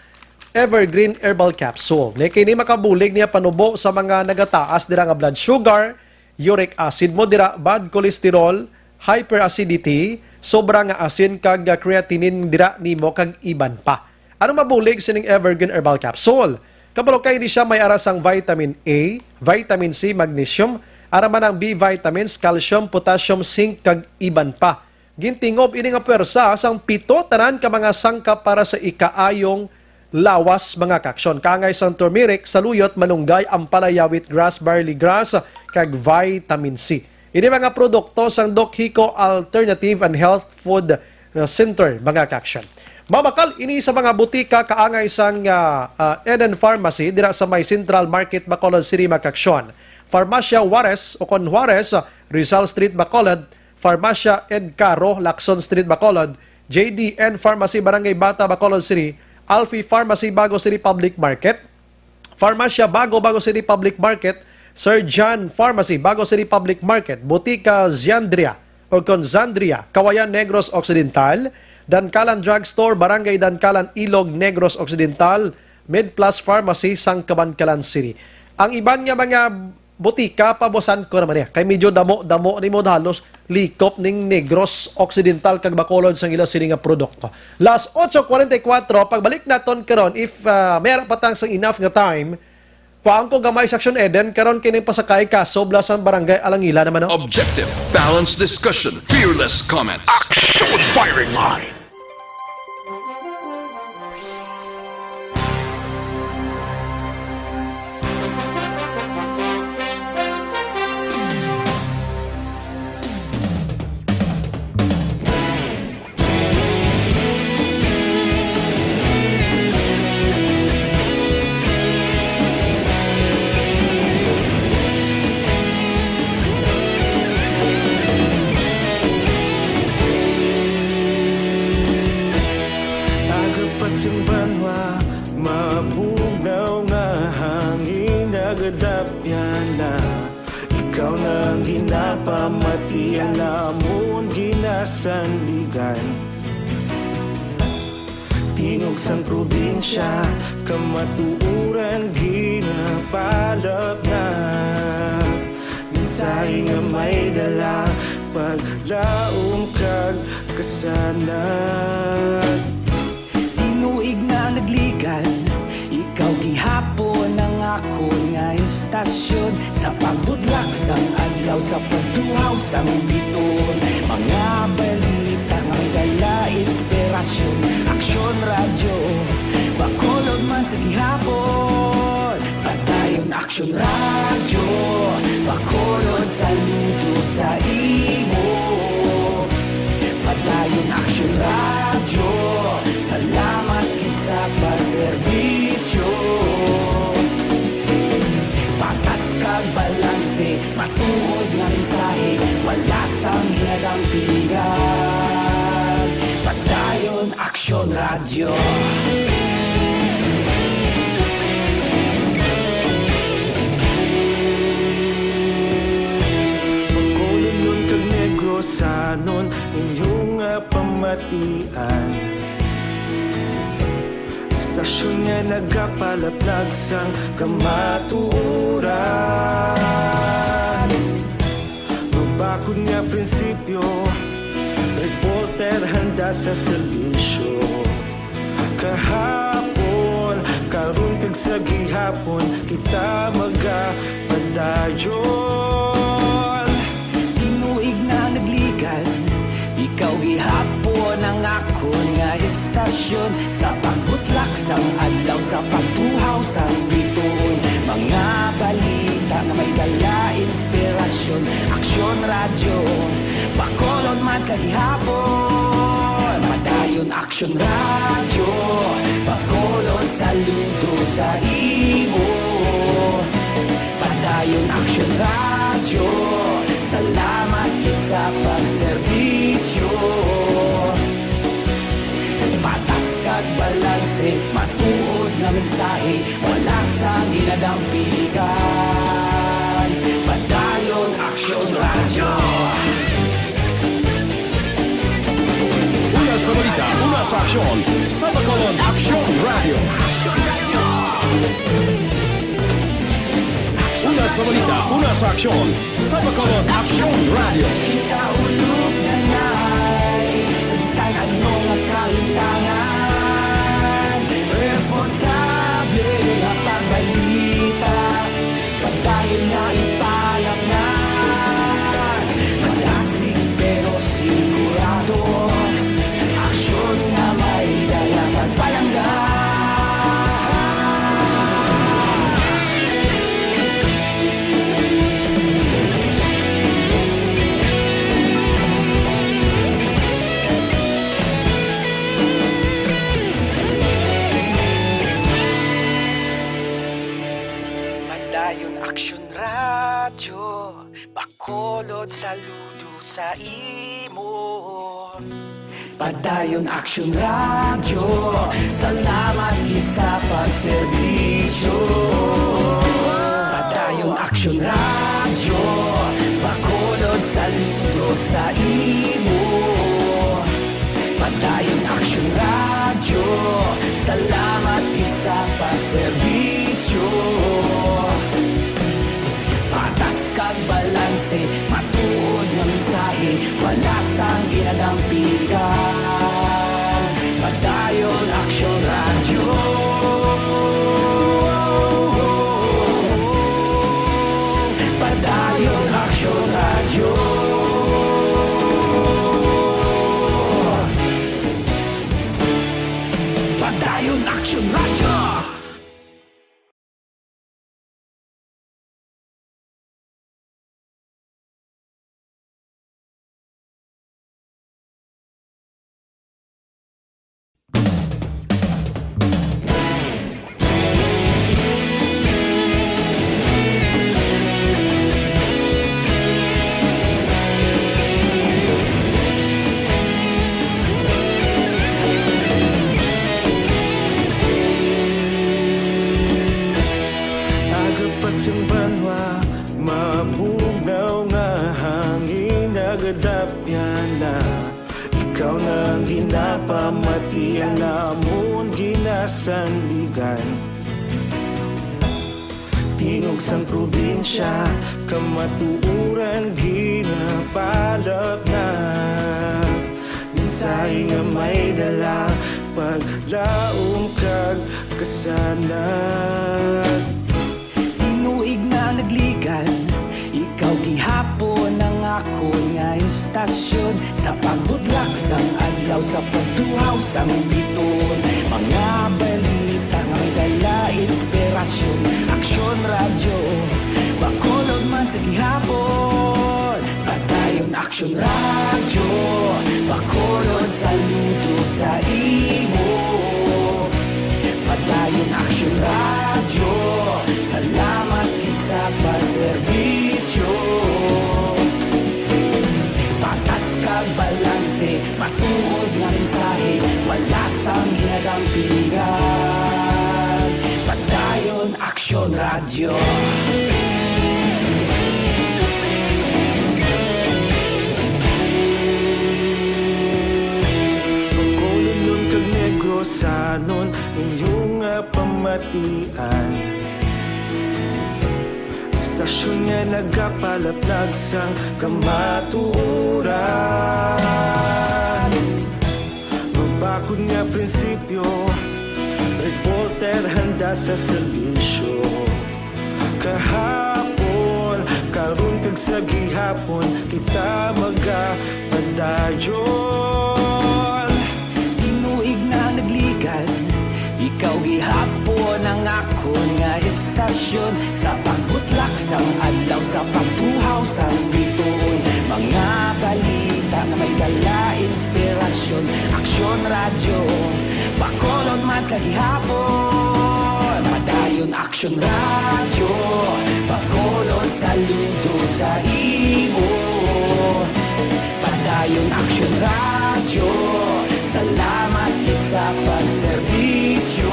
Evergreen Herbal Capsule. Ni kini makabulig niya panubo sa mga nagataas dira nga blood sugar, uric acid mo dira, bad cholesterol, hyperacidity, sobra nga asin kag creatinine dira nimo kag iban pa. Ano mabulig sining Evergreen Herbal Capsule? Kabalo kay ini siya may ara sang vitamin A, vitamin C, magnesium, ara man ang B vitamins, calcium, potassium, zinc, kag iban pa. Gintingob ini nga pwersa sang pito tanan ka mga sangkap para sa ikaayong lawas, mga kaaksyon. Kaangay sang turmeric, saluyot, malunggay, ampalaya, wheatgrass, barley grass, kag vitamin C. Ini mga produkto sang Doc Hico Alternative and Health Food, uh, Center, mga kaaksyon. Mabakal ini sa mga butika kaangay sang, uh, uh, Eden Pharmacy dira sa may Central Market, Bacolod City, mga kaaksyon. Farmacia Juarez o kon Juarez, uh, Rizal Street, Bacolod, Farmacia Ed Caro, Lacson Street, Bacolod, J D N Pharmacy, Barangay Bata, Bacolod City, Alfie Pharmacy, Bago City Public Market, Farmacia Bago, Bago City Public Market, Sir John Pharmacy, Bago City Public Market, Botika Ziandria o Conzandria, Kawayan, Negros Occidental, Dankalan Drugstore, Barangay Dankalan, Ilog, Negros Occidental, Med Plus Pharmacy, Sangkabankalan City. Ang iban nga mga butika, pabusan ko naman niya. Kay medyo damo-damo ni mo halos likop ning Negros Occidental kag Bacolod sang ila sini nga produkto. Las ocho cuarenta y cuatro, pagbalik naton karon, if, ah, may ara pa tang sang enough nga time, kuhaan ko gamay sa Action Eden, karon kining pasakay kasob la sang Barangay Alangila naman, no? Objective, balanced discussion, fearless comments. Action Firing Line. Aga pa sing banwa, mabugnaw nga hangin, nagadapyan na. Ikaw na ang ginapamatian namon, ginasandigan. Tingog sang probinsya, kamatuoran ginapalapnag. Mensahe nga may dala, paglaom kag kasanag. Tinuig na nagligad, ikaw gihapon ang akon nga istasyon. Sa pagbutlak sang adlaw, sa pagtuhaw sang bituon, mga balita nga may dala inspirasyon. Aksyon Radyo, Bacolod man sa gihapon. Padayon Aksyon Radyo, Bacolod, saludo sa imo. Padayon Aksyon Radyo, salamat gid sa pagserbisyo. Patas kag balanse, matuod nga mensahe, wala sang ginadampingan. Padayon Aksyon Radyo. Bacolodnon kag Negrosanon, inyo nga pamatian. Istasyon nga nagapalaplag sang kamatuoran. Mabakod nga prinsipyo, reporter handa sa serbisyo. Kahapon, karon kag sa gihapon, kita magapadayon. Tinuig na nagligad, ikaw gihapon ang akon nga istasyon. Sa pagbutlak sang adlaw, sa pagtuhaw sang bituon, mga balita nga may dala inspirasyon. Aksyon Radyo, Sa gihapon, Padayon Aksyon Radyo, Bacolod, saludo sa imo. Padayon Aksyon Radyo, salamat gid sa pagserbisyo. Patas kag balanse, matuod nga mensahe, wala sang ginadampigan. Padayon Aksyon Radyo. Una sa balita, una sa aksyon, sa Bacolod Aksyon Radyo. Una sa balita, una sa aksyon, sa Bacolod Aksyon Radyo. Ikaulog na ngay, sa bisan ano nga kahitangan, responsable nga pagbalita, padayon nga ipalapnan. Madasig pero sigurado, aksyon nga may dala kag palangga. Padayon Aksyon Radyo, Bacolod, saludo sa imo. Padayon Aksyon Radyo, salamat gid sa pagserbisyo. Padayon Aksyon Radyo, Bacolod, saludo sa imo. Padayon Aksyon Radyo, salamat gid sa pagserbisyo. Patas kag balanse, matuod nga mensahe, wala sang ginadampigan. Padayon Aksyon Radyo. Padayon Aksyon Radyo. Padayon Aksyon Radyo. Aga pa sing banwa, mabugnaw nga hangin nagadapyan na. Ikaw na ang ginapamati, ang amon ginasandigan. Tingog sang probinsya, kamatuoran ginapalapnag. Mensahe nga may dala, paglaom kag kasanag. Tinuig na nagligad, ikaw gihapon ang akon nga istasyon. Sa pagbutlak sang adlaw, sa pagtuhaw sang bituon, mga balita nga may dala inspirasyon. Aksyon Radyo, Bacolod man sa gihapon. Padayon Aksyon Radyo, Bacolod, saludo sa imo. Padayon Aksyon Radyo, salamat gid sa pagserbisyo. Patas kag balanse, matuod nga mensahe, wala sang ginadampigan. Padayon Aksyon Radyo. Bacolodnon kag Negrosanon, inyo nga pamatian. Istasyon nga nagapalaplag sang kamatuoran. Mabakod nga prinsipyo, reporter handa sa serbisyo. Kahapon, karon kag sa gihapon, kita magapadayon. Tinuig na nagligad, ikaw gihapon ang akon nga istasyon. Sa pagbutlak sang adlaw, sa pagtuhaw sang bituon, mga balita nga May dala inspirasyon, Aksyon Radyo, Bacolod man sa gihapon. Padayon Aksyon Radyo, Bacolod saludo sa imo. Padayon Aksyon Radyo, salamat gid sa pagserbisyo.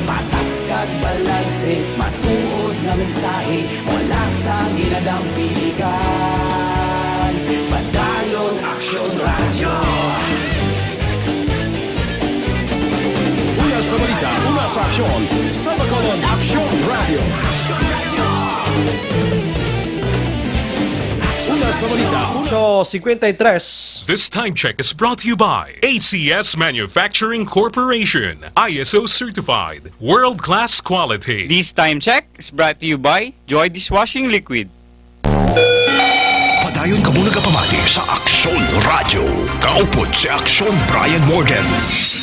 Patas kag balanse, matuod nga mensahe, wala sang ginadampigan. Padayon Aksyon Radyo. Una sa balita, una sa aksyon, sa Bacolod Aksyon Radyo. Una sa balita, una. So, cincuenta y tres. This time check is brought to you by A C S Manufacturing Corporation, I S O certified, world-class quality. This time check is brought to you by Joy Dishwashing Liquid. Padayon kamo nagapamati sa Aksyon Radyo. Kaupod si Aksyon Brian Morden.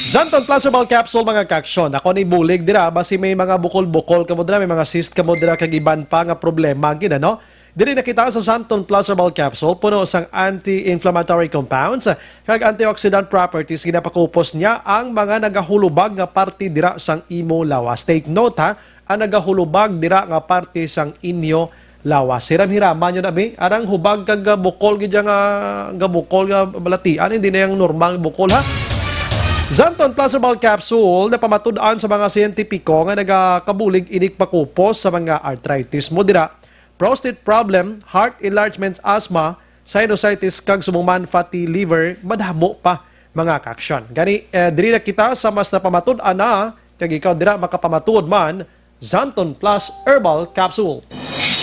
Xanthone Plus Herbal Capsule, mga kaaksyon. Ako ni bulig dira, basi may mga bukol-bukol kamo dira, may mga cyst kamo dira, kag iban pa nga problema gid, ano? Diri nakita sa Xanthone Plus Herbal Capsule, puno sang anti-inflammatory compounds kag antioxidant properties, ginapakupos niya ang mga nagahulubag nga parte dira sang imo lawas. Take note, ha, ang nagahulubag dira nga parte sang inyo lawas. Hiram-hiraman nyo na, bi. Arang hubag kag, ah, bukol gid nga, nga bukol nga balatian, hindi na yung normal bukol, ha? Xanthone Plus Herbal Capsule napamatud-an sa mga siyentipiko nga nagakabulig inig pakupos sa mga arthritis mo dira, prostate problem, heart enlargements, asthma, sinusitis, kag subong man fatty liver, madamo pa, mga kaaksyon. Gani, eh, diri na kita sa mas napamatud-an na, kag ikaw dira makapamatud man, Xanthone Plus Herbal Capsule.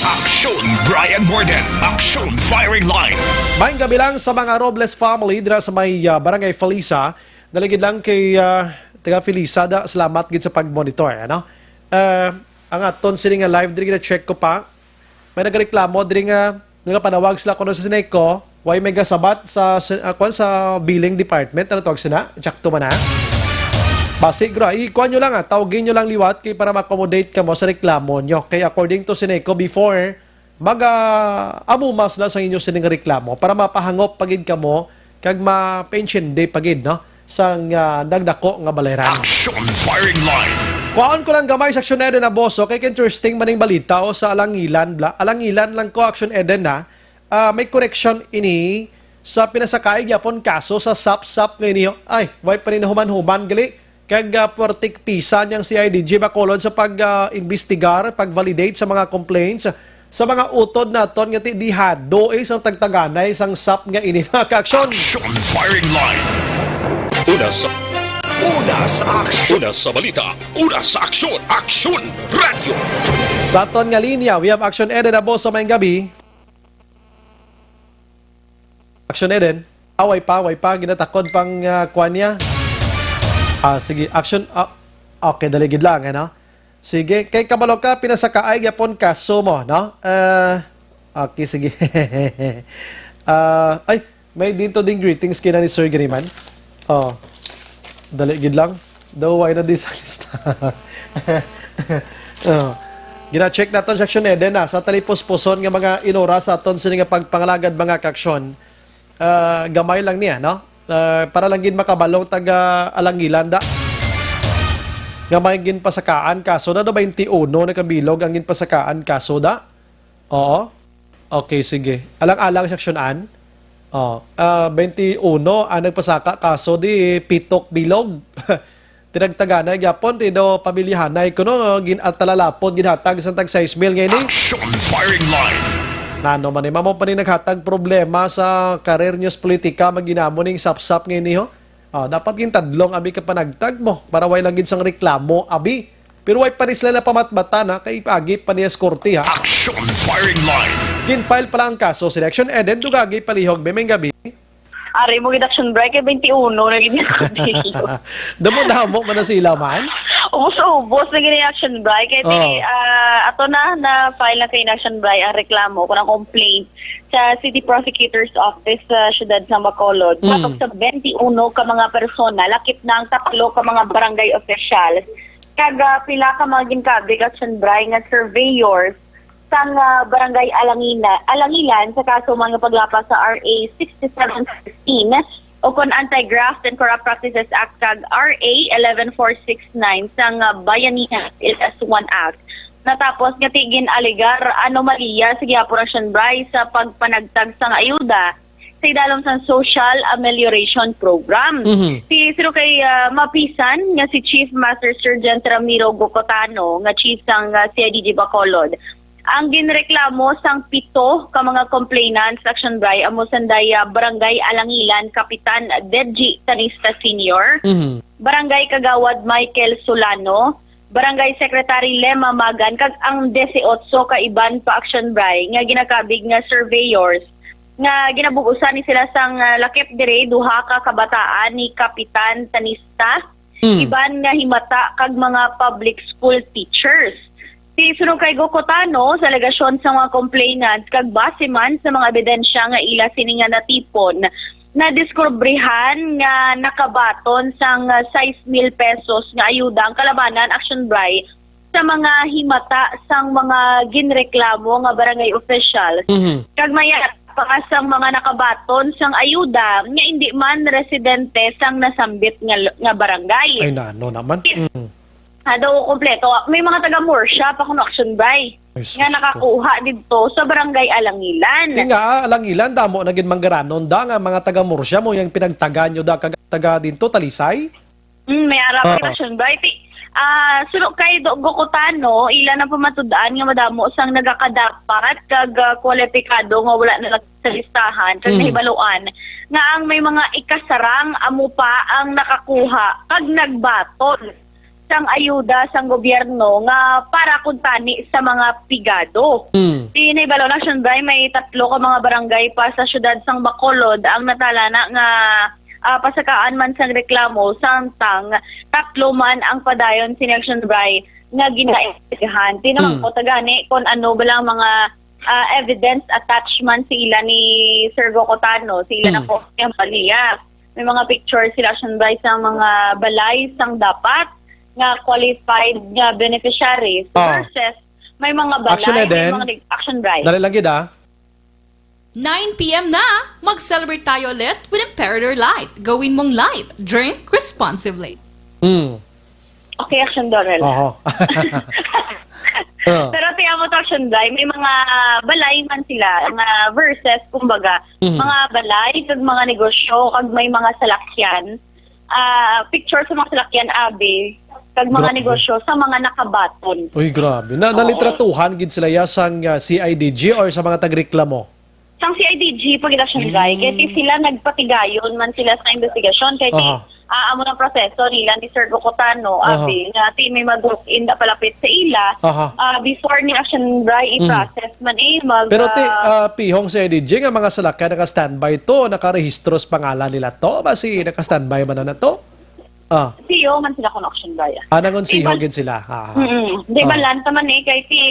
Aksyon Brian Morden, Aksyon Firing Line. Maayong gabi lang sa mga Robles family dira sa may, ah, Barangay Felisa. Dali gid lang kay, ah, taga Felisa da, salamat gid sa pag-monitor, ano? Ah, ang aton sini nga live diri, gina-check ko pa. May nagareklamo diri nga nagapanawag sila kuno sa Seneco, why may gasabat sa, sa, ah, kwan, sa billing department, ano tawag sina? Tsakto man na. Basi, gra, ikuan nyo lang, ah, tawagin nyo lang liwat kay para ma-accommodate kamo sa reklamo nyo. Kay according to Seneco before, mag, ah, amuma sila sa inyo sining reklamo para mapahangop pa gid kamo kag mapaintindi pa gid, no, sang, ah, nagdako nga balayran. Action Firing Line. Kuhaon ko lang gamay sa Action Eden Aboso, kay interesting man ning balita, o, sa Alangilan, bla. Alangilan lang ko, Action Eden, ha. Ah, may koreksyon ini sa pinasakaay gyapon kaso sa sapsap nga ini, oh. Ay, way pa ni nahuman-human gali. Kag, ah, puwerteng pisan yang C I D G Bacolod sa pag, ah, imbestigar, pag-validate sa mga complaints sa mga utod naton nga ti dihado, eh, sa tagtaganay sang sap nga ini, mga kaaksyon. Action Firing Line. Una sa Una sa aksyon. Una sa balita. Una sa aksyon. Aksyon Radyo. Sa aton nga linya, we have Action Eden Aboso, maayong gabi. Action Eden. Ah, way pa, way pa. Ginatakod pang, ah, kwan niya. Ah, sige. Action. Ah, okay, dali gid lang, ano? Sige. Kay kabalo ka, pinasakaay gyapon kaso mo, no? Ah, okay, sige. Ah, ay, may dito ding greetings kina ni Sir Giriman. Oh, dali gid lang. Daw, why na di sa lista? Oh. Gina-check naton sa Action Eden, ah, sa talipos-puson nga mga inora sa aton sini nga pagpangalagad, mga kaaksyon. Ah, gamay lang niya, no? Ah, para lang gid makabalong taga Alangilan da. Nga may ginpasakaan kaso na, no, twenty-one na kabilog ang ginpasakaan kaso da. Oo. Okay, sige. Alang-alang sa Action An. Oh, ah, twenty-one ang nagpasaka kaso di pitok bilog. Tinagtagana gyapon ti do pamilyahanay kuno gin-, at talalapod ginhatag sa tag sais mil nga ini. Action Firing Line. Nano man ni mamo pa ni naghatag problema sa career news politika maginamo ning sapsap nga ini, ho? Ah, dapat gintadlong abi ka panagtag mo para way lang gid sang reklamo abi. Pero way pa ni sila napamatbatan, ha, kay agi pa niya sa korte, ha. Action Firing Line. Gin-file pa lang ang kaso sa election, and then dugagi palihog, be, may gabi. Ari mo gid Action Bright kay twenty-one na gid yung kabilog. Damo-damo man na sila man. Ubos-ubos na gid yung Action Bright kay Oh. Ah, ato na na file na kay Action Bright ang reklamo kung ang complaint sa City Prosecutor's Office sa siyudad sa Bacolod. Mm. Batok sa twenty-one ka mga persona, lakip na ang tatlo ka mga barangay officials, kag, ah, pila ka mga ginkabig Action Bright nga surveyors sang, ah, Barangay Alangina-, Alangilan sa kaso man nga paglapas sa R A sixty-seven sixteen o kon Anti-Graft and Corrupt Practices Act kag R A eleven four six nine sang, ah, Bayanihan L S one Act. Natapos nga ti gin-alegar anomalya sa gihapon, Action Bry, sa pagpanagtag sang ayuda sa idalom sang Social Amelioration Program. Mhm. Si Sir kay, ah, mapisan nga si Chief Master Sergeant Ramiro Gocotano nga chief sang, ah, C I D G Bacolod, ang ginreklamo sang pito ka mga complainants, Action Bry, amo sanday, ah, Barangay Alangilan Kapitan Dedji Tanista Senior, Mhm. Barangay Kagawad Michael Solano, Barangay Secretary Lema Magan, kag ang disiotso ka iban pa, Action Bry, nga ginakabig nga surveyors nga ginabug-usan ni sila sang, ah, lakip diri duha ka kabataan ni Kapitan Tanista, Mm. iban nga himata kag mga public school teachers. Ti suno kay Gocotano, sa alegasyon sa mga complainants kag base man sa mga ebidensya nga ila sini nga natipon, nadiskubrihan nga nakabaton sang sais mil pesos nga ayuda ang kalabanan, Action Bry, sa mga himata sang mga ginreklamo nga barangay officials. Mhm. Kag may pa sang mga nakabaton sang ayuda nga indi man residente sang nasambit nga, nga barangay. Ay, nano naman. Mm. Ah, daw kompleto. May mga taga Murcia pa kuno, Action Bry, Ay, nga sus ko. nakakuha didto sa Barangay Alangilan. Ti nga, Alangilan, damo na gid manggaranon da nga mga taga Murcia mo yung pinagtaga nyo da kag taga dinto, Talisay? Mm, may ara pa Oo. Action Bry. Ti, ah, suno kay Do-, Gocotano, ila na pamatud-an nga madamo sang nagakadapat kag, ah, kwalipikado nga wala na sa listahan kag Mm. nahibaluan nga ang may mga ikasarang amo pa ang nakakuha kag nagbaton sang ayuda sang gobyerno nga para kuntani sa mga pigado. Mm. Ti nahibalo na, Action Bry, may tatlo ka mga barangay pa sa siyudad sang Bacolod ang natalana nga, ah, pasakaan man sang reklamo, samtang tatlo man ang padayon sini, Action Bry, nga ginaimbestigahan. Ti naman Mm. ko tagani kung ano ba lang mga, ah, evidence attachment sa ila ni Sir Gocotano, sa ila Mm. na po yung baliya. May mga picture sila, Action Bry, sa mga balay sang dapat nga qualified nga beneficiaries Ah. versus may mga balay, Action may Eden. mga nag-, Action Bry. Dali lang gid, ah. Nine p m na! Mag-celebrate tayo ulit with Imperator Light. Gawin mong light. Drink responsibly. Mm. Okay, Action Dorel. Oho. Oh. Pero ti amo to, Action Bry, may mga balay man sila nga versus, kumbaga, Mhm. mga balay kag mga negosyo, kag may mga salakyan. Ah, picture sa mga salakyan, abi, kag mga Grabe. negosyo sa mga nakabaton. Uy, grabe. Na, Oo. nalitratuhan gid sila ya sang, ah, C I D G or sa mga tagreklamo? Sang C I D G pa gid, Action Bry. Mm. Kay ti sila nagpatigayon man sila sa investigasyon. Kay ti, Aha. ah, amo nang proseso nila ni Sir Gocotano, Aha. abi, nga ti may mag-walk-in na palapit sa ila. Aha. Ah, before ni, Action Bry, Mm. i-process man, eh, mag, Pero ti, ah, ah, pihong C I D G nga mga salakyan naka-standby to, nakarehistro sa pangalan nila to. Basi naka-standby man na to? Ah. Siyo man sila kuno, Action Bry. Ah, nangonsiho Di ba gid sila. Ah, ah. Mm-mm. Di Ah. ba, lanta man, eh, kay ti,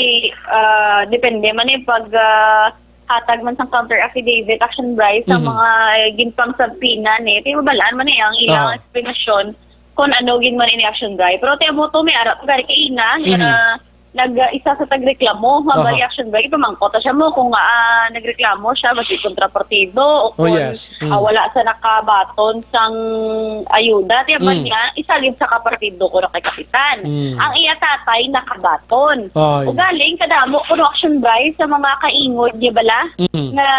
ah, depende man, eh, pag, ah, hatag man sang counter affidavit, Action Bry, sa Mhm. mga, eh, ginpang-subpoena ni, ti mabalaan man, eh, ang ilang Ah. explanation kung ano gid man ini, Action Bry. Pero ti amo to, may ara pa gani kay ina, Mhm. nga nag, ah, isa sa tagreklamo nga Aha. bali, Action Bry, pamangkot ta siya mo kung, ah, nagreklamo siya basi kontra partido o Oh, kung, yes. Mm. ah, wala sa nakabaton sang ayuda. Ti man Mm. niya, isa gid sa kapartido ko na kay Kapitan. Mm. Ang iya tatay nakabaton. Ay. Ugaling kadamo kuno, Action Bry, sa mga kaingod niya bala Mm. nga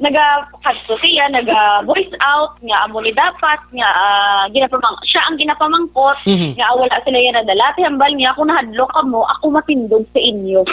nagakadto siya, naga-voice out nga amo ni dapat nga, ah, ginapamang-, siya ang ginapamangkot Mhm. nga, ah, wala sila yan nadala. Ti hambal niya, "Kung nahadlok kamo, ako matindog sa inyo."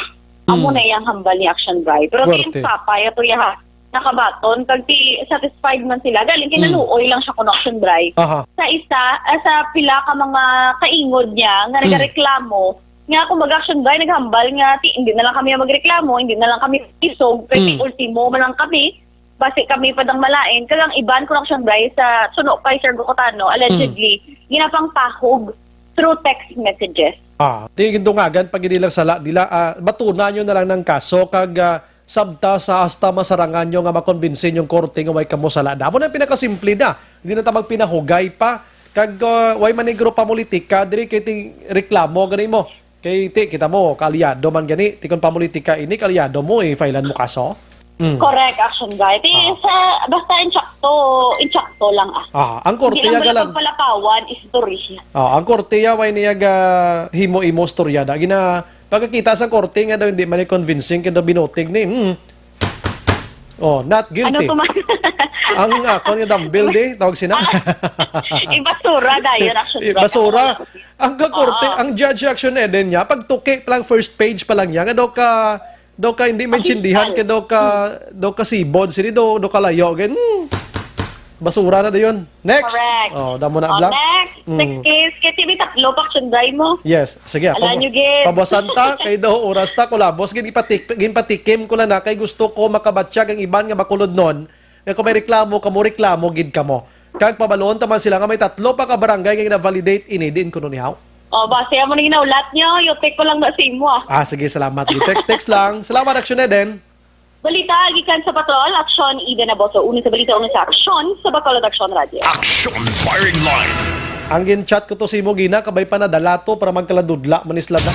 Amo Mm. na iyang hambal ni, Action Bry. Pero ti Puwerte. ang papa, ato iya ha, nakabaton, kag ti satisfied man sila. Galing, Mm. kinaluoy lang siya kuno, Action Bry. Aha. Sa isa, ah, sa pila ka mga kaingod niya nga Mm. nagareklamo, nga, kumbaga, Action Bry, naghambal nga, ti, hindi na lang kami ang magreklamo, hindi na lang kami isog, kay Mm. ultimo man lang kami, basi kami pa dang malain. Kag ang iban kuno, Action Bry, sa suno kay Sir Gocotano, allegedly, Mm. ginapangpahog through text messages. Ah, ti gindungagan pa gid nilang sala nila, ah, batuna nyo na lang ng kaso kag, ah, sabta sa hasta masarangan nyo nga makonbinsi yung korte nga way kamo sala. Damo na pinakasimple na. Hindi na ta magpinahugay pa. Kag, ah, way manigro pa politika, diri kay ti reklamo gani mo. Kay ti, kita mo, kaalyado man gani, ti kon pamulitika ini, kaalyado mo, eh, failan mo kaso. Mm. Correct, Action Guy. Ti, Ah. sa, basta insakto, insakto lang, ah. Ah, ang korte Hindi lang ya galan- pala palapawan, istorya. Ah, ang korte ya, way niya ga himo-imo storya da. Gina, pagkakita sa korte nga daw hindi man ni convincing, kaya daw binutig ni, hmm. Oh, not Ano guilty. to, ma-, Ang, ah, kung nga dumbbell di, tawag sina. Ibasura, dayon, Action Eh, Guy. basura. Ang kakorte, Oo. ang judge Action Eden niya, pag tuki pa lang, first page pa lang niya, nga daw ka, daw ka hindi maintindihan, Official. kay daw ka, daw ka sibod, sini daw, daw ka layo, ganyan. Hmm. Basura na dayon. Next. Correct. Oh, damo na, Oh, Bla. next. Mm. Next case. Kay T V tatlo, pa, sunday mo. Yes. Sige, Ala pabo-, nyo, gid. pabuasan ta, kay daw oras ta, kulabos, gid ipatik-, ginpatikim ko lang na, kay gusto ko makabatyag ang iban nga bakulod nun, nga kung may reklamo, kamo reklamo, gid kamo. Kag pabaloon ta man sila nga may tatlo pa ka barangay nga gina-validate ini, diin kuno ni haw? O, base amo na ginaulat nyo, yutik ko lang na sa imo, ah. Ah, sige, salamat. Text, text lang. Salamat, Action Eden. Balita gikan sa Bacolod, Action Eden Aboso. Una sa balita, una sa Action, sa Bacolod Action Radio. Action Firing Line. Ang gin-chat ko to si imo, Gina, kabay pa na dalato para magkaladudla, manisla na.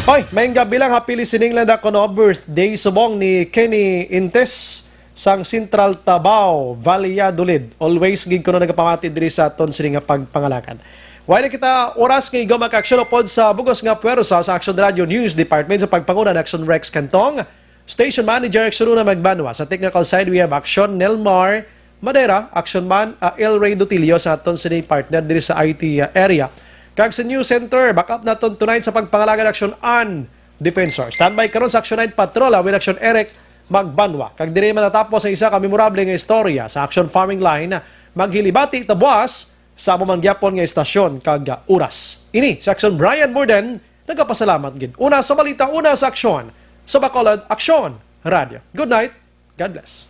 Hoy, may gabi lang, happy listening lang da ko, no? Birthday subong ni Kenny Intes sang Central Tabao, Valladolid. Always gid ko na nagapamati diri sa aton sini nga pagpangalakan. Wala na kita oras nga igo mag-action upod sa bugos nga pwersa sa Action Radio News Department sa pagpanguna ni Action Rex Cantong. Station Manager, Action Una Magbanwa. Sa technical side, we have Action Nelmar Madera, Action Man, ah, El Rey Dutilio sa aton sini partner diri sa I T area. Kag sa News Center, back up naton tonight sa pagpangalagan Action An Defensor. Standby karon sa Action Night Patrol, ah, with Action Eric Magbanwa. Kag diri man natapos ang isa ka memorable nga istorya sa Action Farming Line, maghilibati ta buas sa amo man gyapon nga istasyon kag, ah, oras. Ini si Action Brian Morden, nagapasalamat gid. Una sa balita, una sa aksyon. Sa Bacolod, Aksyon Radio. Good night. God bless.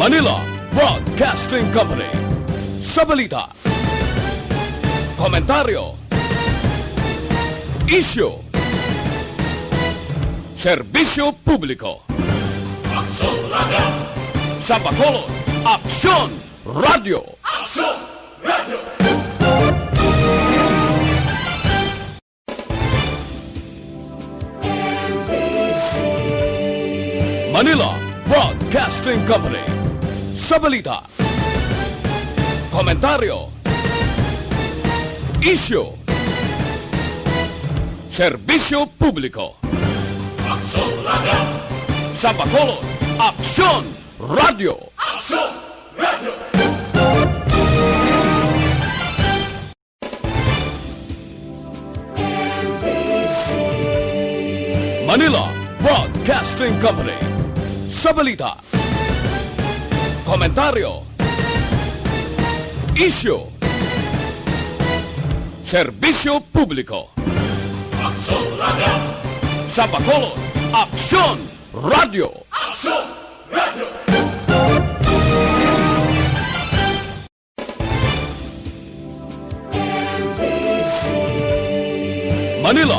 Manila Broadcasting Company. Sa balita, komentaryo, isyu, serbisyo publiko. Aksyon Radio. Sa Bacolod, Aksyon Radio. Aksyon Radio. Manila Broadcasting Company. Sa balita, komentaryo, isyu, serbisyo publiko. Aksyon Radio. Sa Bacolod, Aksyon Radio. Aksyon Radio. Manila Broadcasting Company. Sa balita, komentaryo, isyu, serbisyo publiko. Aksyon Radio. Sa Bacolod, Aksyon Radio. Aksyon Radio. Manila